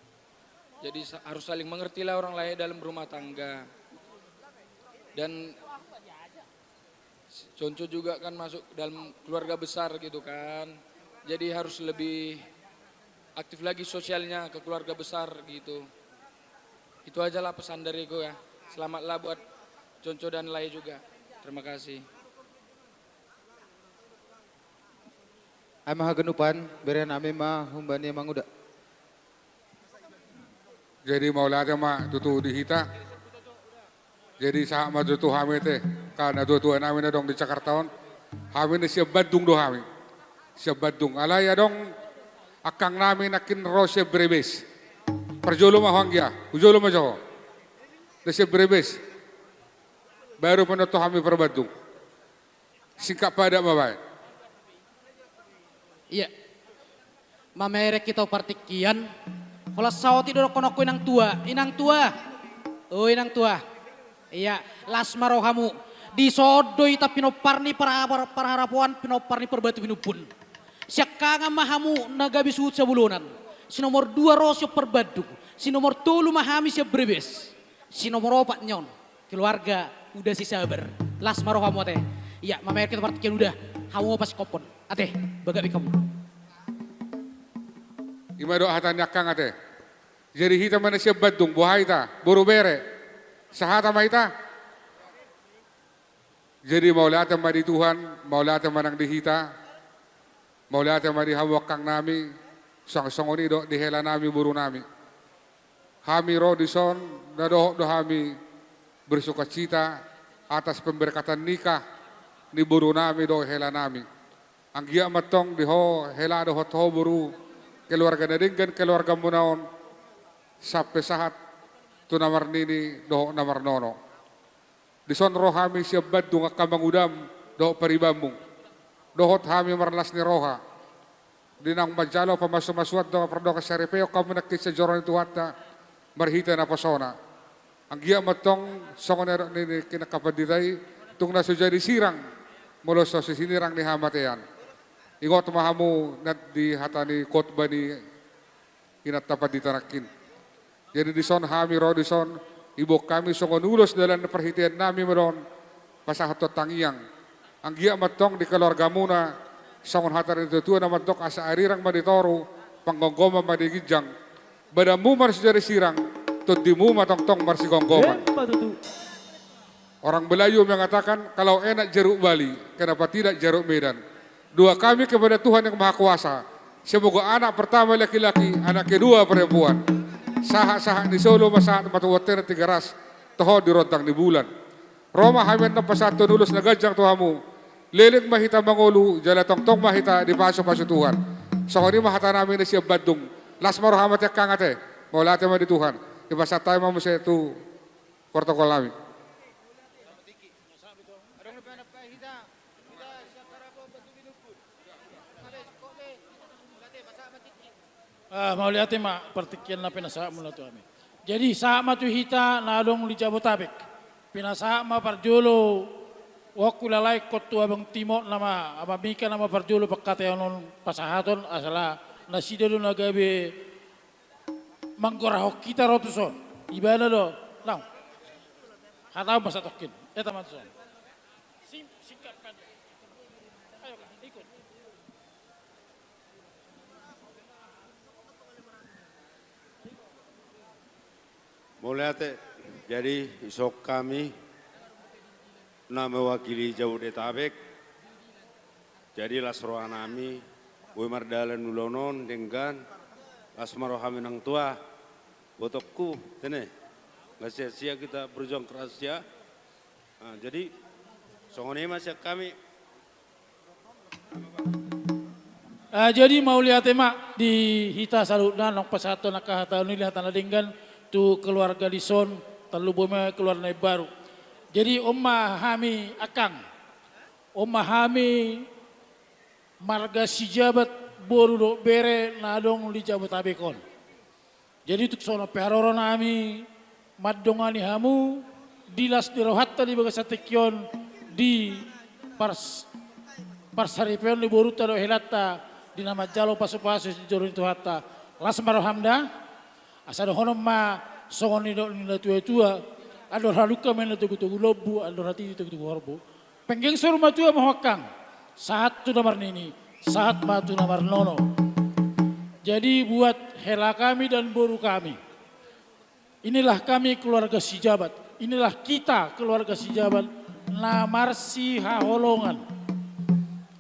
Jadi sa-, harus saling mengerti lah orang Lae dalam rumah tangga. Dan s-, Conco juga kan masuk dalam keluarga besar gitu kan. Jadi harus lebih aktif lagi sosialnya ke keluarga besar gitu. Itu aja lah pesan dariku ya. Selamatlah buat Conco dan Lae juga. Terima kasih. Ai ma haganupan, bere nami ma humbani Amang Uda. Jadi mauliate ma tutu di hita. Jadi sahat ma tutu hami ate, angka natua-tua nami na adong di Jakarta on. Hami na sian Bandung do hami. Sian Bandung. Alai adong angkang nami nangkin ro sian Brebes. Parjolo ma ho anggia, hujolo ma jo ho. Na sian Brebes. Baru pinoto hami par Bandung. Singkat padat ma baen. Iya. Mamereng hita tu partingkian. Holan saotik do dohononku inang tua. Inang tua. O inang tua. Iya, las ma rohamu. Dison do hita pinompar ni para-, para-, parharapoan, pinompar ni Parbatu Pinumpun. Siangkangan ma hamu na gabe suhut sabulunan. Si nomor dua ro sian Parbandung. Si nomor tolu ma hami sian Brebes. Si nomor opat nion. Keluarga Uda Sisabar. Las ma rohamu ate. Iya, mamereng hita tu partingkian Uda. Hamu ma pasingkophon. Ate, bagak be hamu. I ma do hata ni angkang ate. Jadi hita ma na sian Bandung, boha hita, boru bere. Sahata ma hita. Jadi mauliate ma di Tuhan, mauliate ma nang di hita. Mauliate ma di hamu angkang nami, suang songon i do di hela nami boru nami. Hami ro dison, na dohot do hami bersukacita atas pemberkatan nikah ni boru nami dohot hela nami. Anggiat ma antong di ho hela dohot ho boru, keluarga na denggan keluargamuna on, sampe sahat tu na marnini dohot na marnono. Dison ro hami sian Bandung angka mangudam dohot paribanmu. Dohot hami marlas ni roha. Di naung manjalo pamasumasuon dohot pardongansaripeon hamu nangkin sian joro ni Tuhanta marhite naposona. Anggiat ma antong songon na nidok ni angka pandita i, tung na so jadi sirang molo so sinirang ni hamatean. Ingot ma hamu na di hata ni khotbah ni inanta pandita nangkin. Jadi dison hami ro dison, iboan hami songon ulos dalan parhitean nami ma dohot pasahathon tangiang. Anggiat ma antong di keluargamuna, songon hata ni natua-tua na mandok asa arirang ma di toru, panggomgoman ma di ginjang. Badanmu marsijari sirang, tondimu ma tongtong marsigomgoman. Emma tutu. Orang Melayu mengatakan, kalau enak jeruk Bali, kenapa tidak jeruk Medan? Doa kami kepada Tuhan yang Maha Kuasa, semoga anak pertama laki-laki, anak kedua perempuan. Sahat-sahat ni solu ma sahat ma tu bontean Tigaras, toho di rondang ni bulan. Ro ma hami annon pasahathon ulos na ganjang tu hamu. Leleng ma hita mangolu, jala tongtong ma hita dipasupasu Tuhan. Songon i ma hata nami na sian Bandung. Las ma roham ate angkang ate. Mauliate ma di Tuhan. Dipasahat hami ma muse tu protokol nami. Ah, mauliate ma partingkian na pinasahatmuna tu hami. Jadi sahat ma tu hita na adong di Jabotabek. Pinasahat ma parjolo, oku lalae ingkon tu abang Timot nama, abang Mika nama parjolo pangkataion on pasahaton, asa nasida do na gabe manggorahon hita ro tuson. Ibana do, laung. Hata ma satongkin. Eta ma tuson. Sim-, singkat kan. Ayo, Kak, ikut. Mauliate. Jadi, isok hami na mewakili Jabodetabek. Jadi las roha nami, boi mardalan ulaon on denggan, las ma roham inang tua, botongku, tene, nggak sia-sia kita berjuang keras ya. Nah, jadi, songon i ma sian hami. Ah, jadi mauliate ma di hita saluhutna, naung pasahathon angka hata on, hata na denggan tu keluarga dison, tarlumobi ma keluarga na imbaru. Jadi on ma hami angkang, on ma hami marga Sijabat, boru dohot bere na adong di Jabotabek on. Jadi tung songon pe haroro nami mandongani hamu di las ni rohanta di bagasan tingki on, di pars-, parsaripeon ni borunta dohot helanta di na manjalo pasupasu di joro ni Tuhanta. Las ma roham da. Asa dohonon ma songon nidok ni natuatua: Andor hadungka ma inna togutogu lombu, andor hatiti togutogu horbo. Penggeng saur matua ma ho angkang, sahat tu na marnini, sahat ma tu na marnono. Jadi buat hela kami dan boru kami, inilah kami keluarga Sijabat, inilah kita keluarga Sijabat na marsihaholongan.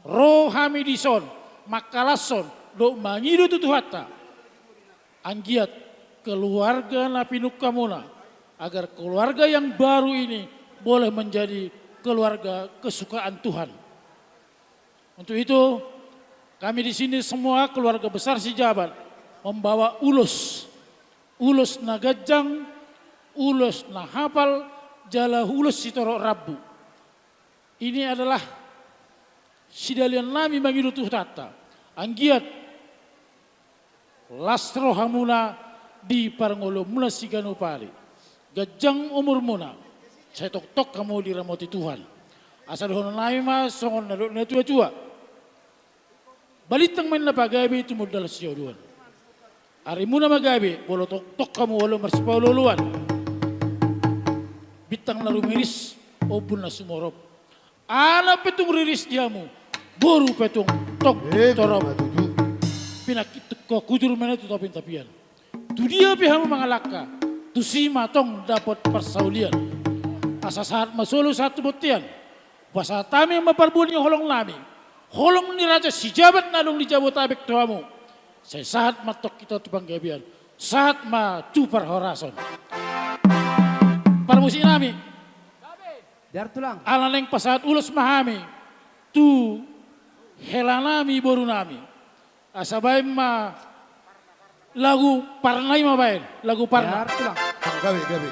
Ro hami dison mangkalashon dohot mangido tu Tuhanta, anggiat keluarga na pinungkamuna, agar keluarga yang baru ini boleh menjadi keluarga kesukaan Tuhan. Untuk itu, kami di sini semua keluarga besar Sijabat membawa ulos, ulos na ganjang, ulos na hapal, jala ulos sitorop rambu. Ini adalah sidalian nami mangido tu Tuhanta, anggiat las rohamuna di parngoluonmuna siganup ari, ganjang umurmuna, sai tongtong hamu diramoti Tuhan. Asa dohonon nami ma songon na nidok ni natuatua: Balintang ma inna pagabe tumundalhon siaduan. Arimuna ma gabe, molo tongtong hamu olo marsipaolooloan. Bintang na rumiris, ombun na sumorop. Anak pe tung riris di hamu, boru pe tung tong torop. Pinangkit tungkot hujur ma inna tu tapiantapian. Tudia pe hamu mangalangka, tusi ma tong dapot parsaulian. Asa sahat ma solu sahat tu bontean. Pasahat hami ma parbue ni holong nami, holong ni Raja Sijabat na adong di Jabotabek tu hamu. Sai sahat ma tong hita tu panggabean, sahat ma tu parhorasan. Parmusik nami, ala naeng pasahat ulos ma hami tu hela nami, boru nami. Asa baen ma lagu parna i ma baen, lagu parna. Gabe, gabe.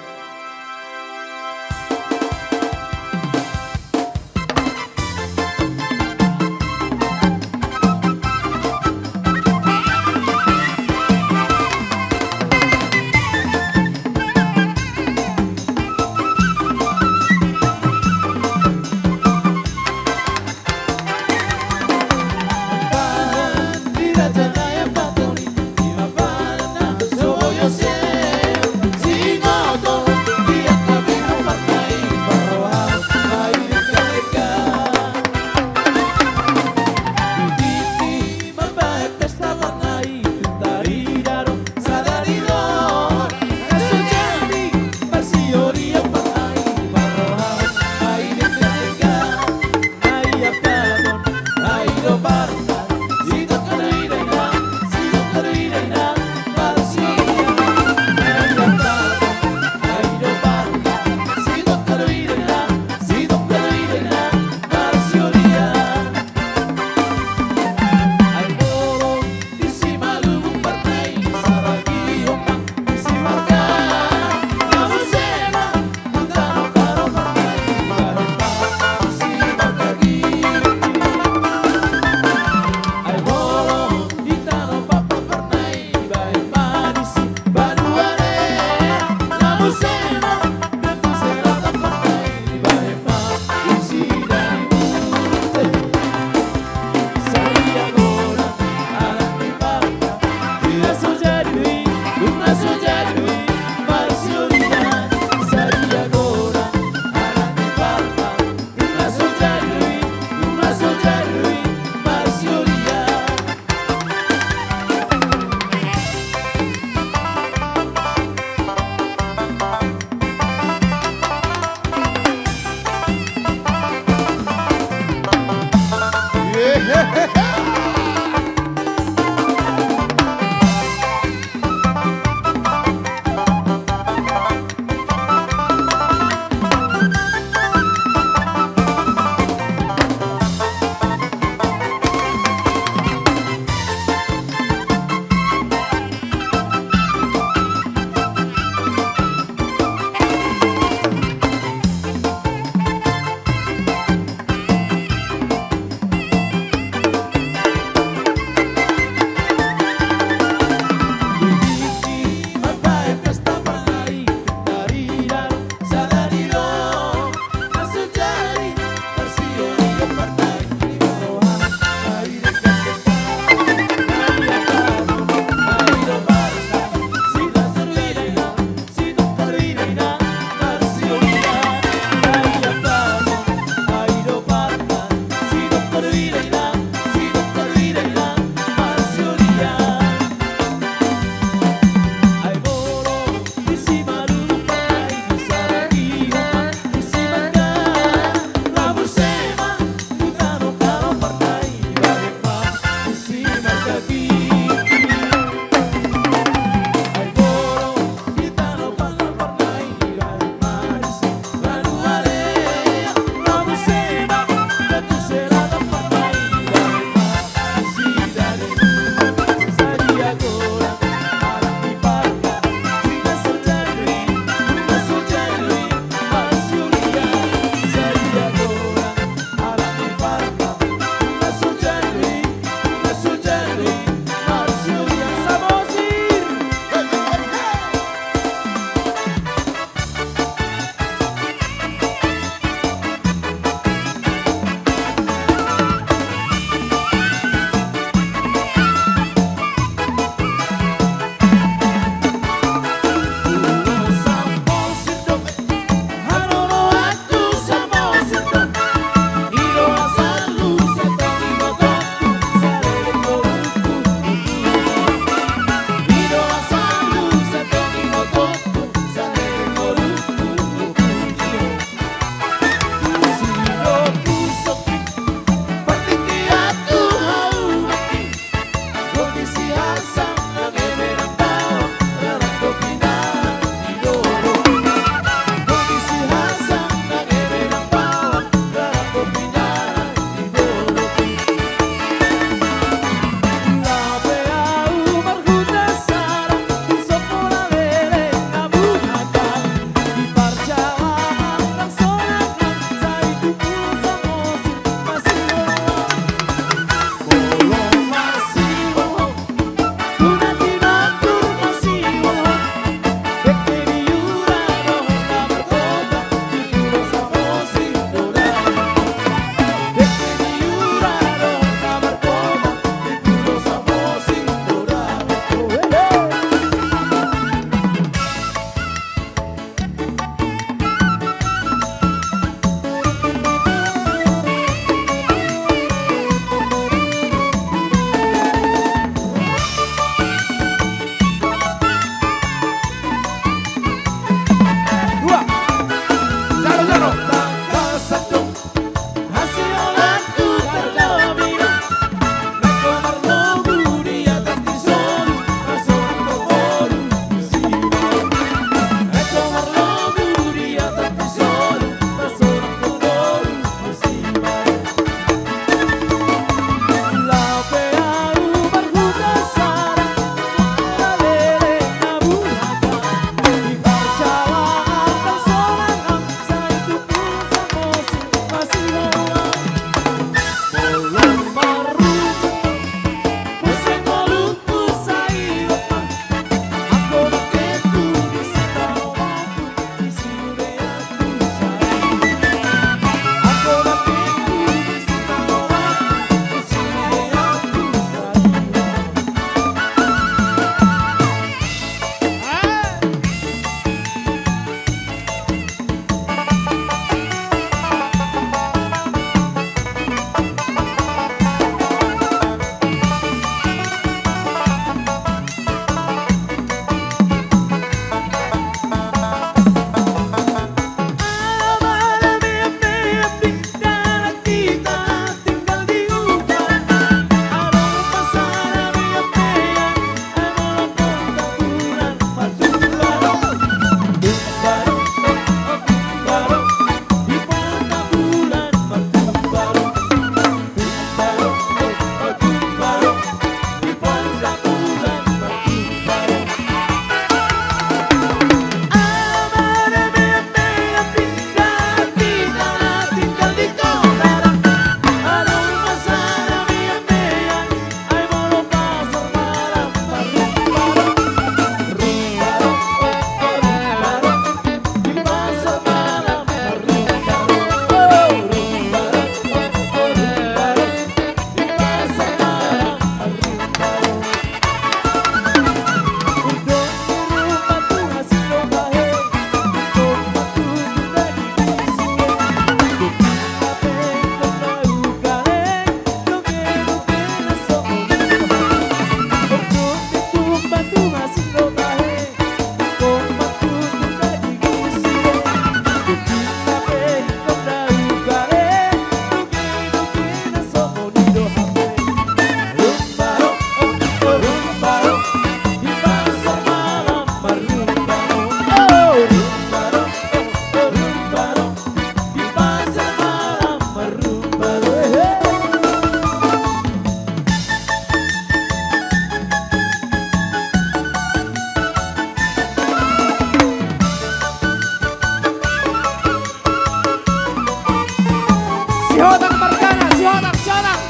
Sihotang margana, sihotang, sihotang.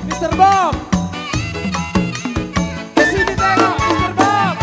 Mister Bob. Ke sini tengok, Mister Bob.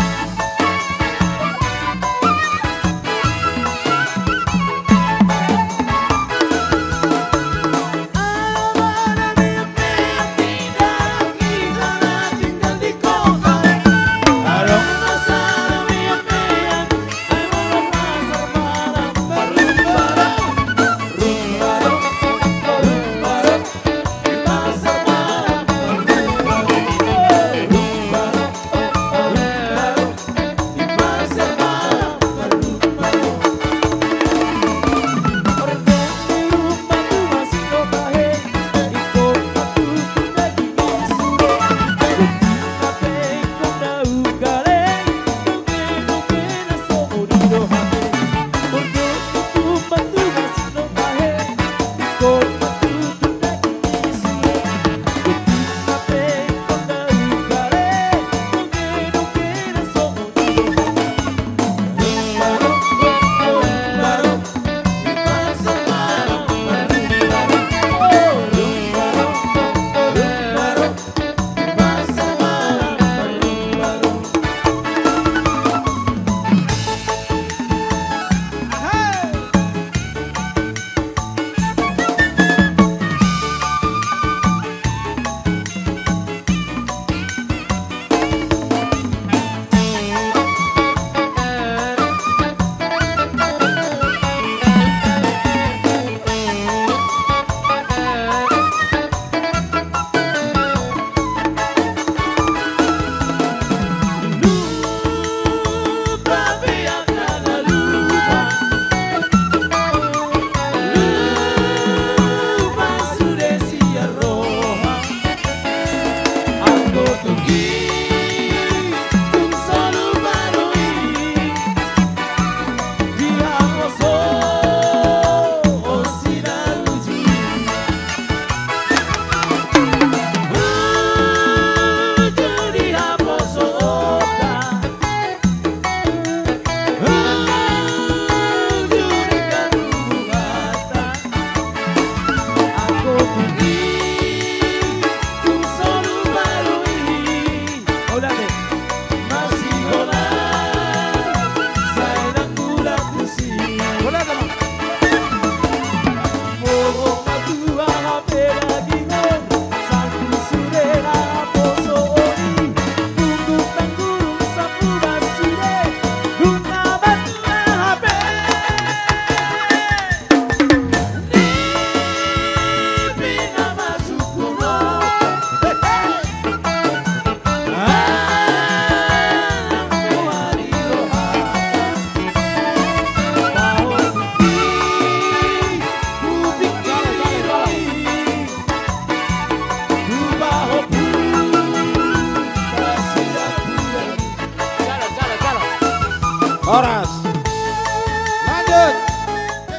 Horas. Lanjut.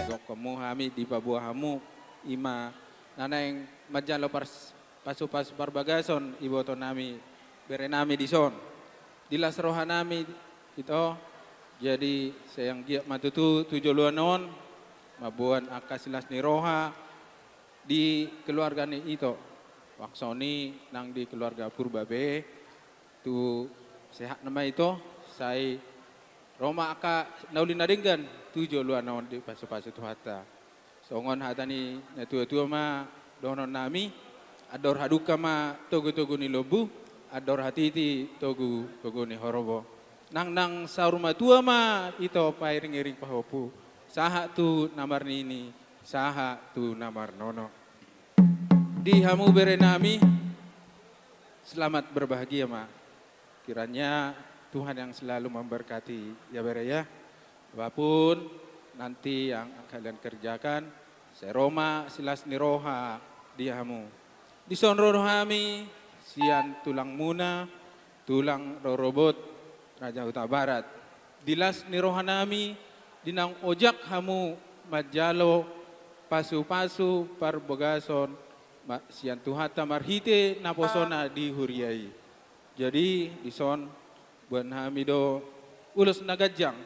Dok hamu hami dipaboa hamu ima na naeng manjalo pars- pasu-pasu parbagason iboto nami, bere nami dison. Di las roha nami ito, jadi sai anggiat ma tutu tu joloan on mamboan angka silas ni roha di keluarga ni ito. Maksudna nang di keluarga Purba be, tu sehat nama ito, sai ro ma angka na uli na denggan tu joloan on dipasu-pasu Tuhanta. Songon hata ni na tua-tua ma dohonon nami, andor hadungka ma togu-togu ni lombu, andor hatiti togu-togu ni horbo. Nang nang saur matua ma ito pairing-iring pahompu, sahat tu na marnini, sahat tu na marnono. Di hamu bere nami, selamat berbahagia ma. Kiranya Tuhan yang selalu memberkati, ya, bere, ya. Apapun nanti yang kalian kerjakan, sai ro ma silas ni roha di hamu. Dison ro do hami sian tulangmuna, tulang rorobot Raja Hutabarat. Di las ni rohanami, di naung ojak hamu manjalo pasupasu parbagason ma-, sian Tuhanta marhite naposona di huria i. Jadi, dison boan hami do ulos na ganjang.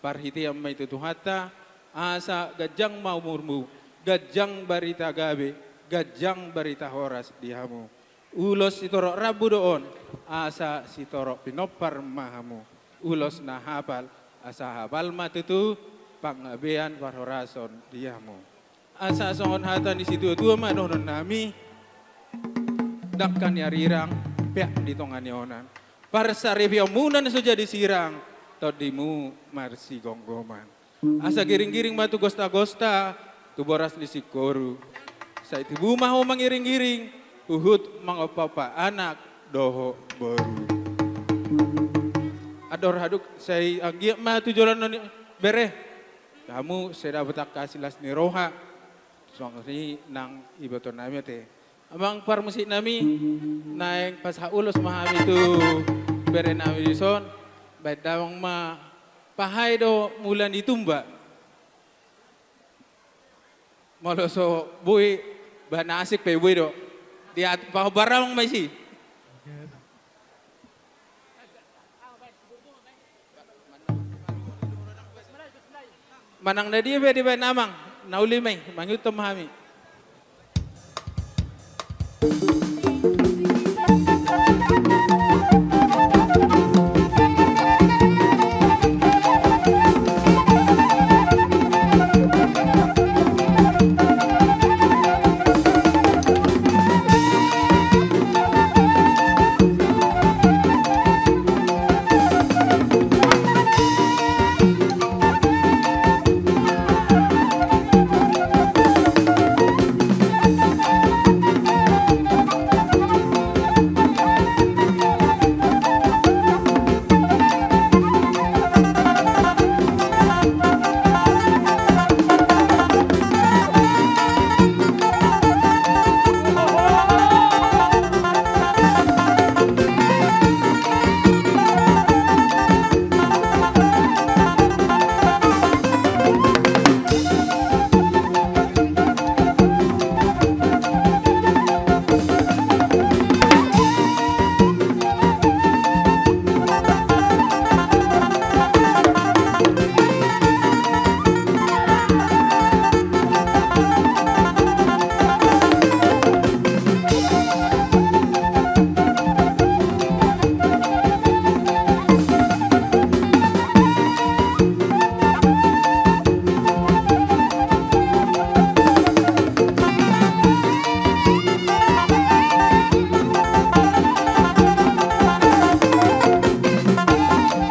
Parhitean ma i tu Tuhanta, asa ganjang ma umurmu, ganjang barita gabe, ganjang barita horas di hamu. Ulos sitorop rambu do on, asa sitorop pinompar ma hamu. Ulos na hapal, asa hapal ma tutu panggabean parhorason di hamu. Asa songon hata ni situatua ma dohononnami: Dangka ni arirang, peak di tonga ni onan. Parsaripeonmuna na so jadi sirang, tondimu marsigomgoman. Asa giringgiring ma tu gostagosta, tu boras ni singkoru. Sai tubu ma ho mangiringgiring, huhut mangompaompa anak dohot boru. Andor haduk, sai anggiat ma tu joloan on, bere. Hamu sai dapot angka silas ni roha. Songon i nang ibotonami ate. Amang parmusiknami, naeng pasahat ulos ma hami tu berenami dison. Baen damang ma, pahai do mula ni tumba. Molo so boi, ba na asing pe boi do. Diat-, pahombar damang ma disi. Manang na dia pe dibaen amang, na uli ma i, mangihuthon ma hami.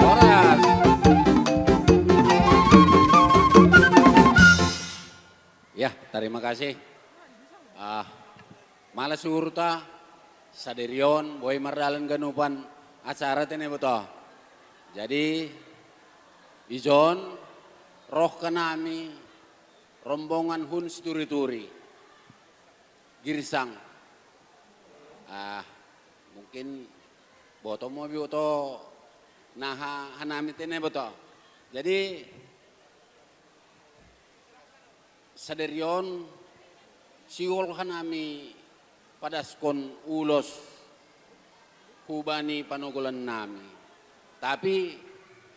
Horas. Ya, tarima kasih. Ah, malas suhurta, sadari on boi mardalan ganupan acara ate na iboto. Jadi, dison roh hanami rombongan Hun Siturituri. Girsang. Ah, mungkin boto ma iboto na ha-, hanami ate na iboto. Jadi, sadari on sihol hanami padaskon ulos hubani panogolannami. Tapi,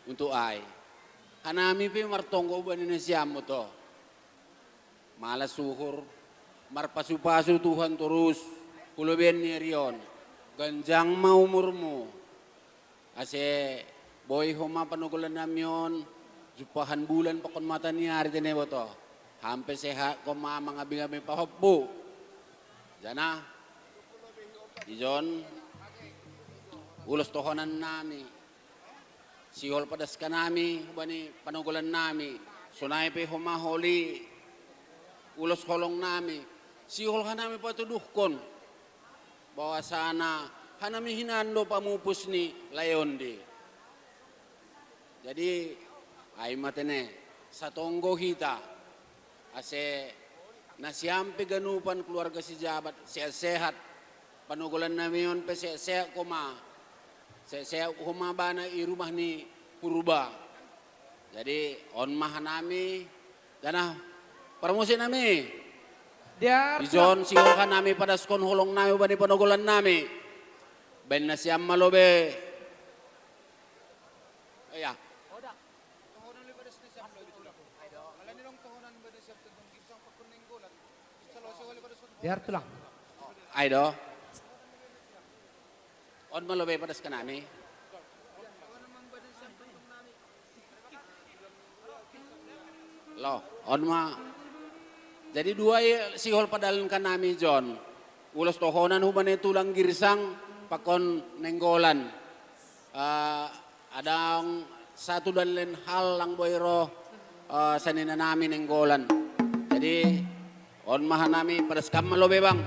untuk ai, hanami pe martonggo hubani nasiam, boto. Malas suhur, marpasupasu Tuhan torus, hulobean ni ari on. Ganjang ma umurmu. Ase boi ho ma panogolannami on jumpahan bulan pakon mata ni ari ate na iboto. Hape sehat ho ma mangabingabi pahompu. Jana, dison ulos tohonannami. Sihol padaskonami hubani panogolannami. Sonai pe ho ma holi ulos holongnami. Sihol hanami patuduhkon bahwasana Hanami hinan do pamupus ni lae ondi. Jadi, ai ma tene, satonggo hita, ase nasiam pe ganupan keluarga Sijabat sehat-sehat, panogolan nami on pe sehat-sehat homa, sehat-sehat homa bana i rumah ni Purba. Jadi, on ma hanami, jana parmusik nami. Diar. Ijon sihol hanami padaskon holong nami bani panogolan nami. Baen nasiam ma lobe. Iya. Diar tulang. Ai do. On ma lobe padaskon nami. Lo, on ma. Jadi dua i sihol padalankan nami Jon. Ulos tohonan hubani tulang Girsang pakon Nainggolan. Eh, adong satu dan lain hal lang boi ro, eh, sanina nami Nainggolan. Jadi on ma hanami padaskon ma lobe bang.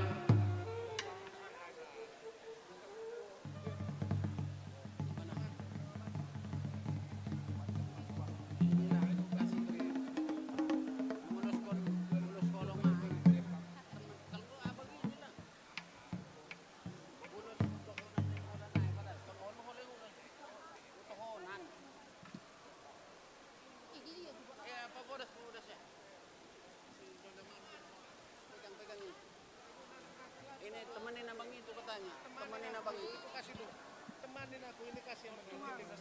Ini teman ni abang itu katanya. Teman ni abang itu. Kasih dulu. Teman ni aku ini kasih. Ini udah,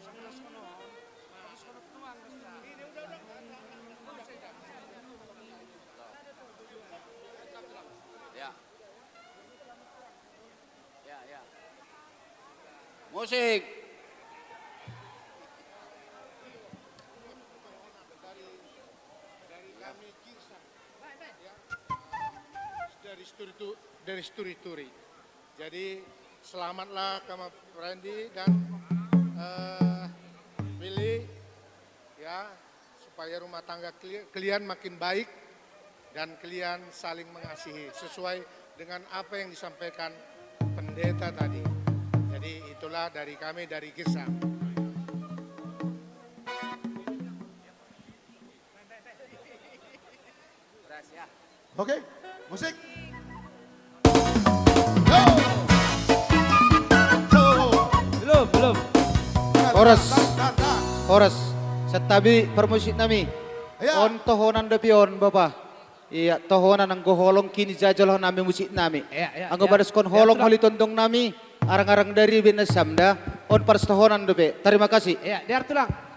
udah. Ya. Ya, ya. Musik. Dari, dari kami Girsang. Ya. Dari Sturi Tu-, dari Sturi Turi. Jadi, selamatlah Kama Randy dan, eh, Willy, ya, supaya rumah tangga keli-, kalian makin baik dan kalian saling mengasihi sesuai dengan apa yang disampaikan pendeta tadi. Jadi, itulah dari kami, dari Girsang. Oke, musik. Yo. Yo. Belum, belum. Horas. Horas. Santabi parmusik nami. Iya. On tohonan dope on, Bapa. Iya, tohonan anggo holong kini jajal ho nami musik nami. Iya, iya, iya. Anggo padaskon holong holi tondong nami, arang-arang dari bina samda, on padas tohonan dope. Terima kasih. Iya, diar tulang.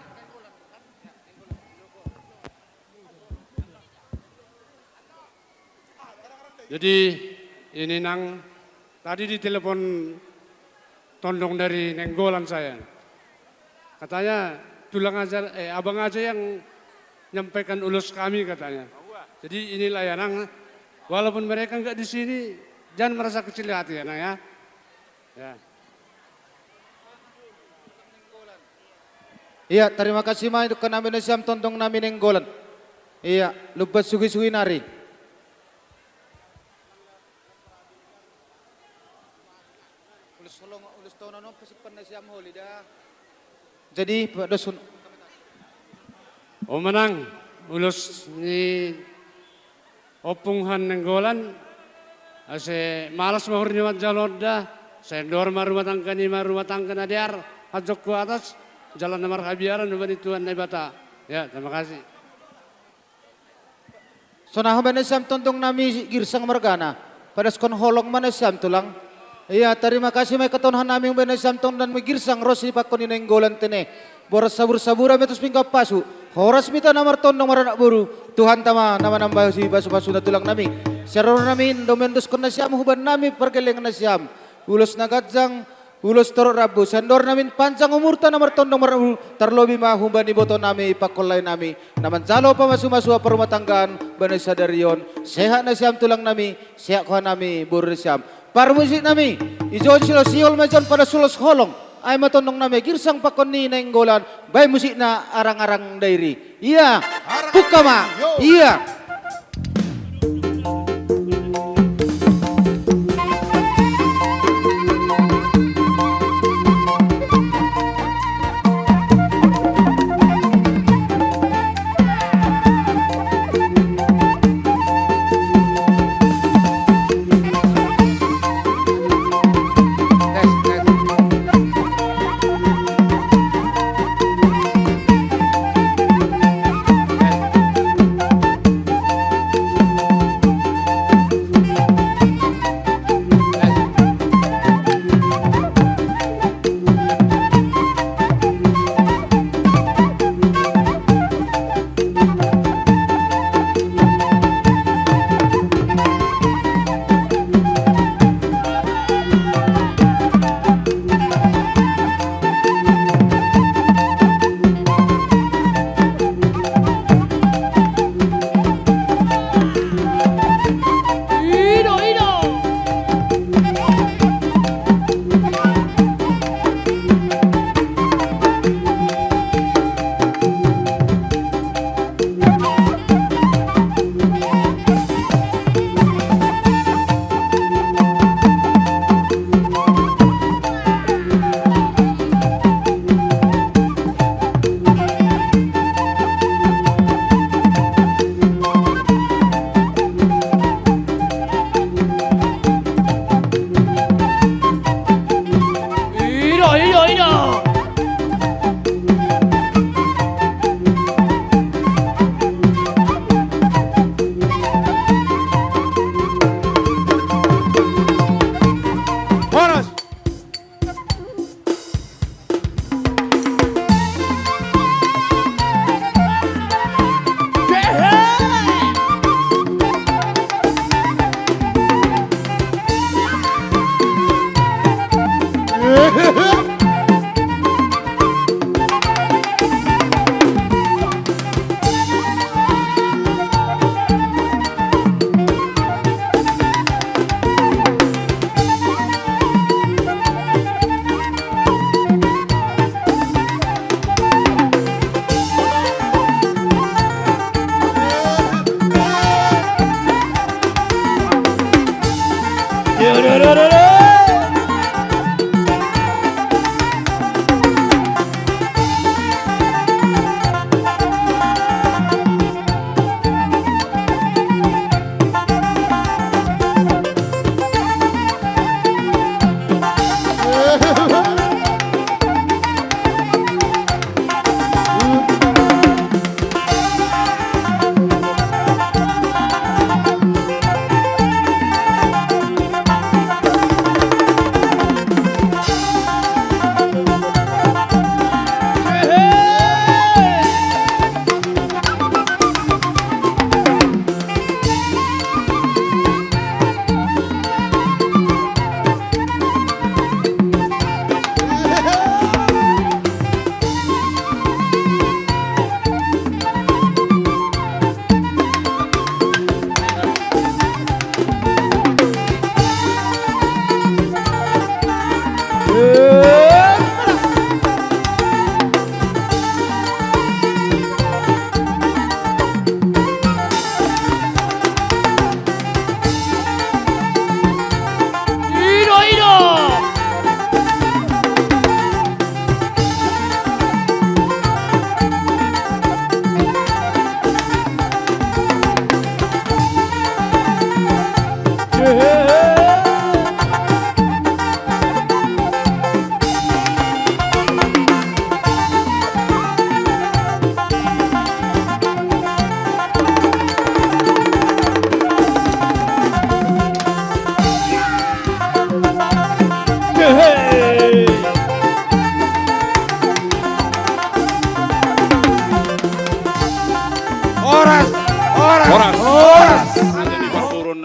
Jadi, ini nang tadi ditelepon tondong dari Nainggolan saya. Katanya, tulang aja, eh, abang aja yang nyampaikan ulos kami katanya. Jadi inilah ya nang, walaupun mereka nggak di sini, jangan merasa kecil hati ya nang ya. Ya. Iya, terima kasih ma i dungkan nami nasiam tondong nami Nainggolan. Iya, lumban sugi-sugi nari. Ulos holong, ulos tohonan on pasimpan nasiam holi da. Jadi, padoshon. O manang, ulos ni Ompung han Nainggolan, ase malas ma hurni manjalo da, sai andor ma rumah tangga ni ma rumah tangga na dear, hanjongku atas, jalan na marhabiaran hubani Tuhan Naibata. Ya, terima kasih. Sonang ho ma nasiam tondong nami Girsang margana, padaskon holong ma nasiam tulang. Ia, terima kasih ma i katon hanami hubani nasiam tondong nami Girsang ro sipakkon ni Nainggolan tene. Boras sabur-sabur ame tus pinggan pasu. Horas ma hita na martondong maranak boru. Tuhanta ma na manambahi pasu-pasuna tulang nami. Sian roha nami do mendoskon nasiam hubahen nami pargeleng nasiam. Ulos na ganjang, ulos torop rambu, sai andor nami panjang umurta na martondong marumur, tarlobi ma humbani boto nami, pangkollai nami, na manjalo pamasu-masuan parumatanggaan, bani sadari on, sehat nasiam tulang nami, sehat ho hanami boru nasiam. Parmusik nami, ijon sihol-sihol ma ijon padas ulos holong, ai ma tondong nami Girsang pakkon ni Nainggolan, baen musikna arang-arang dairi. Ia, buka ma, ia.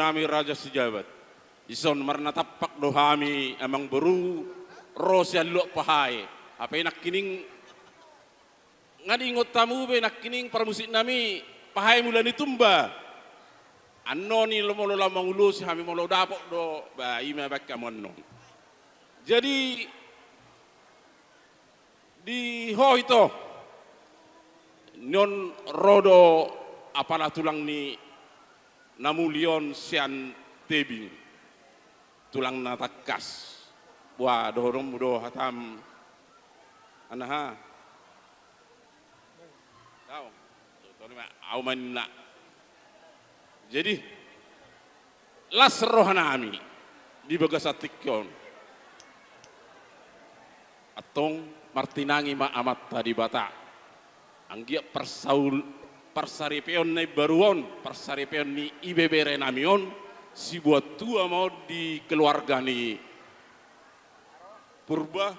Hami Raja Sijabat. Dison marnatampak do hami amangboru, ro sian Luat Pahae. Hape nangkining nga diingot hamu be nangkining parmusiknami Pahae Mula ni Tumba. Annon i molo lam mangulosi hami molo dapot do, ba, i ma baen hamu annon. Jadi, di ho ito, nion ro do apala tulang ni na muli on sian tebing, tulang na tangkas. Boa dohononmu do hatam, anaha? Au. Tolu ma, au ma ninna. Jadi, las rohanami di bagasan tingki on. Antong martinangi ma Amanta Debata. Anggiat parsaul-, parsaripeon na imbaru on, parsaripeon ni ibeberenami on, siboan tua ma on di keluarga ni Purba,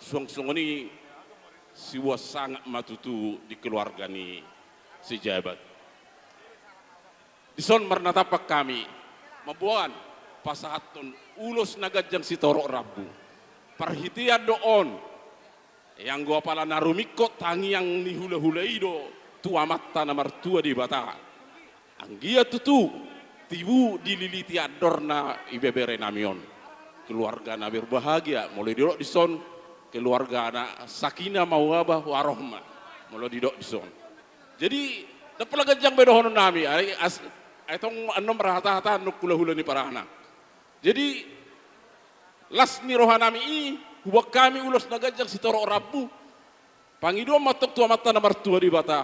suang songon i siboan sangap ma tutu di keluarga ni Sijabat. Dison marnatampak hami mamboan pasahathon ulos na ganjang sitorop rambu. Parhitean do on, e, anggo apala na rumingkot tangiang ni hulahula i do tu Amanta na martua Debata. Anggiat tutu tibu dililiti andorna ibeberenami on. Keluarga na berbahagia, molo didok dison, keluarga na sakinah mawaddah warohmah, molo didok dison. Jadi, ndang pola ganjang be dohononnami, ai as-, ai tong annon marhatahata annon hulahula ni parana. Jadi, las ni rohanami i, huboan hami ulos na ganjang sitorop rambu. Pangidoan ma antong tu Amanta na martua Debata,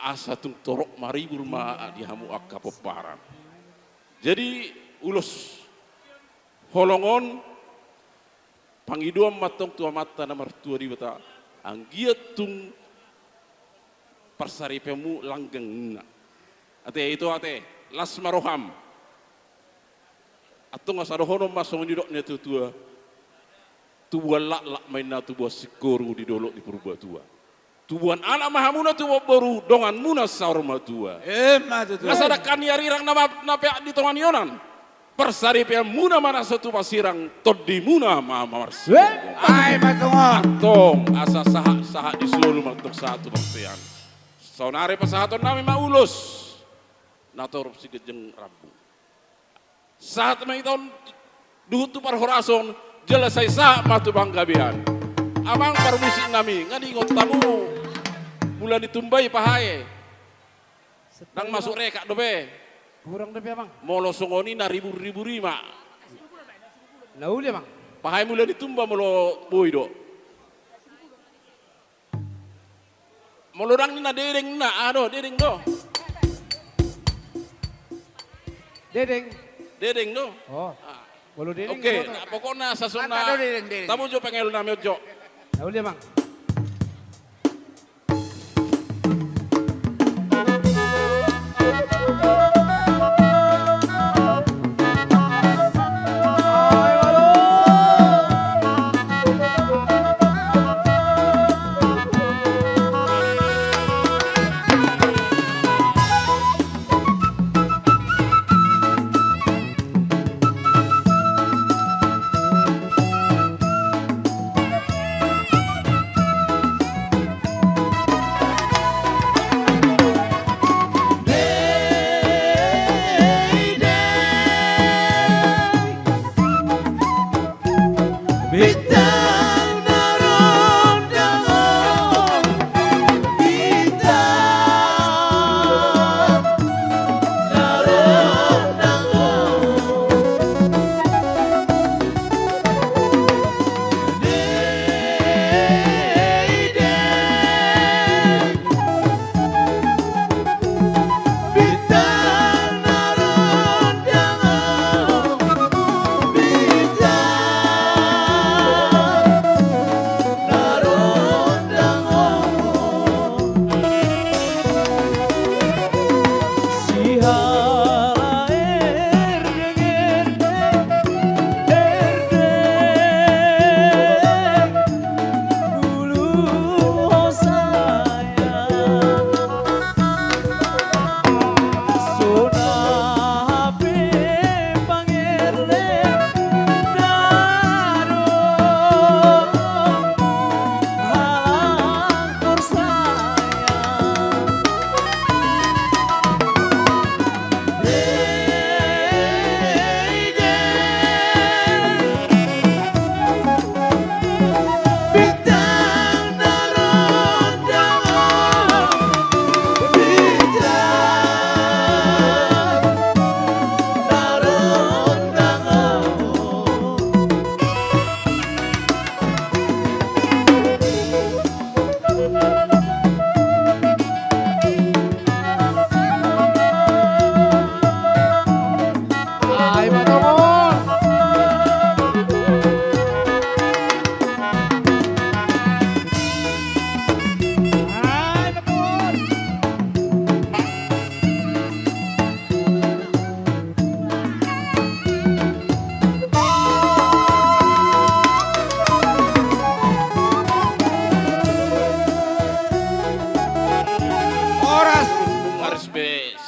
asa tung torop maribur ma di hamu angka pomparan. Jadi, ulos holong on, pangidoan ma antong tu Amanta na martua Debata, anggiat tung parsaripeonmu langgeng ninna. Ate, ito ate, las ma roham. Antong asa dohonon ma songon nidok ni natuatua. Tubuan laklak ma inna tubuan singkoru di dolok ni Purbatua. Tubuan anak ma hamuna tubuan boru, donganmuna saur matua. Emma tutu. Nga sada ni arirang na ma-, na peak di tonga ni onan. Parsaripeonmuna ma na so tupa sirang, tondimuna ma, ma marsirangan. Ai ma tutu. Antong asa sahat, sahat ni solu ma antong sahat tu bontean. Saonari pasahatonnami ma ulos na torop siganjang rambu. Sahat ma hita on dohot tu parhorason, jala sai sahat ma tu panggabean. Amang parmusiknami, nga diingot hamu Mula ni Tumba i Pahae? Ndang masuk rekap dope. Kurang dope, Amang. Molo songon i na ribur-ribur i ma. Na uli, Amang. Pahae Mula ni Tumba molo boi do. Molo ndang ninna dedeng ninna, aha do, dedeng do. Dedeng. Dedeng do. Oh. Ah. Molo dedeng. Oke, na, pokokna sasona. Mata do dedeng, dedeng. Tamu jo pangelunami on jo. Na uli, Amang.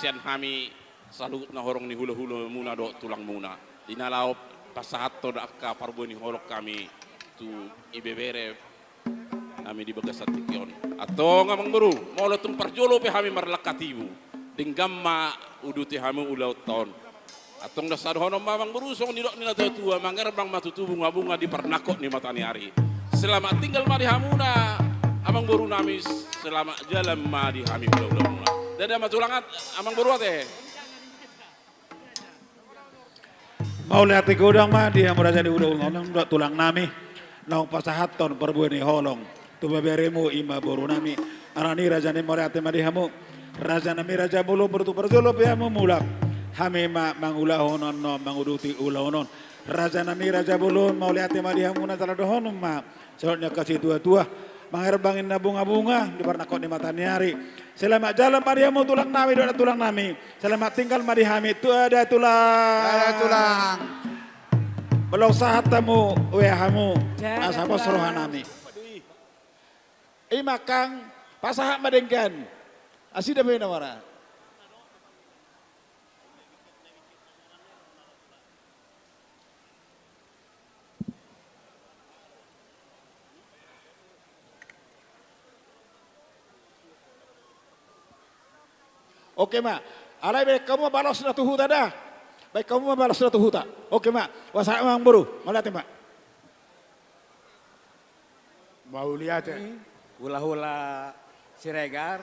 sian hami saluhut na horong ni hulahulamuna dohot tulangmuna. Di na laho pasahathon angka parbue ni holong hami tu ibebere nami di bagasan tingki on. Antong amangboru, molo tung parjolo pe hami marlangka tibu, denggan ma uduti hami ulaonta on. Antong na sadohonon ma amangboru, songon nidok ni natuatua, mangerbang ma tutu bungabunga di parnangkok ni mataniari. Selamat tinggal ma di hamuna amangboru nami, selamat jalan ma di hami hulahulamuna. Ndada ma tulang, amangboru ate. Mauliate godang ma di hamu raja ni hulahulamuna dohot tulang nami, naung pasahathon parbue ni holong tu beberemu, i ma boru nami. Alani raja nami, mauliate ma di hamu. Raja nami, raja molo tung parjolo pe hamu mulak, hami ma mangulahon on, manguduti ulaon on. Raja nami, raja bolon, mauliate ma di hamu, na jala dohonon ma songon nidok ni angka situatua, mangerbang ninna bungabunga di parnangkok ni mataniari. Selamat jalan ma di hamu tulang nami dohot tulang nami. Selamat tinggal ma di hami, tu ndada tulang. Ndada tulang. Molo sahat hamu, ue hamu. Ndada tulang. Asa pos roha nami. I ma kang, pasahat ma denggan. Asi da pe na mara. Oke ma. Alai baen hamu ma balosna tu huta da. Baen hamu ma balosna tu huta. Oke ma. Pasahat ma amangboru. Mauliate ma. Mauliate. Hulahula Siregar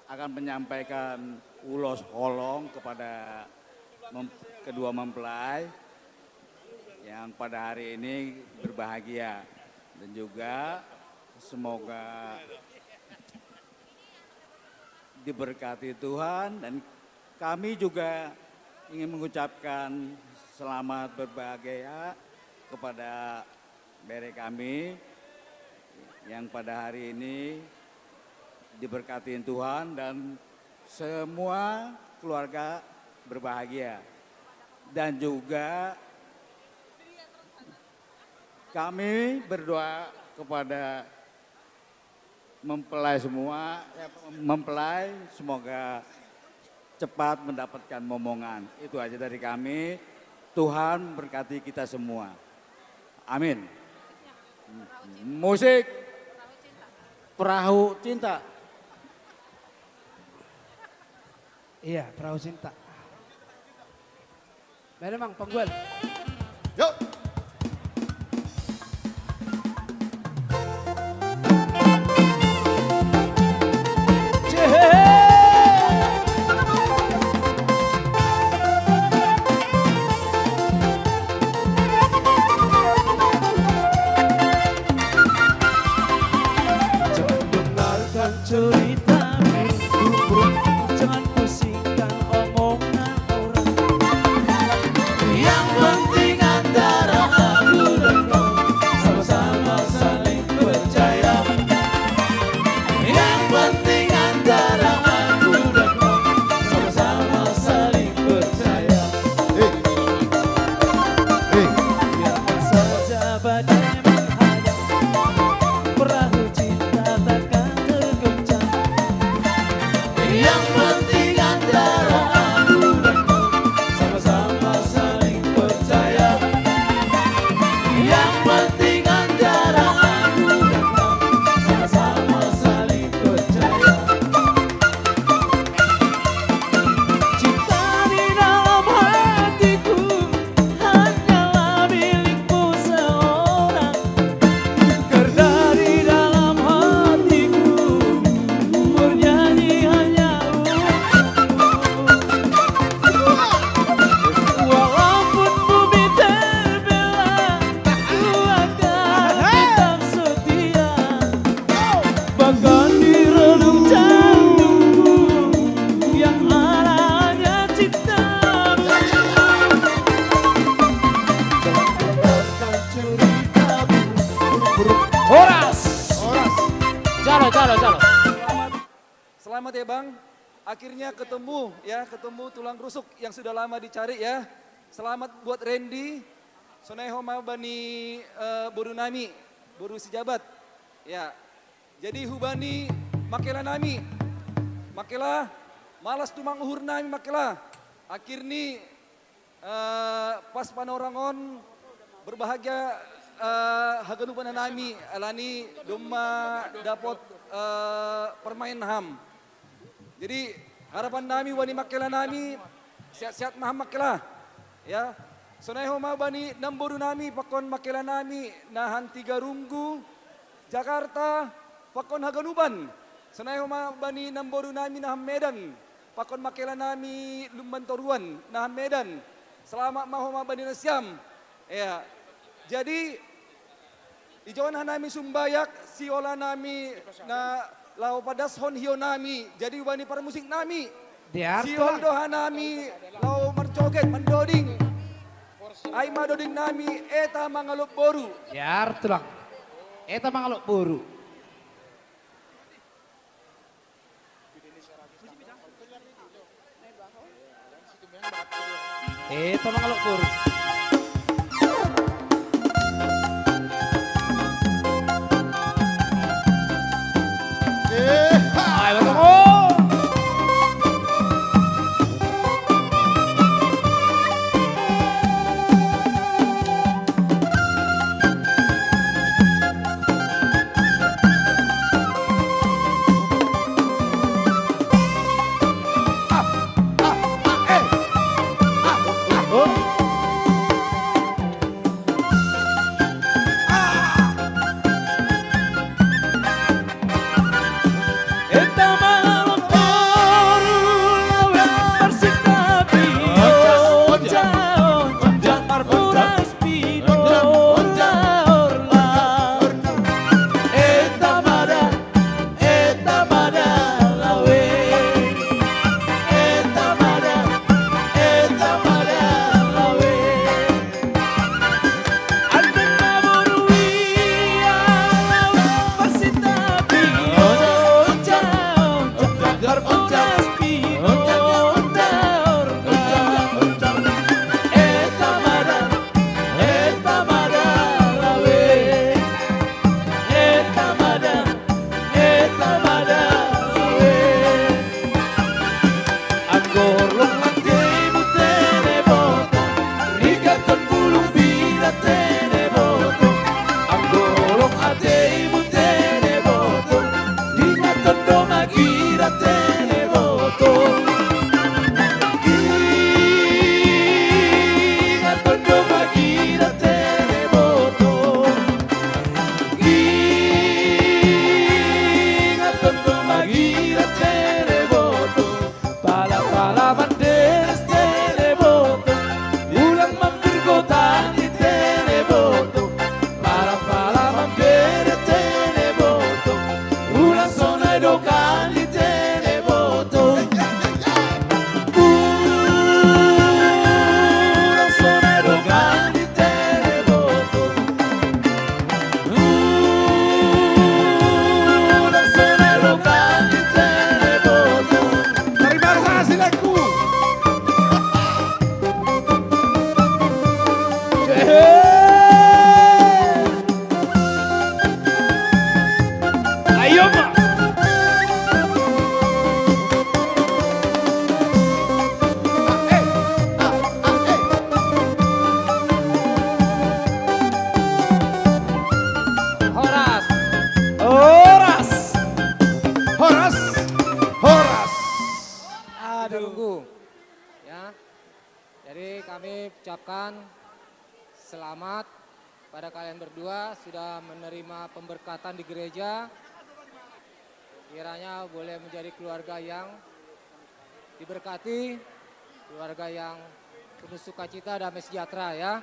akan menyampaikan ulos holong kepada mem-, kedua mempelai yang pada hari ini berbahagia, dan juga semoga diberkati Tuhan, dan kami juga ingin mengucapkan selamat berbahagia kepada bere kami yang pada hari ini diberkati Tuhan dan semua keluarga berbahagia. Dan juga kami berdoa kepada mempelai semua, eh, mempelai, semoga cepat mendapatkan momongan. Itu aja dari kami. Tuhan berkati kita semua. Amin. Musik. Perahu Cinta. Iya, Perahu Cinta. Mana mang panggual? Yuk. Jangan dengarkan cerita burung-burung, jangan pusingkan omongan orang. Yang penting antara aku dan kau sama-sama saling percaya. Yang penting antara aku dan kau sama-sama saling percaya. Eh. Eh. Biarkan saja badai menghadang, perahu cinta takkan tergoncang. Yang penting antara aku dan kau sama-sama saling percaya. Yang penting antara aku dan kau sama-sama saling percaya. Cinta di dalam hatiku hanyalah milikmu seorang. Karena di dalam hatiku bernyanyi hanya untukmu. Walaupun bumi terbelah, ku akan tetap setia. Bahkan di relung jantungku yang ada hanya cintamu. Horas. Horas. Jalo, jalo, jalo. Selamat, selamat ya, Bang. Akhirnya ketemu ya, ketemu tulang rusuk yang sudah lama dicari ya. Selamat buat Randy. Sonai ho ma bani, eh, boru nami, boru Sijabat. Ya. Jadi hubani makela nami. Makela, Malas tumang uhur nami, Makela. Akhirni, eh, pas panorang on, berbahagia, eh, haganupan nami, alani domma dapot, eh, permain ham. Jadi, harapan nami, wani Makela nami, sehat-sehat ma ham, Makela. Ya, sonai homa bani namboru nami, pakon Makela nami, na han Tiga Runggu, Jakarta, pakon haganupan. Sonai homa bani namboru nami na han Medan, pakon Makela nami Lumban Toruan na han Medan. Selamat ma homa bani nasiam. Ya. Jadi, dijouhon hanami sumbayang, siola nami na laho padashon hio nami, jadi bani parmusik nami. Diar, Tulang. Siola do hanami laho marjoget mandoding. Ai ma doding nami, Eta Mangalop Boru. Diar, Tulang. Eta Mangalop Boru. Eta Mangalop Boru. Ayo, Bang. Horas. Horas. Horas. Horas. Aduh. Tunggu. Ya. Jadi kami ucapkan selamat pada kalian berdua sudah menerima pemberkatan di gereja. Kiranya boleh menjadi keluarga yang diberkati, keluarga yang penuh sukacita, damai sejahtera, ya.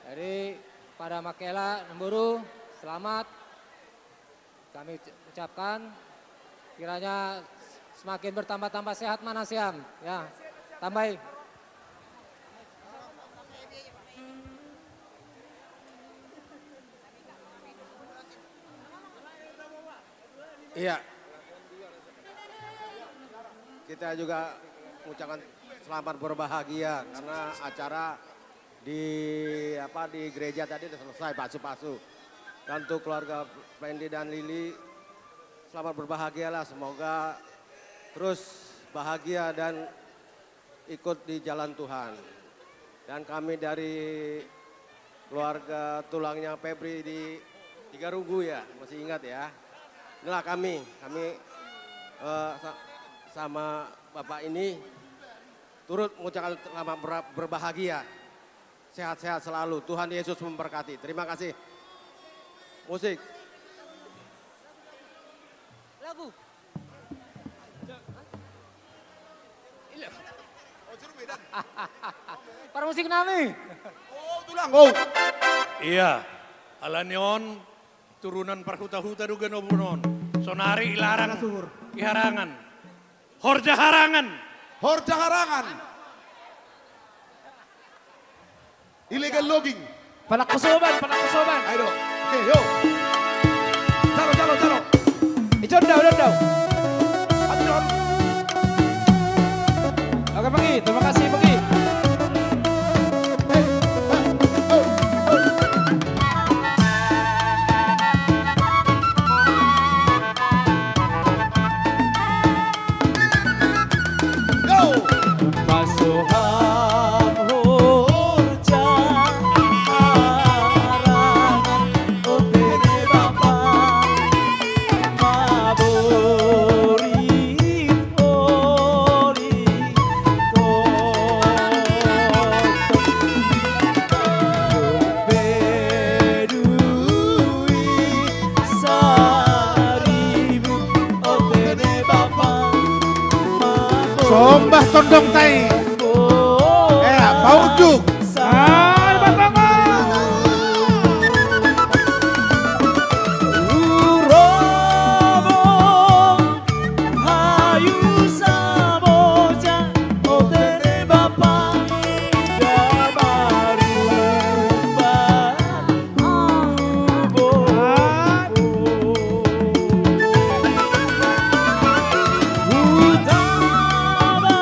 Jadi pada Makela, Namboru, selamat. Kami ucapkan kiranya semakin bertambah-tambah sehat ma nasiam, ya. Tambahi. Iya. Kita juga mengucapkan selamat berbahagia karena acara di, apa, di gereja tadi udah selesai, pasu-pasu. Dan untuk keluarga Fendi dan Lili, selamat berbahagialah. Semoga terus bahagia dan ikut di jalan Tuhan. Dan kami dari keluarga tulangnya Febri di Tiga Rugu ya, masih ingat ya. Inilah kami, kami, eh, sa-, sama Bapak ini turut mengucapkan selamat ber-, berbahagia. Sehat-sehat selalu. Tuhan Yesus memberkati. Terima kasih. Musik. Lagu. Parmusik nami. Oh, tulang, oh. Iya. Alani on turunan parhuta-huta do ganup on. Sonari i Larangan. Suhur. I Harangan. Horja Harangan. Horja Harangan. Illegal logging. Panangkosoban, panangkosoban. Ayo, oke, yo. Jalo, jalo, jalo. Ijon dau, ijon dau. Ayo, Jon. Oke, Pegi. Terima kasih, Pegi. Hei, hei, hei, hei. Go! Pasoham horja arangan, o tene bapa, maborit oli. Sombah tondong tai. Eh, paunjuk. Ai, batangan. Hayu saboja, o tene bapa, da marupa hubobot. Hutaba.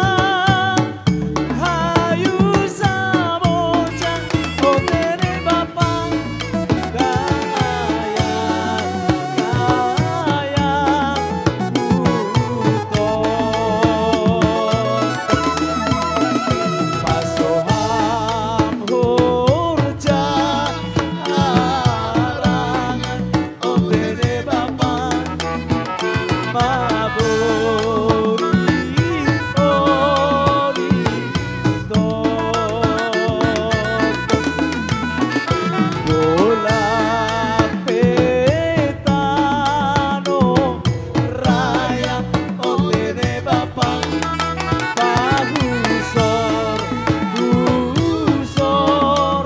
Hayu saboja, o tene bapa, gaya, gaya, huton. Pasoham horja arangan, o tene bapa, maborit oli. Tongtong bolak pe tano raya, o tene bapa, pahusor, husor.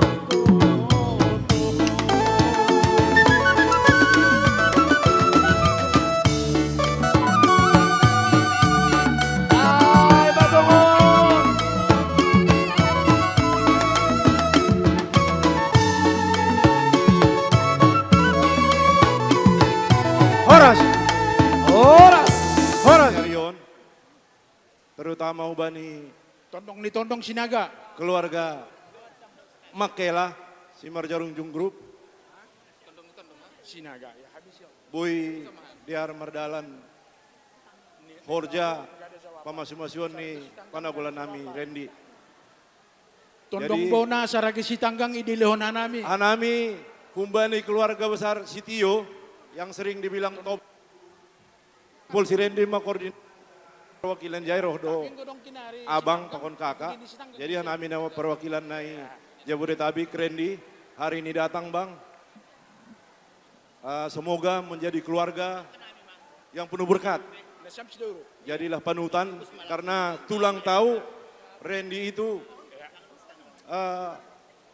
Horas. Horas. Horas. Terutama hubani tondong ni tondong Sinaga. Keluarga Mangkela, Simarjarung Jung Group. Sinaga, ya, habis, ya. Boi diar mardalan horja pamasumasuon ni panagolan nami Rendi. Tondong bona sarage sitanggang i dilehon hanami. Hanami, hubani keluarga besar Sitio, yang sering dibilang top. Pol si Rendi ma koordinator perwakilan, jai ro do abang pakon kakak. Jadi hanami nama perwakilan na i Jabodetabek, Rendi, hari ini datang, Bang. Eh, semoga menjadi keluarga yang penuh berkat. Jadilah panutan, karena tulang tahu Rendi itu, eh,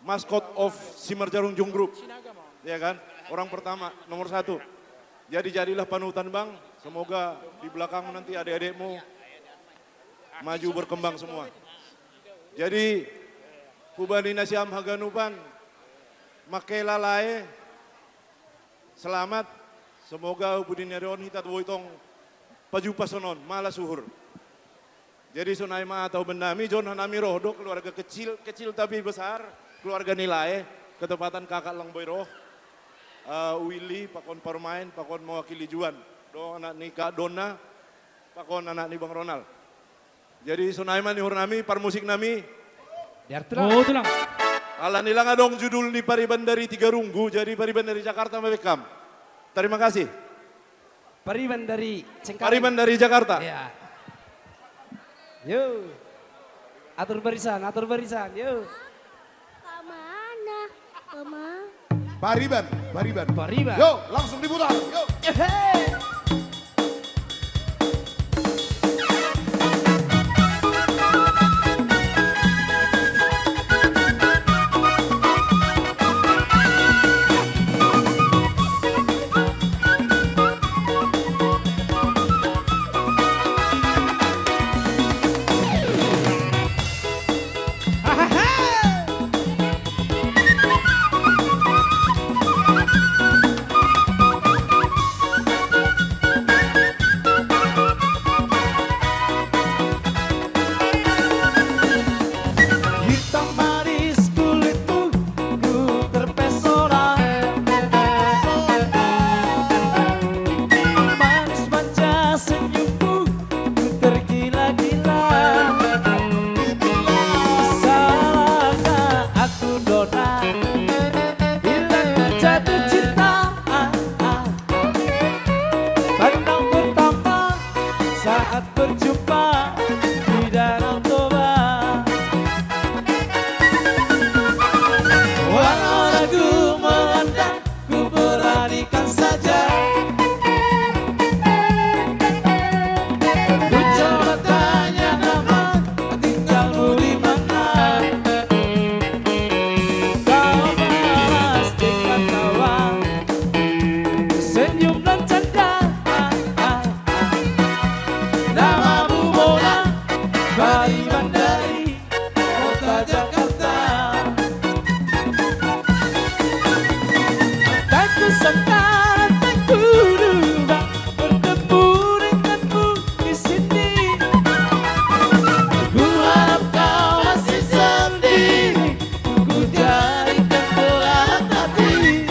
maskot of Simarjarung Jung Group. Ya kan? Orang pertama, nomor satu. Jadi, jadilah panutan, Bang. Semoga di belakang nanti adik-adikmu maju berkembang semua. Jadi, hubani nasiam haganupan, Mangkela lae, selamat. Semoga pudi ni ari on hita boi tong pajumpang sonon, malas uhur. Jadi, sonai ma hata hubannami, jolo hanami ro do keluarga kecil, kecil tapi besar, keluarga ni lae, ketepatan kakak lang boi ro, eh, Willy, pakon parumaen, pakon mewakili Juan, do anak ni Kak Donna, pakon anak ni Bang Ronald. Jadi sonai ma ni uhurnami, parmusiknami. Biar tulang. Oh, tulang. Alani lang adong judul ni Pariban dari Tiga Runggu, jadi Pariban dari Jakarta ma baen hamu. Terima kasih. Pariban dari Cengkareng. Pariban dari Jakarta. Iya. Yo. Atur barisan, atur barisan, yo. Pamana, pama- Pariban, Pariban. Pariban. Yo, langsung diputar. Yo. Ehe. Hitam manis kulitmu, ku terpesona. Manis manja senyummu, ku tergila-gila. Salahkah aku dona, bila ku jatuh cinta? Pandang pertama saat berjumpa di Danau Toba. Walau ragu melanda, ku beranikan saja. Ku coba tanya nama, tinggalmu di mana? Kau balas dengan tawa, senyum dan canda. Namamu Mona, Pariban dari kota Jakarta. Tak kusangka, tak kuduga bertemu denganmu di sini. Ku harap kau masih sendiri, ku jadikan belahan hati.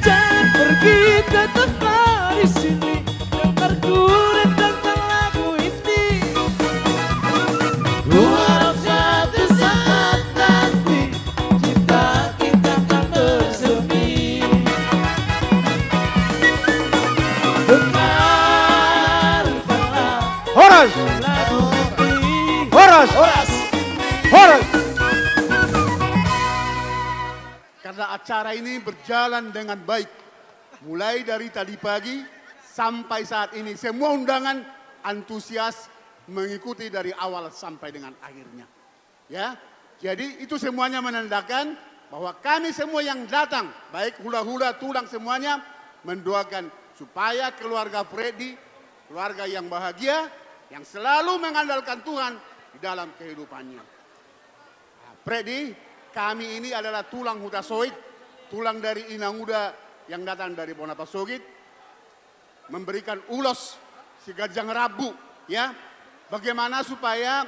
Jangan pergi, tetaplah di sini. Dengarku dan dengarkan lagu ini. Ku harap suatu saat nanti cinta kita akan bersemi. Dengarkanlah. Horas. Lagu ini. Horas. Horas. Horas. Karena acara ini berjalan dengan baik, mulai dari tadi pagi sampai saat ini, semua undangan antusias mengikuti dari awal sampai dengan akhirnya. Ya, jadi itu semuanya menandakan bahwa kami semua yang datang, baik hula-hula, tulang, semuanya, mendoakan supaya keluarga Freddy, keluarga yang bahagia, yang selalu mengandalkan Tuhan di dalam kehidupannya. Nah, Freddy, kami ini adalah tulang Hutasoit, tulang dari Inanguda yang datang dari Bona Pasogit, memberikan ulos si ganjang rambu, ya. Bagaimana supaya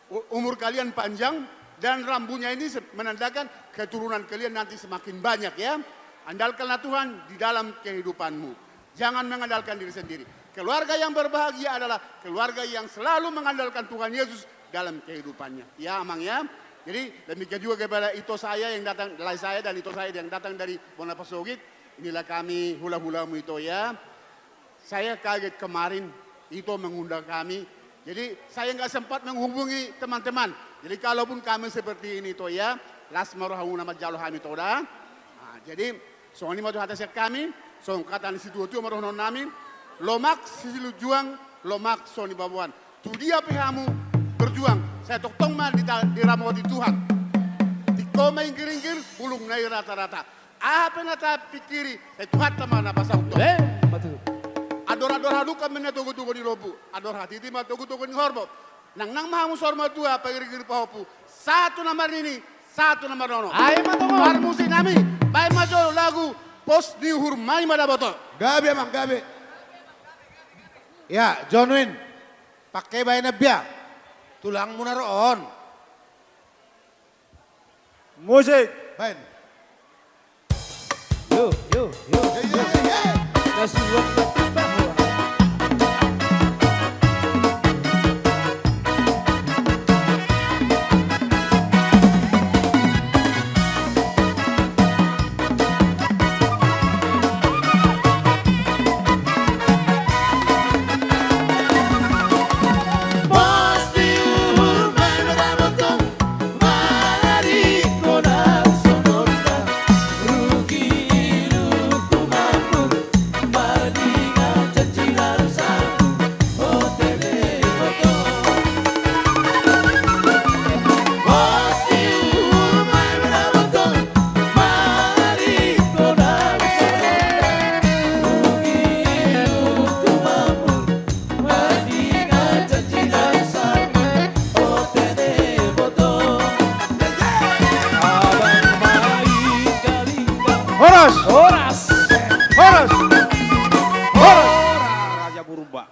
u-, umur kalian panjang dan rambunya ini se-, menandakan keturunan kalian nanti semakin banyak, ya. Andalkanlah Tuhan di dalam kehidupanmu. Jangan mengandalkan diri sendiri. Keluarga yang berbahagia adalah keluarga yang selalu mengandalkan Tuhan Yesus dalam kehidupannya. Ya, Amang, ya. Jadi, demikian juga kepada ito saya yang datang, lae saya dan ito saya yang datang dari Bona Pasogit. Inilah kami hula-hulamu, ito, ya. Saya kaget kemarin, ito mengundang kami. Jadi, saya nggak sempat menghubungi teman-teman. Jadi, kalaupun kami seperti ini, ito, ya, las ma rohamuna manjalo hami, ito, da. Nah, jadi, songon i ma tu hata sian hami, songon hata ni situatua ma dohononnami, lomak silinjuang, lomak so nibaboan. Tu dia pe hamu berjuang, sai tongtong ma dita-, diramoti Tuhan. Tingko ma inggir-inggir, bulungna i rata-rata. Aha pe na tapingkiri, sai Tuhanta ma na pasauthon. Eh, betul. Andor-andor halumpang ma na togu-togu ni lombu, andor hatiti ma togu-togu ni horbo. Nangnang ma hamu saur matua, pagirgir pahompu, sahat tu na marnini, sahat tu na marnono. Ai ma tutu. Parmusiknami, baen ma jo lagu Pos ni Uhur Maima Daboto. Gabe, Amang, gabe. Ya, John Win. Pake baen, Abia. Tulangmu na ro on. Musik. Baen. Yo, yo, yo, yo. Ye, ye, ye, ye. Kasuan bertambah. Horas! Horas! Horas! Raja Purba.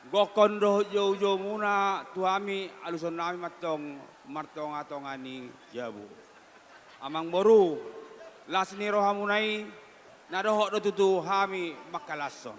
Gokhon dohot joujoumuna tu hami, alusan nami ma antong martongatonga ni jabu. Amangboru, las ni rohamuna i, na dohot do tutu hami mangkalashon.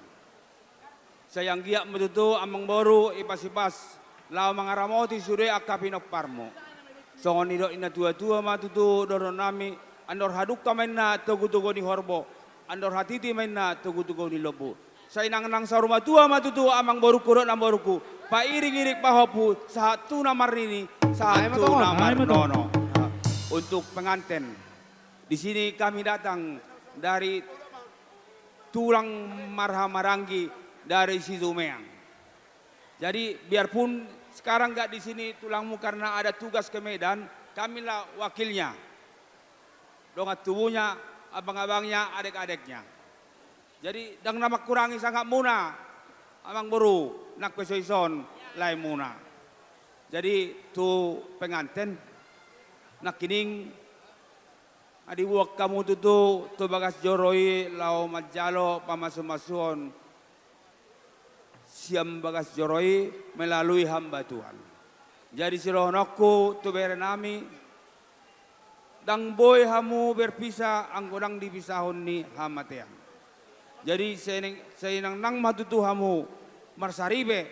Sai anggiat ma tutu, Amangboru, ipasipas laho mangaramoti sude angka pinomparmu. Songon nidok ni natuatua ma tutu dohonon nami, andor hadungka ma inna togutogu ni horbo, andor hatiti ma inna togutogu ni lombu. Sai nangnang saur matua ma tutu, Amangborungku dohot namborungku, pairingiring pahompu, sahat tu na marnini, sahat tu na marnono. Untuk penganten, di sini kami datang dari tulang marhahamaranggi, dari Situmeang. Jadi, biarpun sekarang nggak di sini tulangmu karena ada tugas ke Medan, kamilah wakilnya. Dongan tubunya, abang-abangnya, adek-adeknya. Jadi, ndang na mangkurangi sangapmuna, Amangboru, nang pe so dison laemuna. Jadi, tu penganten, nangkining, nga diboan hamu tutu tu bagas joro i laho manjalo pamasumasuon sian bagas joro i melalui hamba Tuhan. Jadi sidohononku tu berenami, ndang boi hamu berpisah anggo ndang dipisahon ni hamatean. Jadi sai nang, sai nangnang ma tutu hamu marsaripe,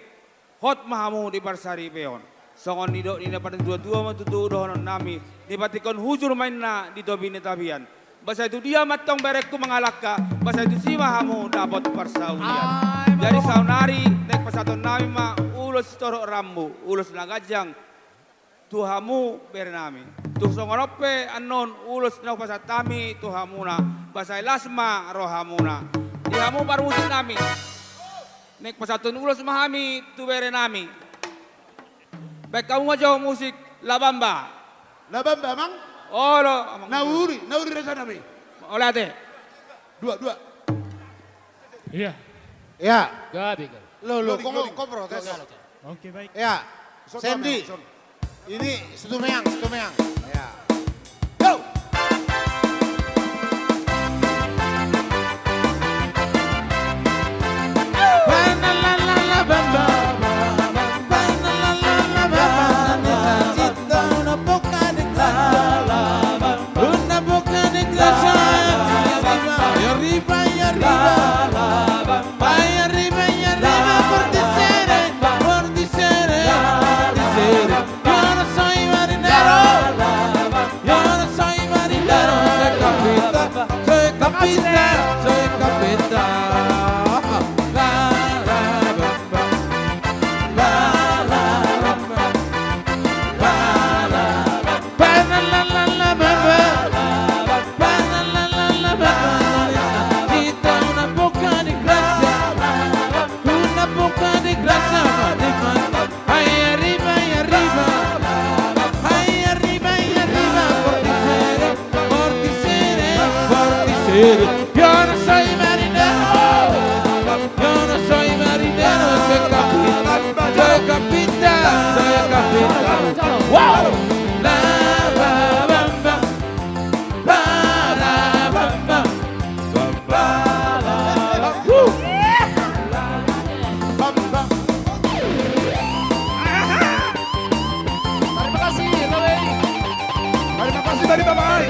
hot ma hamu di parsaripeon. Songon nidok ni na padan tuatua ma tutu dohononnami, dipatikon hujur ma inna di topi ni tapian. Ba sai tu dia ma antong berengku mangalangka, ba sai tusi ma hamu dapot parsaulian. Jadi saonari naeng pasahatonnami ma ulos sitorop rambu, ulos na ganjang tu hamu berenami. Tung songon on pe annon ulos na hupasahat hami tu hamuna, ba sai las ma rohamuna. Di hamu parmusiknami, naeng pasahathon ulos ma hami tu berenami. Baen hamu ma jo musik La Bamba. La Bamba, Amang? Olo, Amang. Nauli, nauli rajanami. Olo ate. Dua, dua. Iya. Iya. Gabe, gabe. Lo, lo, kau, kau protes. Oke, baik. Iya. Sandy. Ini Situmeang, Situmeang. Iya. Go! Tarima kasih, Bang. Tarima kasih, Bang.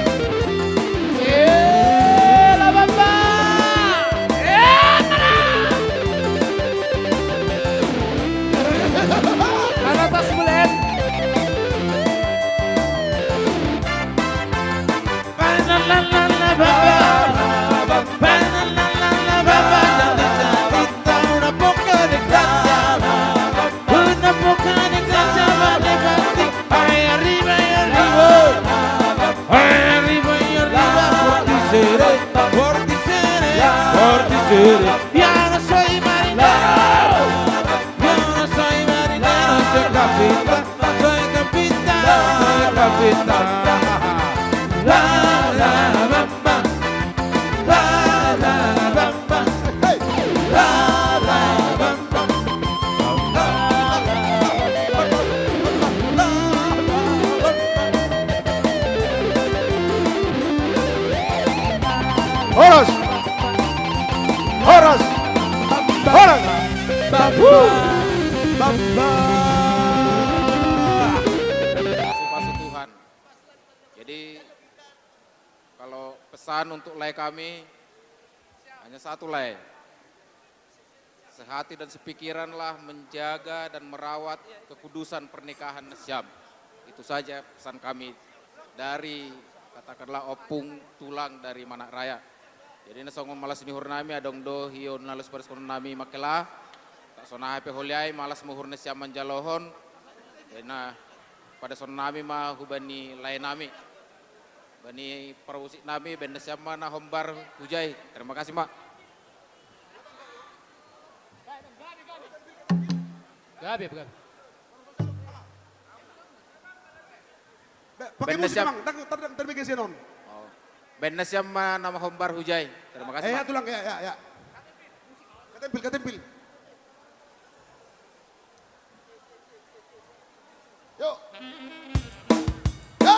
Eh, La Bamba. Eh, mana? Mana tas bulan? Jadi, kalau pesan untuk lae kami, hanya satu, lae. Sehati dan sepikiranlah menjaga dan merawat kekudusan pernikahan nasiam. Itu saja pesan kami dari, katakanlah, ompung tulang dari Manak Raya. Jadi, na songon malas ni uhur nami, adong do hion na laos padas nami mangkela. Tak songon aha pe holi ai, malas ma uhur nasiam manjalohon. Jadi, na padas nami ma hubani lae nami. Bani parmusik nami, baen nasiam ma na hombar hujai. Terima kasih, Mak. Gabe, gabe. Be-, pakai musik, nasiam. Bang. Tar, tar, tar, bikin sinon. Oh. Baen nasiam ma na hombar hujai. Terima kasih, eh, Mak. Ya, tulang, ya, ya, ya. Ketempil, ketempil. Yo. Yo.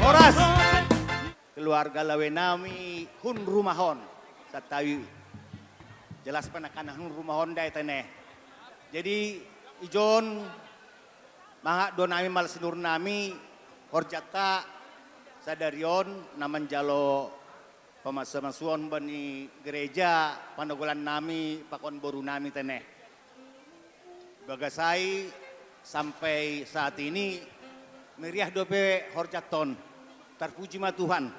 Horas. Keluarga lae nami hun rumahon. Santabi. Jelas pe nangkaning hun rumahon da i, tene. Jadi, ijon, mangat do nami malas ni uhur nami, horjanta sadari on na manjalo pamasumasuon bani gereja, panogolan nami pakon boru nami, tene. Bagas ai sampai saat ini meriah dope horjanta on. Terpuji ma Tuhan.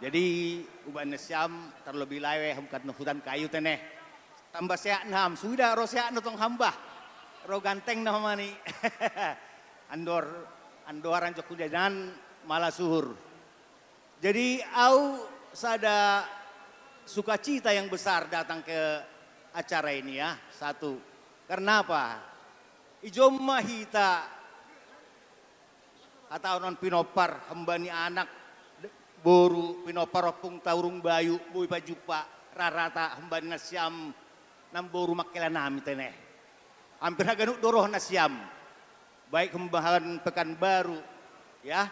Jadi, hubani nasiam, terlebih lae, hum kan hutan kayu, tene. Tambah sehat na ham, suda ro sehat na tong hamba. Ro ganteng na homa ni. Andor, andor anjok hujanan malas uhur. Jadi, au sada sukacita yang besar datang ke acara ini, ya, satu. Karena apa? Ijon ma hita, hata on, pinompar, hamba ni anak, boru, pinompar ompung Taurung Bayu, boi pajumpa, rarata, hamba ni nasiam, namboru mangkela nami, tene. Hampir haganup do roh nasiam. Baik hamba ni Pekanbaru, ya,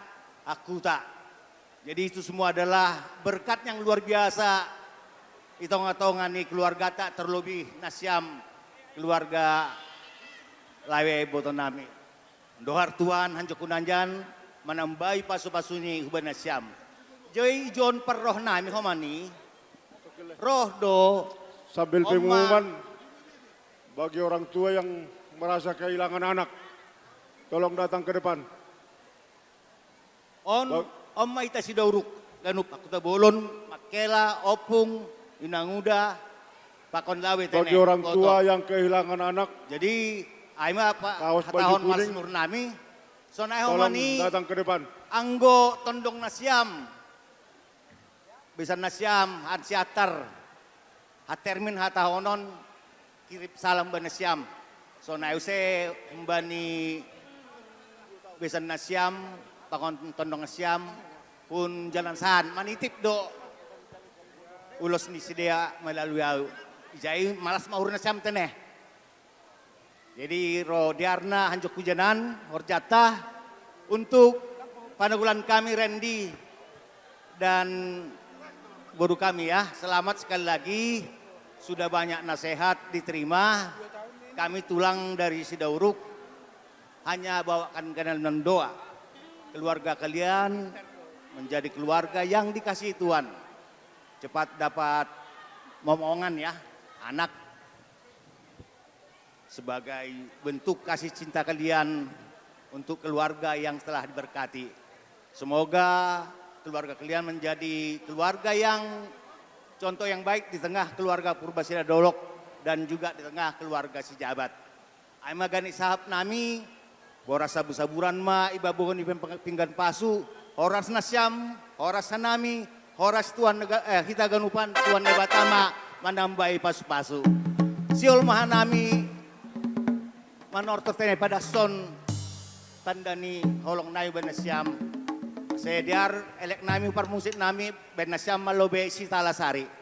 Angkuta. Jadi itu semua adalah berkat yang luar biasa di tongatonga ni keluargata, terlebih nasiam keluarga lae iboto nami. Ndohar Tuhan hanjak hunanjan manambai pasupasu ni hubani nasiam. Jadi ijon parroh nami homa ni, roh do. Sambil pengumuman, bagi orang tua yang merasa kehilangan anak, tolong datang ke depan. On, on ma hita Sidauruk, ganup Angkuta Bolon, mangkela, ompung, inanguda, pakon lae, tene. Bagi orang tua yang kehilangan anak, jadi, ai ma, Pak, kaos baju kuning, hata on malas ni uhur nami. Sonai homa ni, tolong datang ke depan. Anggo tondong nasiam. Besan nasiam, Hansi Atar, Hatermin, hata on, kirim salam ba nasiam. Sonai use hamba ni besan nasiam, pakon tondong nasiam, hun Jalan San, manitip do ulos ni sidea melalui au. Jadi malas ma uhur nasiam, tene. Jadi ro diarna hanjak hujanan horjanta untuk panogolan kami Randy dan boru kami, ya. Selamat sekali lagi, sudah banyak nasihat diterima. Kami tulang dari Sidauruk hanya bawakan kenalan doa. Keluarga kalian menjadi keluarga yang dikasihi Tuhan. Cepat dapat momongan, ya, anak. Sebagai bentuk kasih cinta kalian untuk keluarga yang telah diberkati. Semoga keluarga kalian menjadi keluarga yang contoh yang baik di tengah keluarga Purba Siregar Dolok dan juga di tengah keluarga Sijabat. Ai ma ganup sahap nami, boras sabursaburan ma ibabohon ni pem-, pinggan pasu, horas nasiam, horas hanami, horas Tuhan nega-, eh, hita ganupan, Tuhan Debata ma manambai pasupasu. Sihol ma hanami manortor tene padashon tanda ni holong nami baen nasiam. Sedear elek nami, parmusik nami, baen nasiam ma lobe sitalasari.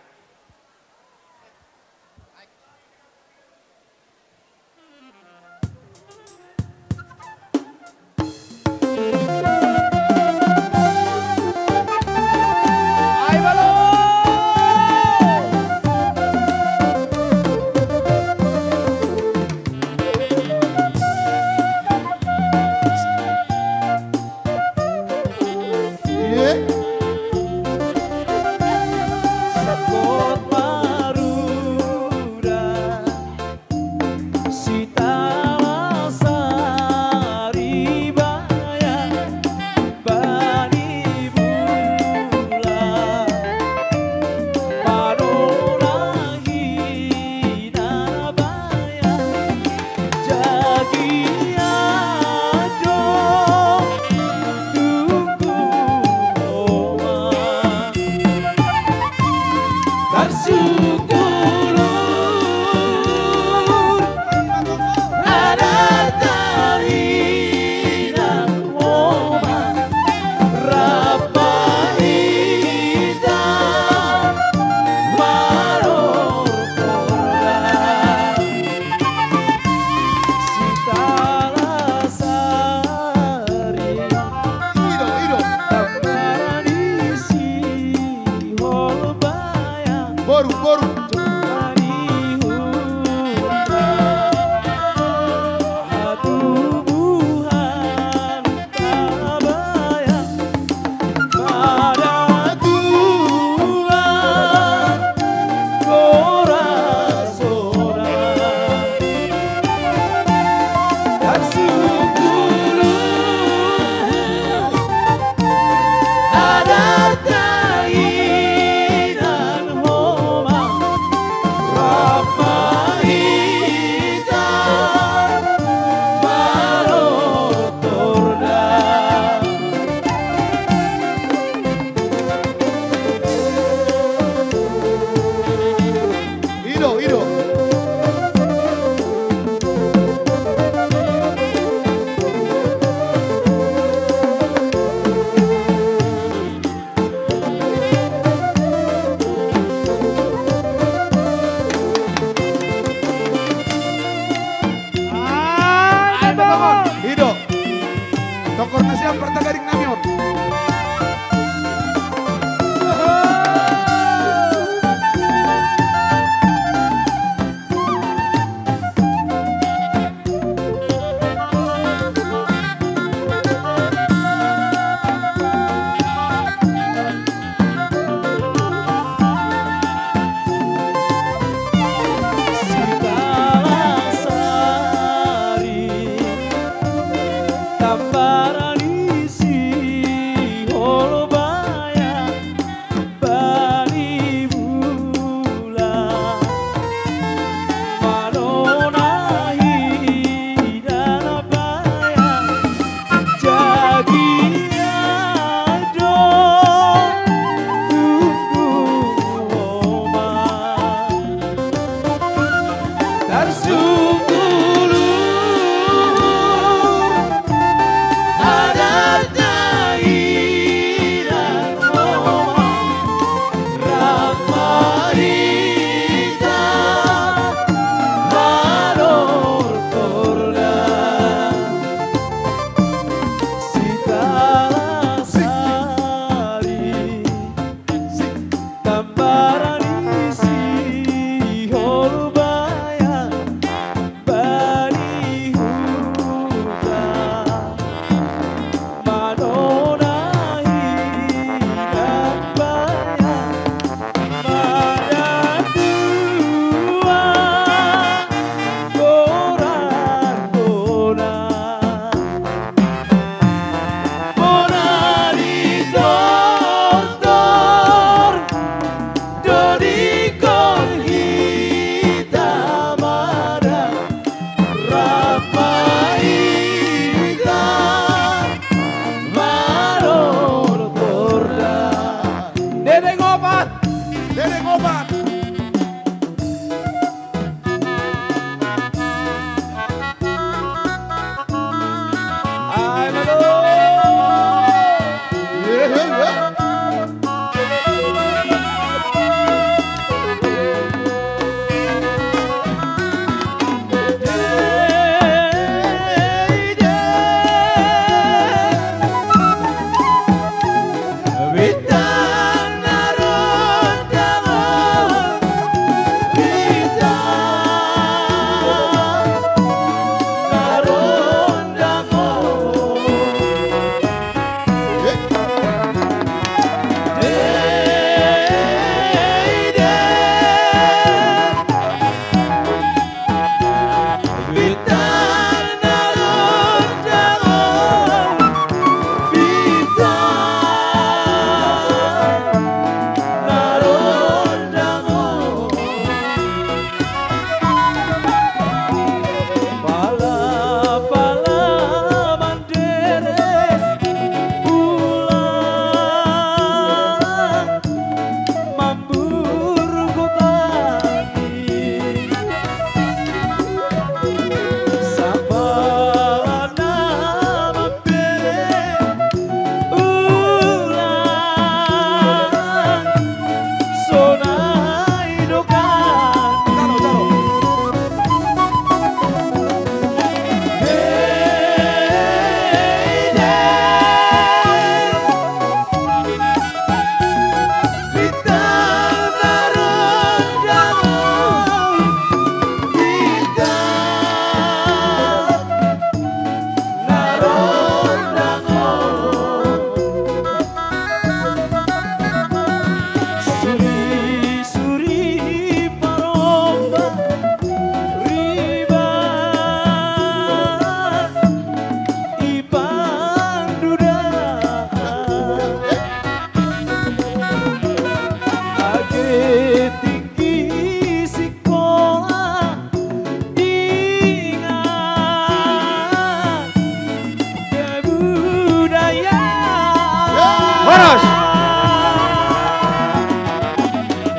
Horas.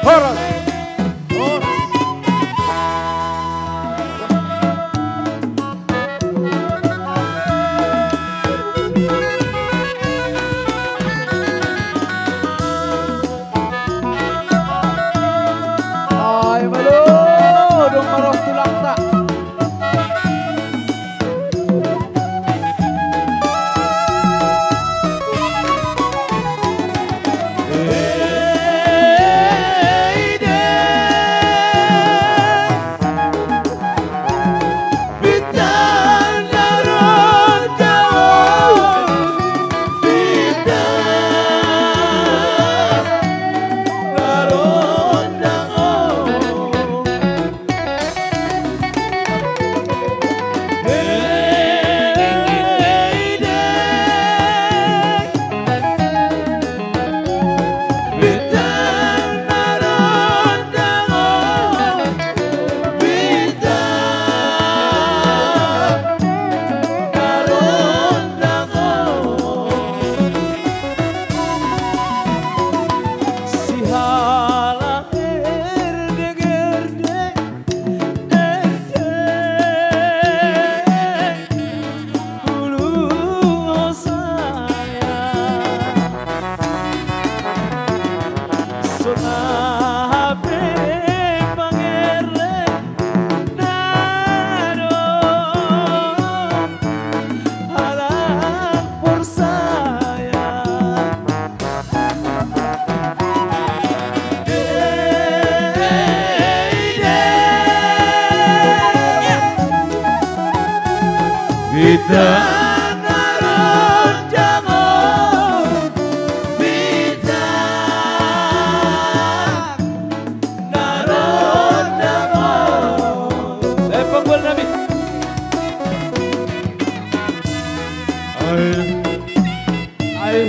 Horas. Horas. Ai malo, dung ma ro tulangta. Ai.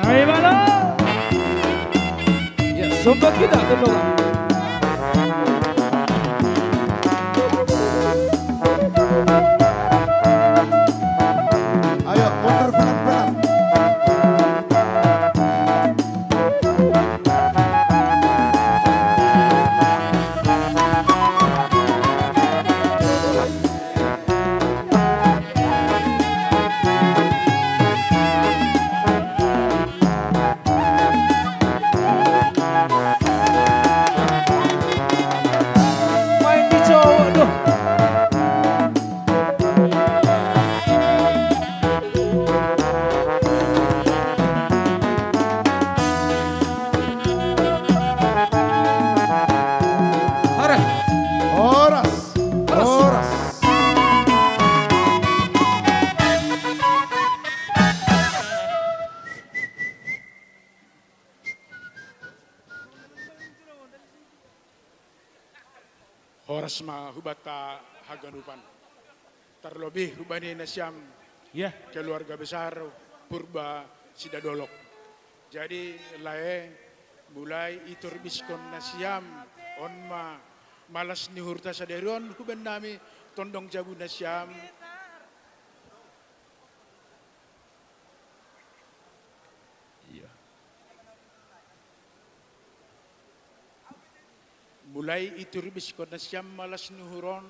Ai malo. Ya, somba kita, tondong. Ayo, mundur pelan-pelan. Horas. Horas. Horas. Horas ma hubanta haganupan. Tarlobi hubani nasiam, ya, keluarga besar Purba Sidadolok. Jadi, lae, mulai iturbiskon nasiam, on ma malas ni uhurta sadari on, huben nami, tondong jabu nasiam. Iya. Mulai iturbiskon nasiam malas ni uhur on,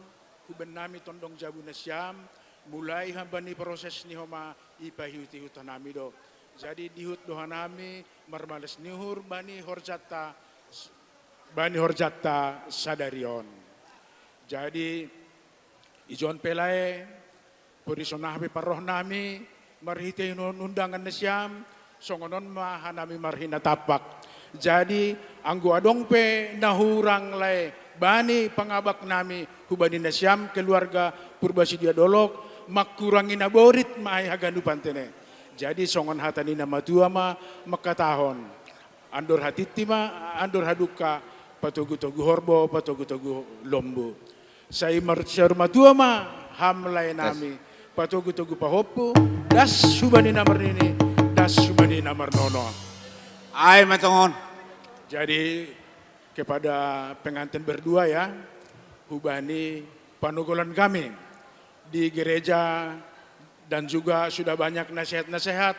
huben nami tondong jabu nasiam, mulai hamba ni proses ni homa ipaihut-ihut hanami do. Jadi diihut do hanami marmalas ni uhur bani horjanta, bani horjanta sadari on. Jadi, ijon pe lae, pudi sonang hape parrohanami, marhitehon undangan nasiam, songon on ma hanami marhinatampak. Jadi, anggo adong pe na hurang lae, bani pangabaknami, hubani nasiam keluarga Purba Sidadolok, mangkurangi na borit ma ai haganupan tene. Jadi, songon hata ni na matua ma mangkatahon. Andor hatiti ma, andor hadungka, patogu-togu horbo, patogu-togu lombu. Sai marsiaur matua ma, ham lae nami, patogu-togu pahompu, das hubani na marnini, das hubani na marnono. Ai ma tongon. Jadi, kepada pengantin berdua ya, hubani panogolan kami di gereja Dan juga sudah banyak nasihat-nasihat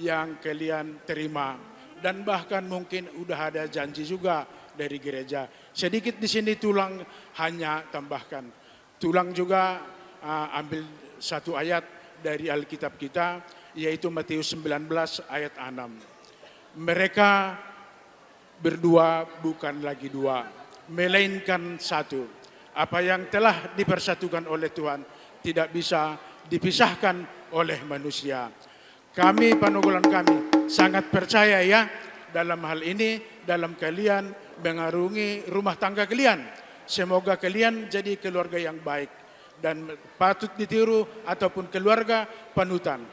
yang kalian terima. Dan bahkan mungkin udah ada janji juga dari gereja. Sedikit di sini tulang hanya tambahkan. Tulang juga, ah, ambil satu ayat dari Alkitab kita, yaitu Matius sembilan belas ayat enam. Mereka berdua bukan lagi dua, melainkan satu. Apa yang telah dipersatukan oleh Tuhan tidak bisa dipisahkan oleh manusia. Kami, panogolan kami, sangat percaya, ya, dalam hal ini, dalam kalian mengarungi rumah tangga kalian. Semoga kalian jadi keluarga yang baik dan patut ditiru ataupun keluarga panutan.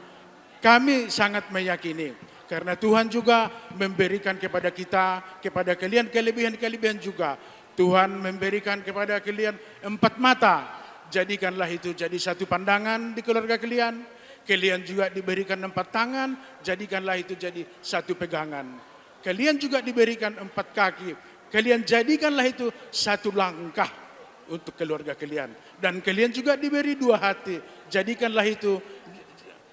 Kami sangat meyakini, karena Tuhan juga memberikan kepada kita, kepada kalian kelebihan-kelebihan juga. Tuhan memberikan kepada kalian empat mata. Jadikanlah itu jadi satu pandangan di keluarga kalian. Kalian juga diberikan empat tangan, jadikanlah itu jadi satu pegangan. Kalian juga diberikan empat kaki. Kalian jadikanlah itu satu langkah untuk keluarga kalian. Dan kalian juga diberi dua hati. Jadikanlah itu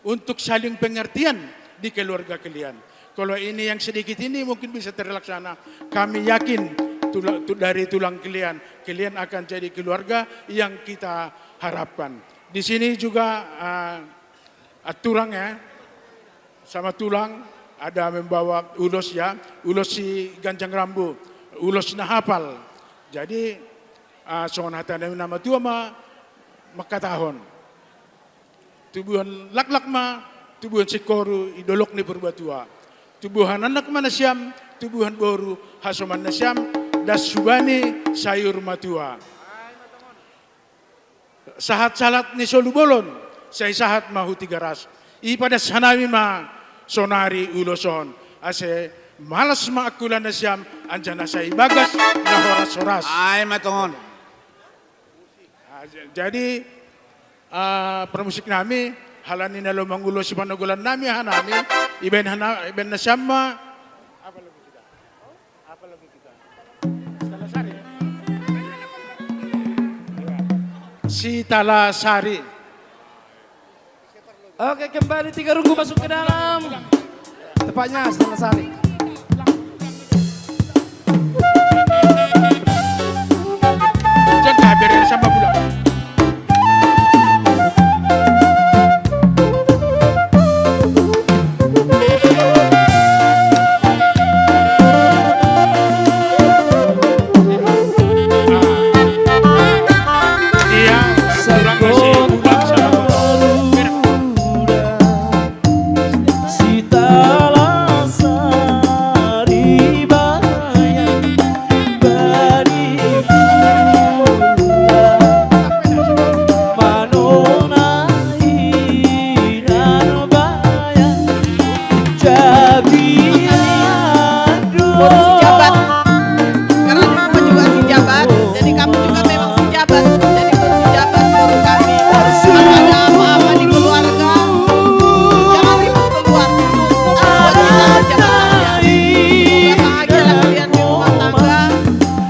untuk saling pengertian di keluarga kalian. Kalau ini yang sedikit ini mungkin bisa terlaksana, kami yakin tula-, tu-, dari tulang kalian, kalian akan jadi keluarga yang kita harapkan. Di sini juga, ah, ah, tulang, ya, sama tulang ada membawa ulos, ya, ulos si ganjang rambu, ulos na hapal. Jadi, ah, songon hata ni na matua ma mangkatahon: Tubuan laklak ma tubuan singkoru di dolok ni Purbatua. Tubuan anak ma nasiam, tubuan boru hasoman nasiam, das hubani sayur matua. Sahat-sahat ni solu bolon, sai sahat ma hu Tigaras. Ipadas hanami ma sonari ulos on, ase malas ma angkulan nasiam, anjaha sai bagas na horas-horas. Ai ma tongon. Ah, ja-, jadi, ah, parmusik nami, halani na laho mangulosi panogolan nami, hanami, ibaen hana-, ibaen nasiam ma. Apa lagu kita? Apa lagu kita? Sitalasari. Sitalasari. Oke, kembali Tiga Runggu masuk ke dalam. Tepatnya, Sitalasari. Jangan hampir sama bulan. Iya, kurang masih kurang sama. Sitalasari bayan bani bulan manona inan bayan jabian do. Karena di rumah juga si jabat, jadi kamu juga memang si jabat. Jadi buat si jabat, buat kami, kalau ada apa-apa di keluarga, jangan ribut keluar. Buat kita jabatannya. Semoga bahagialah kalian di rumah tangga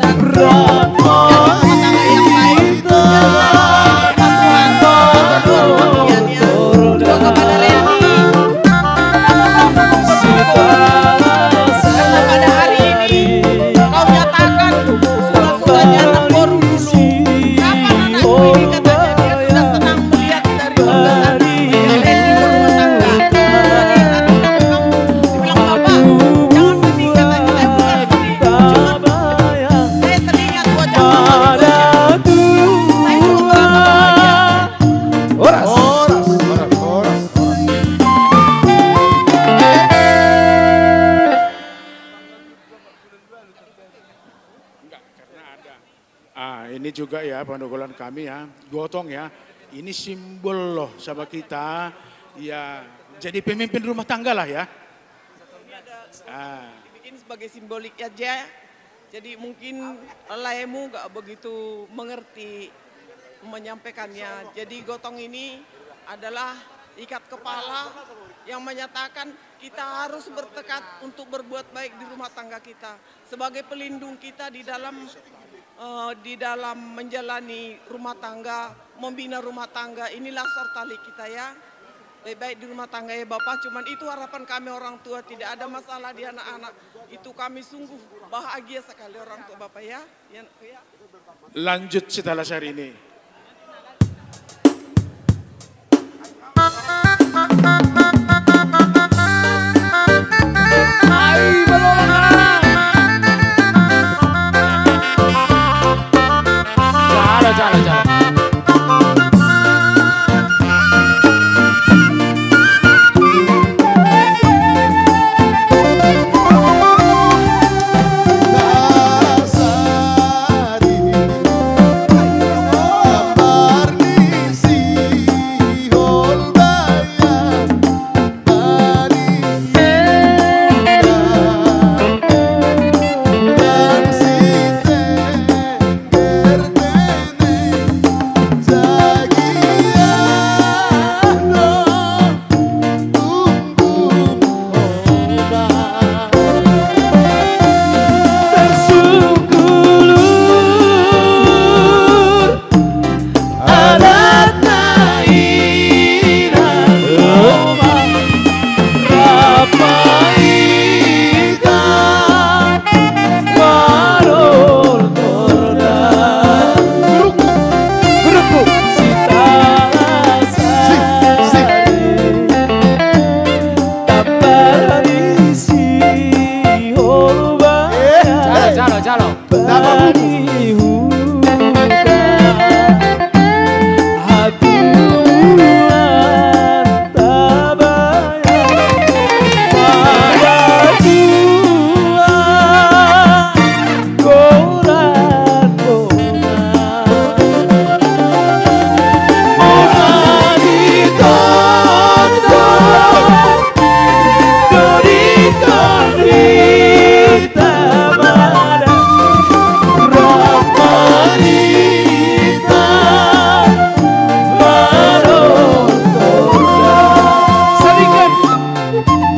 dan jadi rumah tangga yang baik. Dan Tuhan, Tuhan, Tuhan, Tuhan, Tuhan, Tuhan, Tuhan, Tuhan, Tuhan, Karena pada hari ini kau nyatakan suka-sukanya anak boru dulu. Kapan anakku ini katanya dia sudah senang melihat dari keluarga sana. Melihat di rumah tangga. Jadi hati yang memang dibilang bapak, jangan sedih katanya. Saya bukan sedih. Cuma saya teringat wajah mama di wajah. Saya juga merasa bahagia. Horas. Horas, horas, horas, horas. Enggak, karena ada. Ah, ini juga ya, panogolan kami ya, gotong ya. Ini simbol loh sama kita. Ya, jadi pemimpin rumah tangga lah ya. Ini ada, ah, dibikin sebagai simbolik aja. Jadi mungkin laemu nggak begitu mengerti menyampaikannya. Jadi gotong ini adalah ikat kepala yang menyatakan kita harus bertekad untuk berbuat baik di rumah tangga kita. Sebagai pelindung kita di dalam, eh, di dalam menjalani rumah tangga, membina rumah tangga. Inilah sor tali kita ya. Baik-baik di rumah tangga ya Bapak, cuman itu harapan kami orang tua, tidak ada masalah di anak-anak. Itu kami sungguh bahagia sekali orang tua Bapak ya. Ya, ya. Lanjut Sitalasari ini. Jalo, jalo, jalo.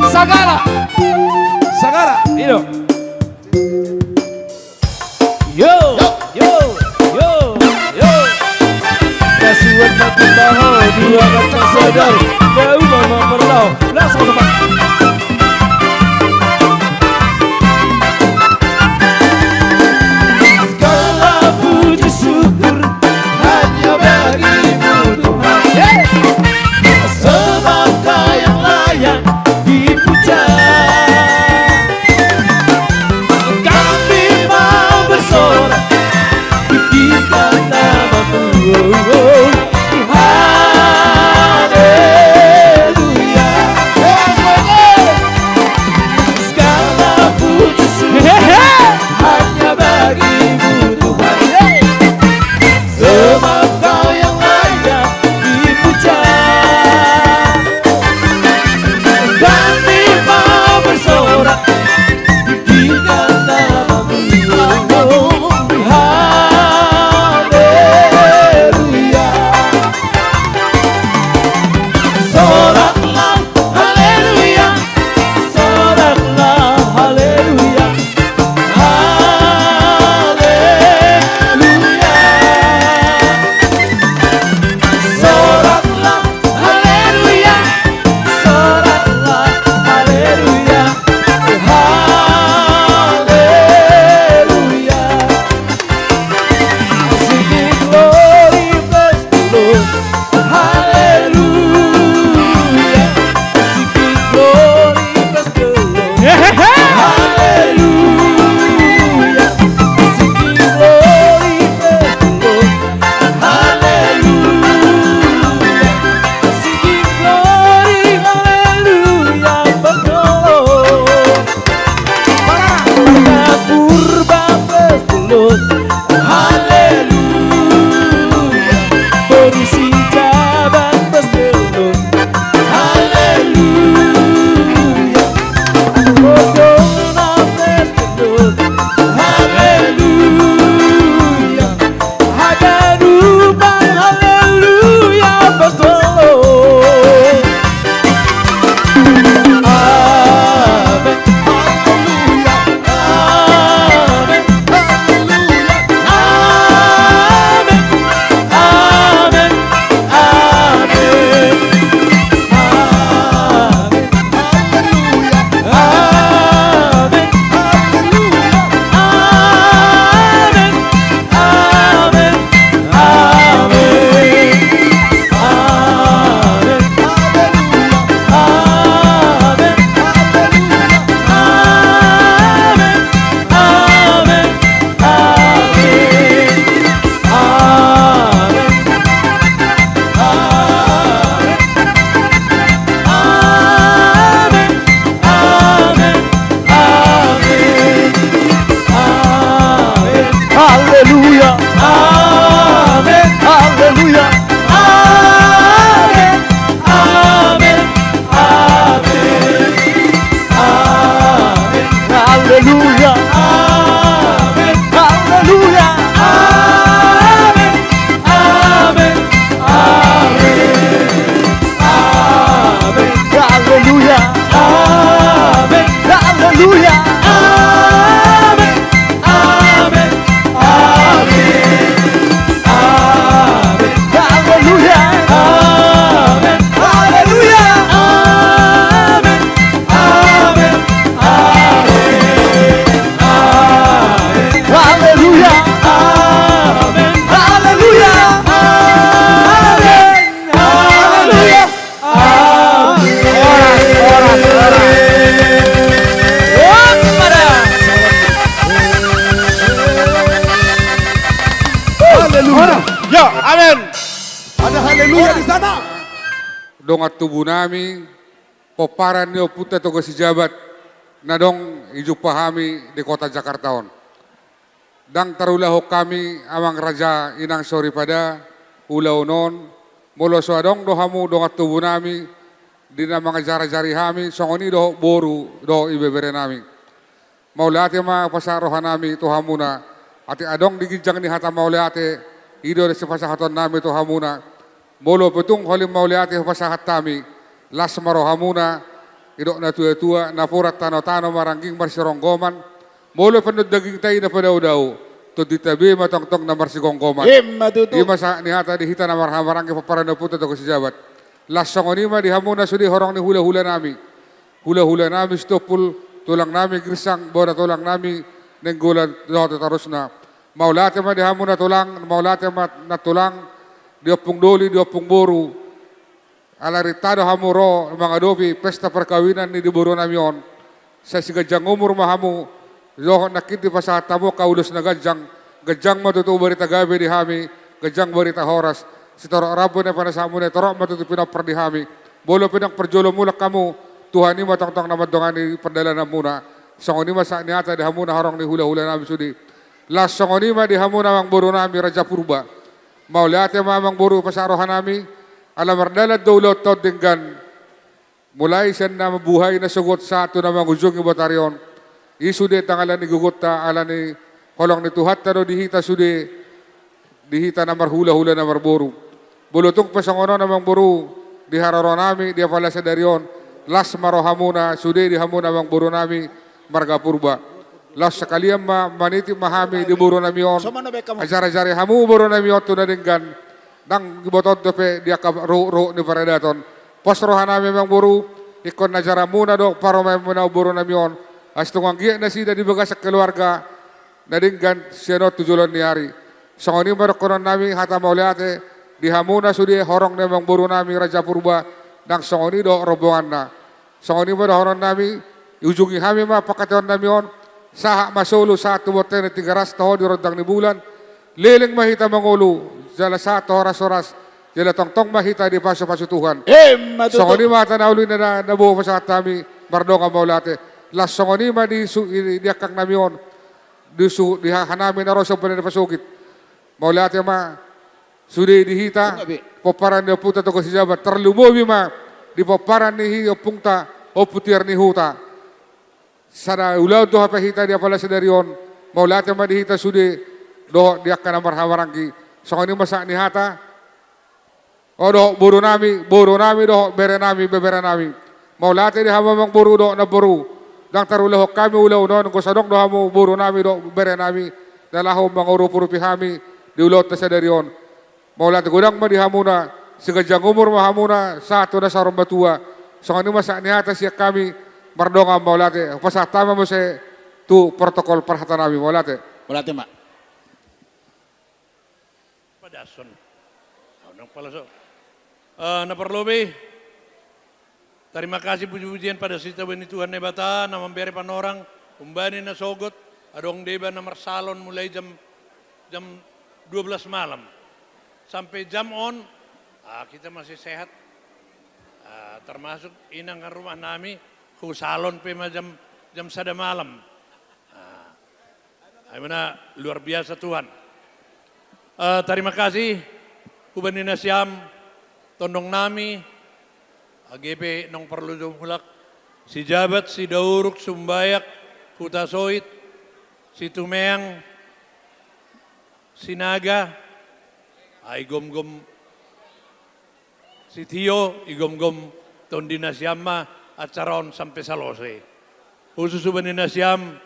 Sagala. Sagala. Ido. Yo, yo, yo, yo. Kasuan makin baho dua kata sadar. Dau mama perlau. Langsung sama. Segala puji syukur hanya bagimu Tuhan. Sebab kau yang layak dipuja. Kami mau bersorak, tinggikan nama-Mu. Haleluya. dongan tubu nami, pomparan ni ompunta Toga Sijabat, na adong dijumpa hami di kota Jakarta on. Ndang tarulahon hami amang raja inang soripada, ulaon on, molo so adong do hamu dongan tubu nami, di na mangajarajari hami, songon i dohot boru, dohot ibebere nami. Mauliate ma hupasahat roha nami tu hamuna, atik adong di ginjang ni hata mauliate, i do sipasahaton nami tu hamuna. Molo pe tung holan mauliate hupasahat hami, las ma rohamuna, didok na tuatua, napuran tanotano marangging marsironggoman, molo pe annon dagingta i na padaodao, tondinta be ma tongtong na marsigomgoman. Emma tutu. I ma sahat ni hata di hita na marhahamaranggi pomparan ni ompunta Toga Sijabat. Las songon i ma di hamuna sude horong ni hulahula nami. Hulahula nami Sitompul, tulang nami Girsang, bona tulang nami Nainggolan dohot saluhutna. Mauliate ma di hamuna tulang, mauliate ma nantulang, di ompung doli, di ompung boru. Ala rintado hamu ro mangadopi pesta parkawinan ni di boru nami on. Sai siganjang umur ma hamu, dohot nangkin dipasahat hamu angka ulos na ganjang, ganjang ma tutu barita gabe di hami, ganjang barita horas, sitorop rambu na pinasahatmuna i torop ma tutu pinompar di hami. Molo pe ndang parjolo mulak hamu, Tuhan i ma tongtong na mandongani pardalananmuna. Songon i ma sahat ni hata di hamuna horong ni hulahula nami sude. Las songon i ma di hamuna amang boru nami Raja Purba. Mauliate ma amang boru hupasahat roha nami, ala mardalan do ulaonta on denggan. Mulai sian na mambuhai na sogot sahat tu na mangujungi botari on. I sude ndang ala ni gogonta, ala ni holong ni Tuhanta do di hita sude, di hita na marhulahula na marboru. Molo tung pe songon on amang boru, di haroro nami, di apala sadari on, las ma rohamuna, sude di hamuna amang boru nami, marga Purba. Laos sakalian ma manitip ma hami di boru nami on. Soman na baen hamu. Ajarajari hamu boru nami on tu na denggan. Ndang diboto dope di angka ruhut-ruhut ni paradaton. Pos roha nami amang boru, ingkon ajaranmuna do parumaenmuna boru nami on. Asa tung anggiat nasida di bagasan keluarga na denggan sian on tu joloan ni ari. Songon i ma dohonon nami hata mauliate di hamuna sude horong ni amang boru nami Raja Purba, nang songon i do rombonganna. Songon i ma dohonon nami, ujungi hami ma pangkataion nami on, sahat ma solu, sahat tu bontean ni Tigaras, toho di rondang ni bulan, leleng ma hita mangolu, jala sahat tu horas-horas, jala tongtong ma hita dipasupasu Tuhan. Emma tutu. Songon i ma hata na uli na, na boi pasahat hami, mardongan mauliate. Las songon i ma di su-, di, di angkang nami on, di su-, di ha-, hanami na ro sian Bone ni Pasogit. Mauliate ma, sude di hita, Bunga be. Pomparan ni ompunta Toga Sijabat, tarlumobi ma di pomparan ni hi ompunta, Ompu Tiar ni Huta. Sada ulaon do hape hita di apala sadari on, mauliate ma di hita sude, dohot di angka na marhahamaranggi. Songon i ma sahat ni hata, o dohot boru nami, boru nami dohot bere nami, bebere nami. Mauliate di hamu amang boru dohot namboru. Ndang tarulahon hami ulaon on, anggo so adong do hamu boru nami dohot bere nami, na laho mangurup-urupi hami di ulaonta sadari on. Mauliate godang ma di hamuna, siganjang umur ma hamuna, sahat tu na saur matua. Songon i ma sahat ni hata sian hami, mardongan mauliate. Pasahat hami ma muse tu protokol parhata nami, mauliate. Mauliate ma. Padashon. Au nang palaso. Eh, na parlobei, tarima kasih, puji-pujian pada sitabe ni Tuhan Debata, na mambere panorang, umbani na sogot, adong deba na marsalon mulai jam, jam dua belas malam. Sampai jam on, ah, kita masih sehat. Ah, termasuk inang rumah nami, husalon pe ma jam, jam sada malam. Ah, Ai mana luar biasa Tuhan. Eh, tarima kasih, hubani nasiam, tondong nami, age pe naung parlu do mulak, Sijabat, Sidauruk, Sumbayak, Hutasoit, Situmeang, Sinaga, ai gomgom Sitio, igomgom tondi nasiam ma acara on sampe salose. Husus hubani nasiam,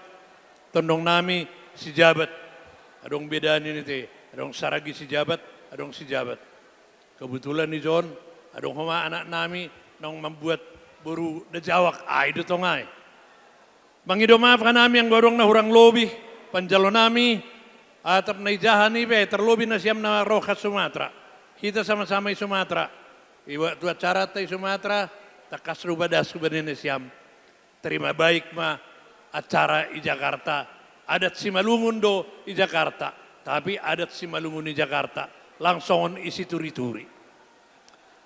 tondong nami, Sijabat. Adong beda ni nite, adong Saragi Sijabat, adong Sijabat. Kebetulan ijon, adong homa anak nami, naung mambuat boru Dajawak, ai do tong ai. Mangido maaf hanami anggo adong na hurang lobi, panjalo nami, atap na ijaha ni pe, terlobi nasiam na ro khas Sumatra. Hita sama-sama i Sumatra. I waktu acaranta i Sumatra, tangkas do badas hubani nasiam. Terima baik ma acara i Jakarta. Adat Simalungun do i Jakarta. Tapi adat Simalungun i Jakarta, langsongon i Situri-turi.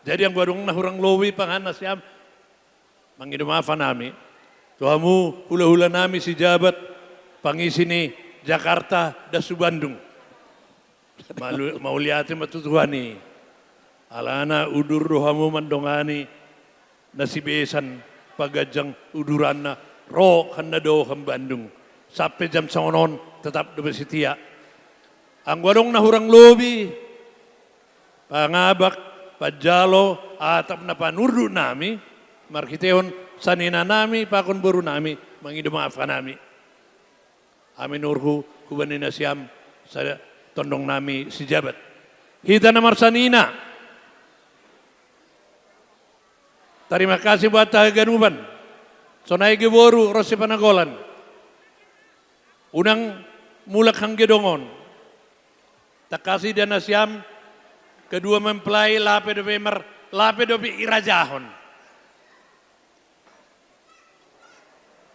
Jadi anggo adong na hurang lobi pangan nasiam, mangido maaf hanami tu hamu hulahula nami sijabat pangisi ni Jakarta das tu Bandung. Malu-, mauliate ma tu Tuhan i. Alana udur do hamu mandongani na sibesan paganjang uduranna ro hanna do hambandung. Sampe jam songon on tetap dope setia. Anggo adong na hurang lobi, pangabak, panjalo, atap na panurdu nami, marhitehon sanina nami, pakon boru nami, mangido maaf hanami. Ami nurhu, hubani nasiam, sada tondong nami sijabat. Hita na marsanina. Tarima kasih buat haganupan. Sonai ge boru, ro si Panagolan. Unang mulak hanggedongon. Tangkas i da nasiam, kedua mempelai lape dope mar-, lape dope irajahon.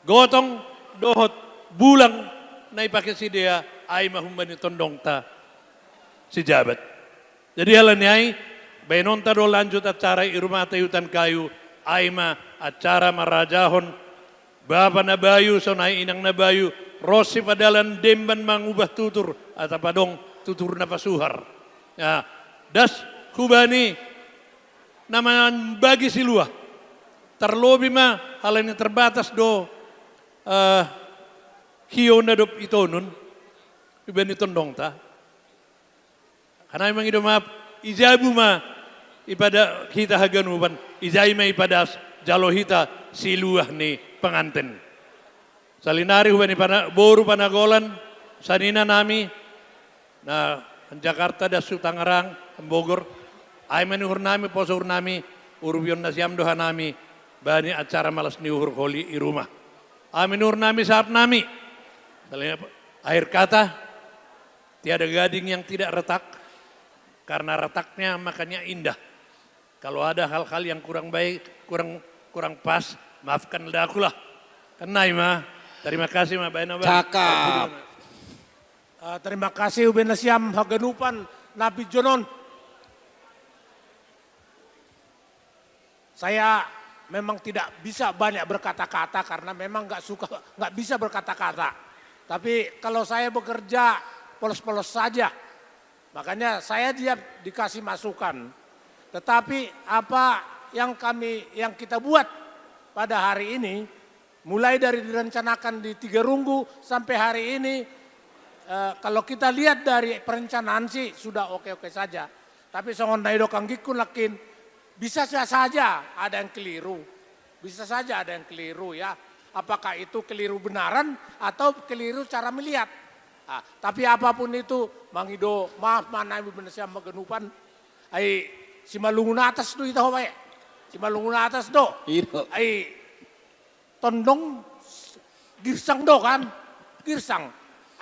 Gotong dohot bulang na ipake sidea, ai ma humbani tondongta sijabat. Jadi alani ai, baenonta do lanjut acara i rumahta i Hutan Kayu, ai ma acara marajahon bapa na bayu, sonai inang na bayu, ro si padalan demban mangubah tutur, atap adong tutur na pasuhar. Ya, das hubani na mambagi siluah. Tarlobi ma, alani terbatas do, eh, hiou na dob itonun, hubani tondongta. Hanami mangido maaf, i jabu ma ipada-, hita haganupan, i jai ma ipadas, jalo hita siluah ni panganten. Salinari hubani pana-, boru Panagolan, sanina nami, na Jakarta das tu Tangerang, Bogor, ai ma ni uhur nami, poso uhur nami, urupion nasiam do hanami, bani acara malas ni uhur holi i rumah. Ai ma ni uhur nami, sahat nami. Salinari, akhir kata, tiada gading yang tidak retak, karena retaknya makanya indah. Kalau ada hal-hal yang kurang baik, kurang, kurang pas, maafkan dakulah. Kan nai ma, terima kasih ma, baen ma, baen. Cakep. Ah, terima kasih, hubani nasiam haganupan na pinjol on. Saya memang tidak bisa banyak berkata-kata karena memang nggak suka, nggak bisa berkata-kata. Tapi kalau saya bekerja polos-polos saja. Makanya saya dia dikasih masukan. Tetapi apa yang kami, yang kita buat pada hari ini, mulai dari direncanakan di Tiga Runggu sampai hari ini, eh, kalau kita lihat dari perencanaan sih sudah oke-oke saja. Tapi songon na didok anggingku nangkin, bisa sa-, saja ada yang keliru. Bisa saja ada yang keliru, ya. Apakah itu keliru benaran atau keliru cara melihat? Ah, tapi apapun itu, mangido maaf ma nami, hubani nasiam haganupan. Ai Simalungun Atas do hita, ho, bae. Simalungun Atas do. Iya. Ai tondong girsang do kan? Girsang.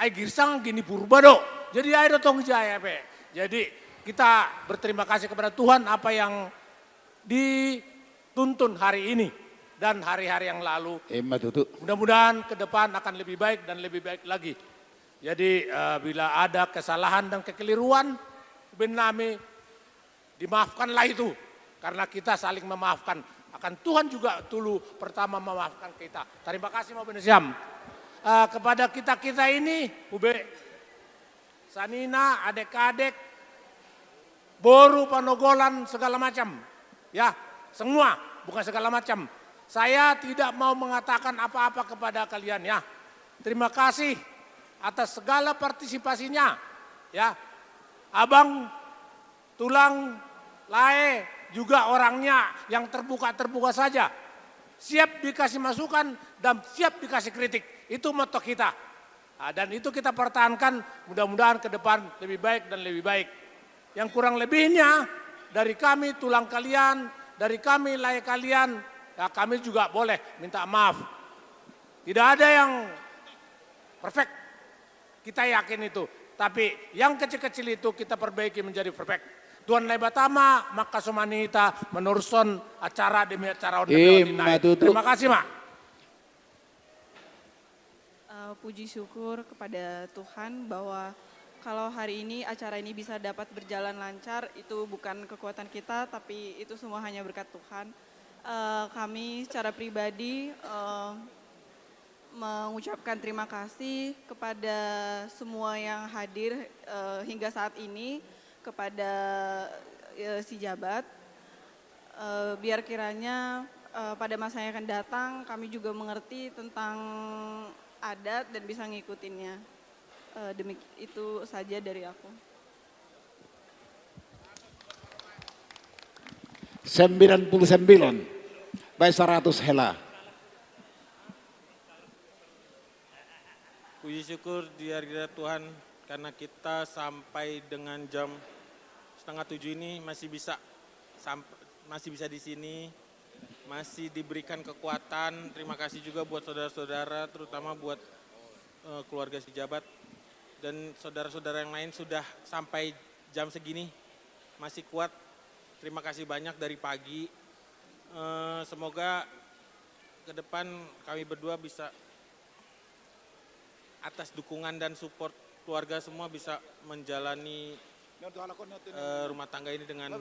Ai girsang gini Purba do. Jadi ai do tong jaya pe. Jadi kita berterima kasih kepada Tuhan apa yang dituntun hari ini dan hari-hari yang lalu. Ima tutu. Mudah-mudahan ke depan akan lebih baik dan lebih baik lagi. Jadi, eh, bila ada kesalahan dan kekeliruan, hubani nami, dimaafkanlah itu, karena kita saling memaafkan. Akan Tuhan juga dulu pertama memaafkan kita. Terima kasih, hubani nasiam. Eh, kepada kita-kita ini, hube, sanina, adek-adek, boru Panagolan, segala macam. Ya, semua, bukan segala macam. Saya tidak mau mengatakan apa-apa kepada kalian, ya. Terima kasih atas segala partisipasinya, ya. Abang, tulang, lae juga orangnya yang terbuka-terbuka saja. Siap dikasih masukan dan siap dikasih kritik. Itu moto kita. Ah, dan itu kita pertahankan, mudah-mudahan ke depan lebih baik dan lebih baik. Yang kurang lebihnya dari kami, tulang kalian, dari kami, lae kalian, ya, kami juga boleh minta maaf. Tidak ada yang perfect. Kita yakin itu. Tapi yang kecil-kecil itu kita perbaiki menjadi perfect. Tuhan Naibata ma mangkasomani hita manurushon acara demi acara on. Ima tutu. Terima kasih, Mak. Eh, puji syukur kepada Tuhan bahwa Kalau hari ini acara ini bisa dapat berjalan lancar, itu bukan kekuatan kita, tapi itu semua hanya berkat Tuhan. Eh, kami secara pribadi, eh, mengucapkan terima kasih kepada semua yang hadir, eh, hingga saat ini, kepada, eh, Sijabat. Eh, biar kiranya, eh, pada masa yang akan datang, kami juga mengerti tentang adat dan bisa ngikutinnya. Eh, demik-, itu saja dari aku. Sembilan puluh sembilan. Baik, seratus hela. Puji syukur di hadirat Tuhan, karena kita sampai dengan jam setengah tujuh ini masih bisa samp-, masih bisa di sini, masih diberikan kekuatan. Terima kasih juga buat saudara-saudara, terutama buat, eh, keluarga Sijabat dan saudara-saudara yang lain sudah sampai jam segini masih kuat. Terima kasih banyak dari pagi. Eh, semoga ke depan kami berdua bisa, atas dukungan dan support keluarga, semua bisa menjalani, eh, rumah tangga ini dengan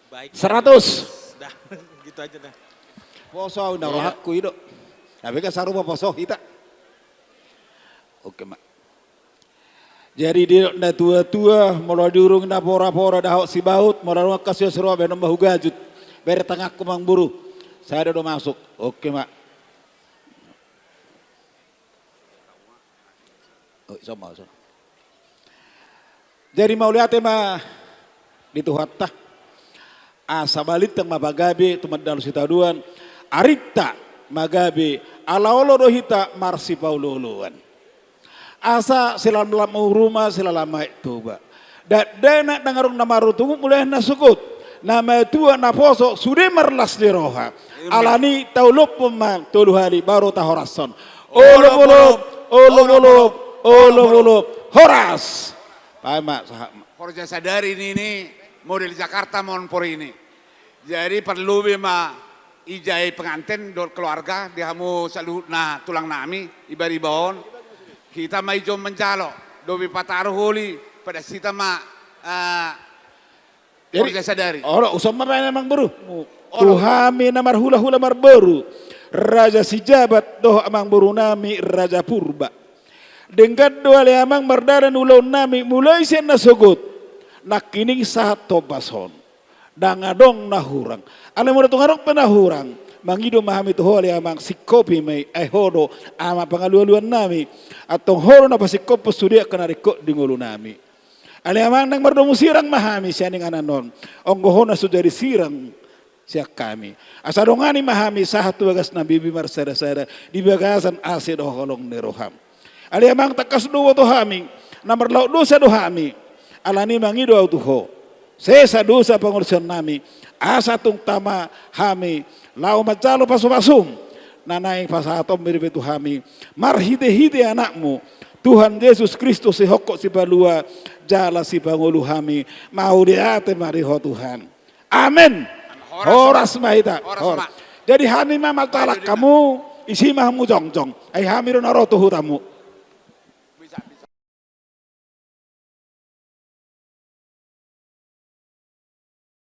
baik. Seratus. Dah, gitu aja dah. Poso au na rohangku i do. Tapi kan sarupa poso hita. Oke, Mak. Jadi didok na tua-tua, molo diurung na pora-pora, dahot sibaut, molo adong angka sios roa, baenon ma hugajut. Bere tanganku, Amangboru. Sada do masuk. Oke, Mak. Oh, sama, sama. Jadi mauliate ma di Tuhanta. Asa balintang ma pagabe, tumandangkon sitadoan, arinta ma gabe, ala olo do hita marsipaolo-oloan. Asa silalam-lalam umur ma, silalam aek Toba. Dakdanak ndang adong na maruntung, mulai na sogot, na matua, na poso, sude marlas ni roha. Alani taulupon ma tolu hali baru tahorashon. Olop, olop, olop, olop, olop, olop. Horas. Paima sahat ma. Horja sadari nini model Jakarta ma on porini. Jadi parlobi ma ijai penganten dohot keluarga di hamu saluhutna tulang nami, iba-iba on. Hita ma ijon manjalo, dohot pataru holi, padas hita ma, eh, Jadi, horja sadari. Olo, uson ma baen, Amangboru. Tu hami na marhula-hula marboru, Raja Sijabat dohot Amangboru nami Raja Purba. Denggan do ale Amang mardalan ulaon nami mulai sian na sogot nangkining sahat tombas on. Ndang adong na hurang. Alai molo tung adong pe na hurang, mangido ma hami tu ho ale Amang, singkopi ma i, ai ho do ama pangalualuan nami. Antong ho do na pasingkophon sude angka na ringkot di ngolu nami. Ale Amang, ndang mardomu sirang ma hami sian inganan on. Anggo ho na so jadi sirang sian hami. Asa dongani ma hami sahat tu bagas na bibi marsada-sada di bagasan asi dohot holong ni roham. Ale Amang, tangkas do huboto hami, na marlaok dosa do hami. Alani mangido au tu ho. Sesa dosa pangolusion nami. Asa tung tama hami laho manjalo pasu-pasum na naeng pasahatonmu dope tu hami. Marhite-hite anakmu, Tuhan Jesus Kristus, sihophop sipalua jala sipangolu hami. Mauliate ma di ho Tuhan. Amen. Horas ma hita. Horas. Jadi hami ma mangalap hamu, isi ma hamu jongjong. Ai hami do na ro tu hutamu.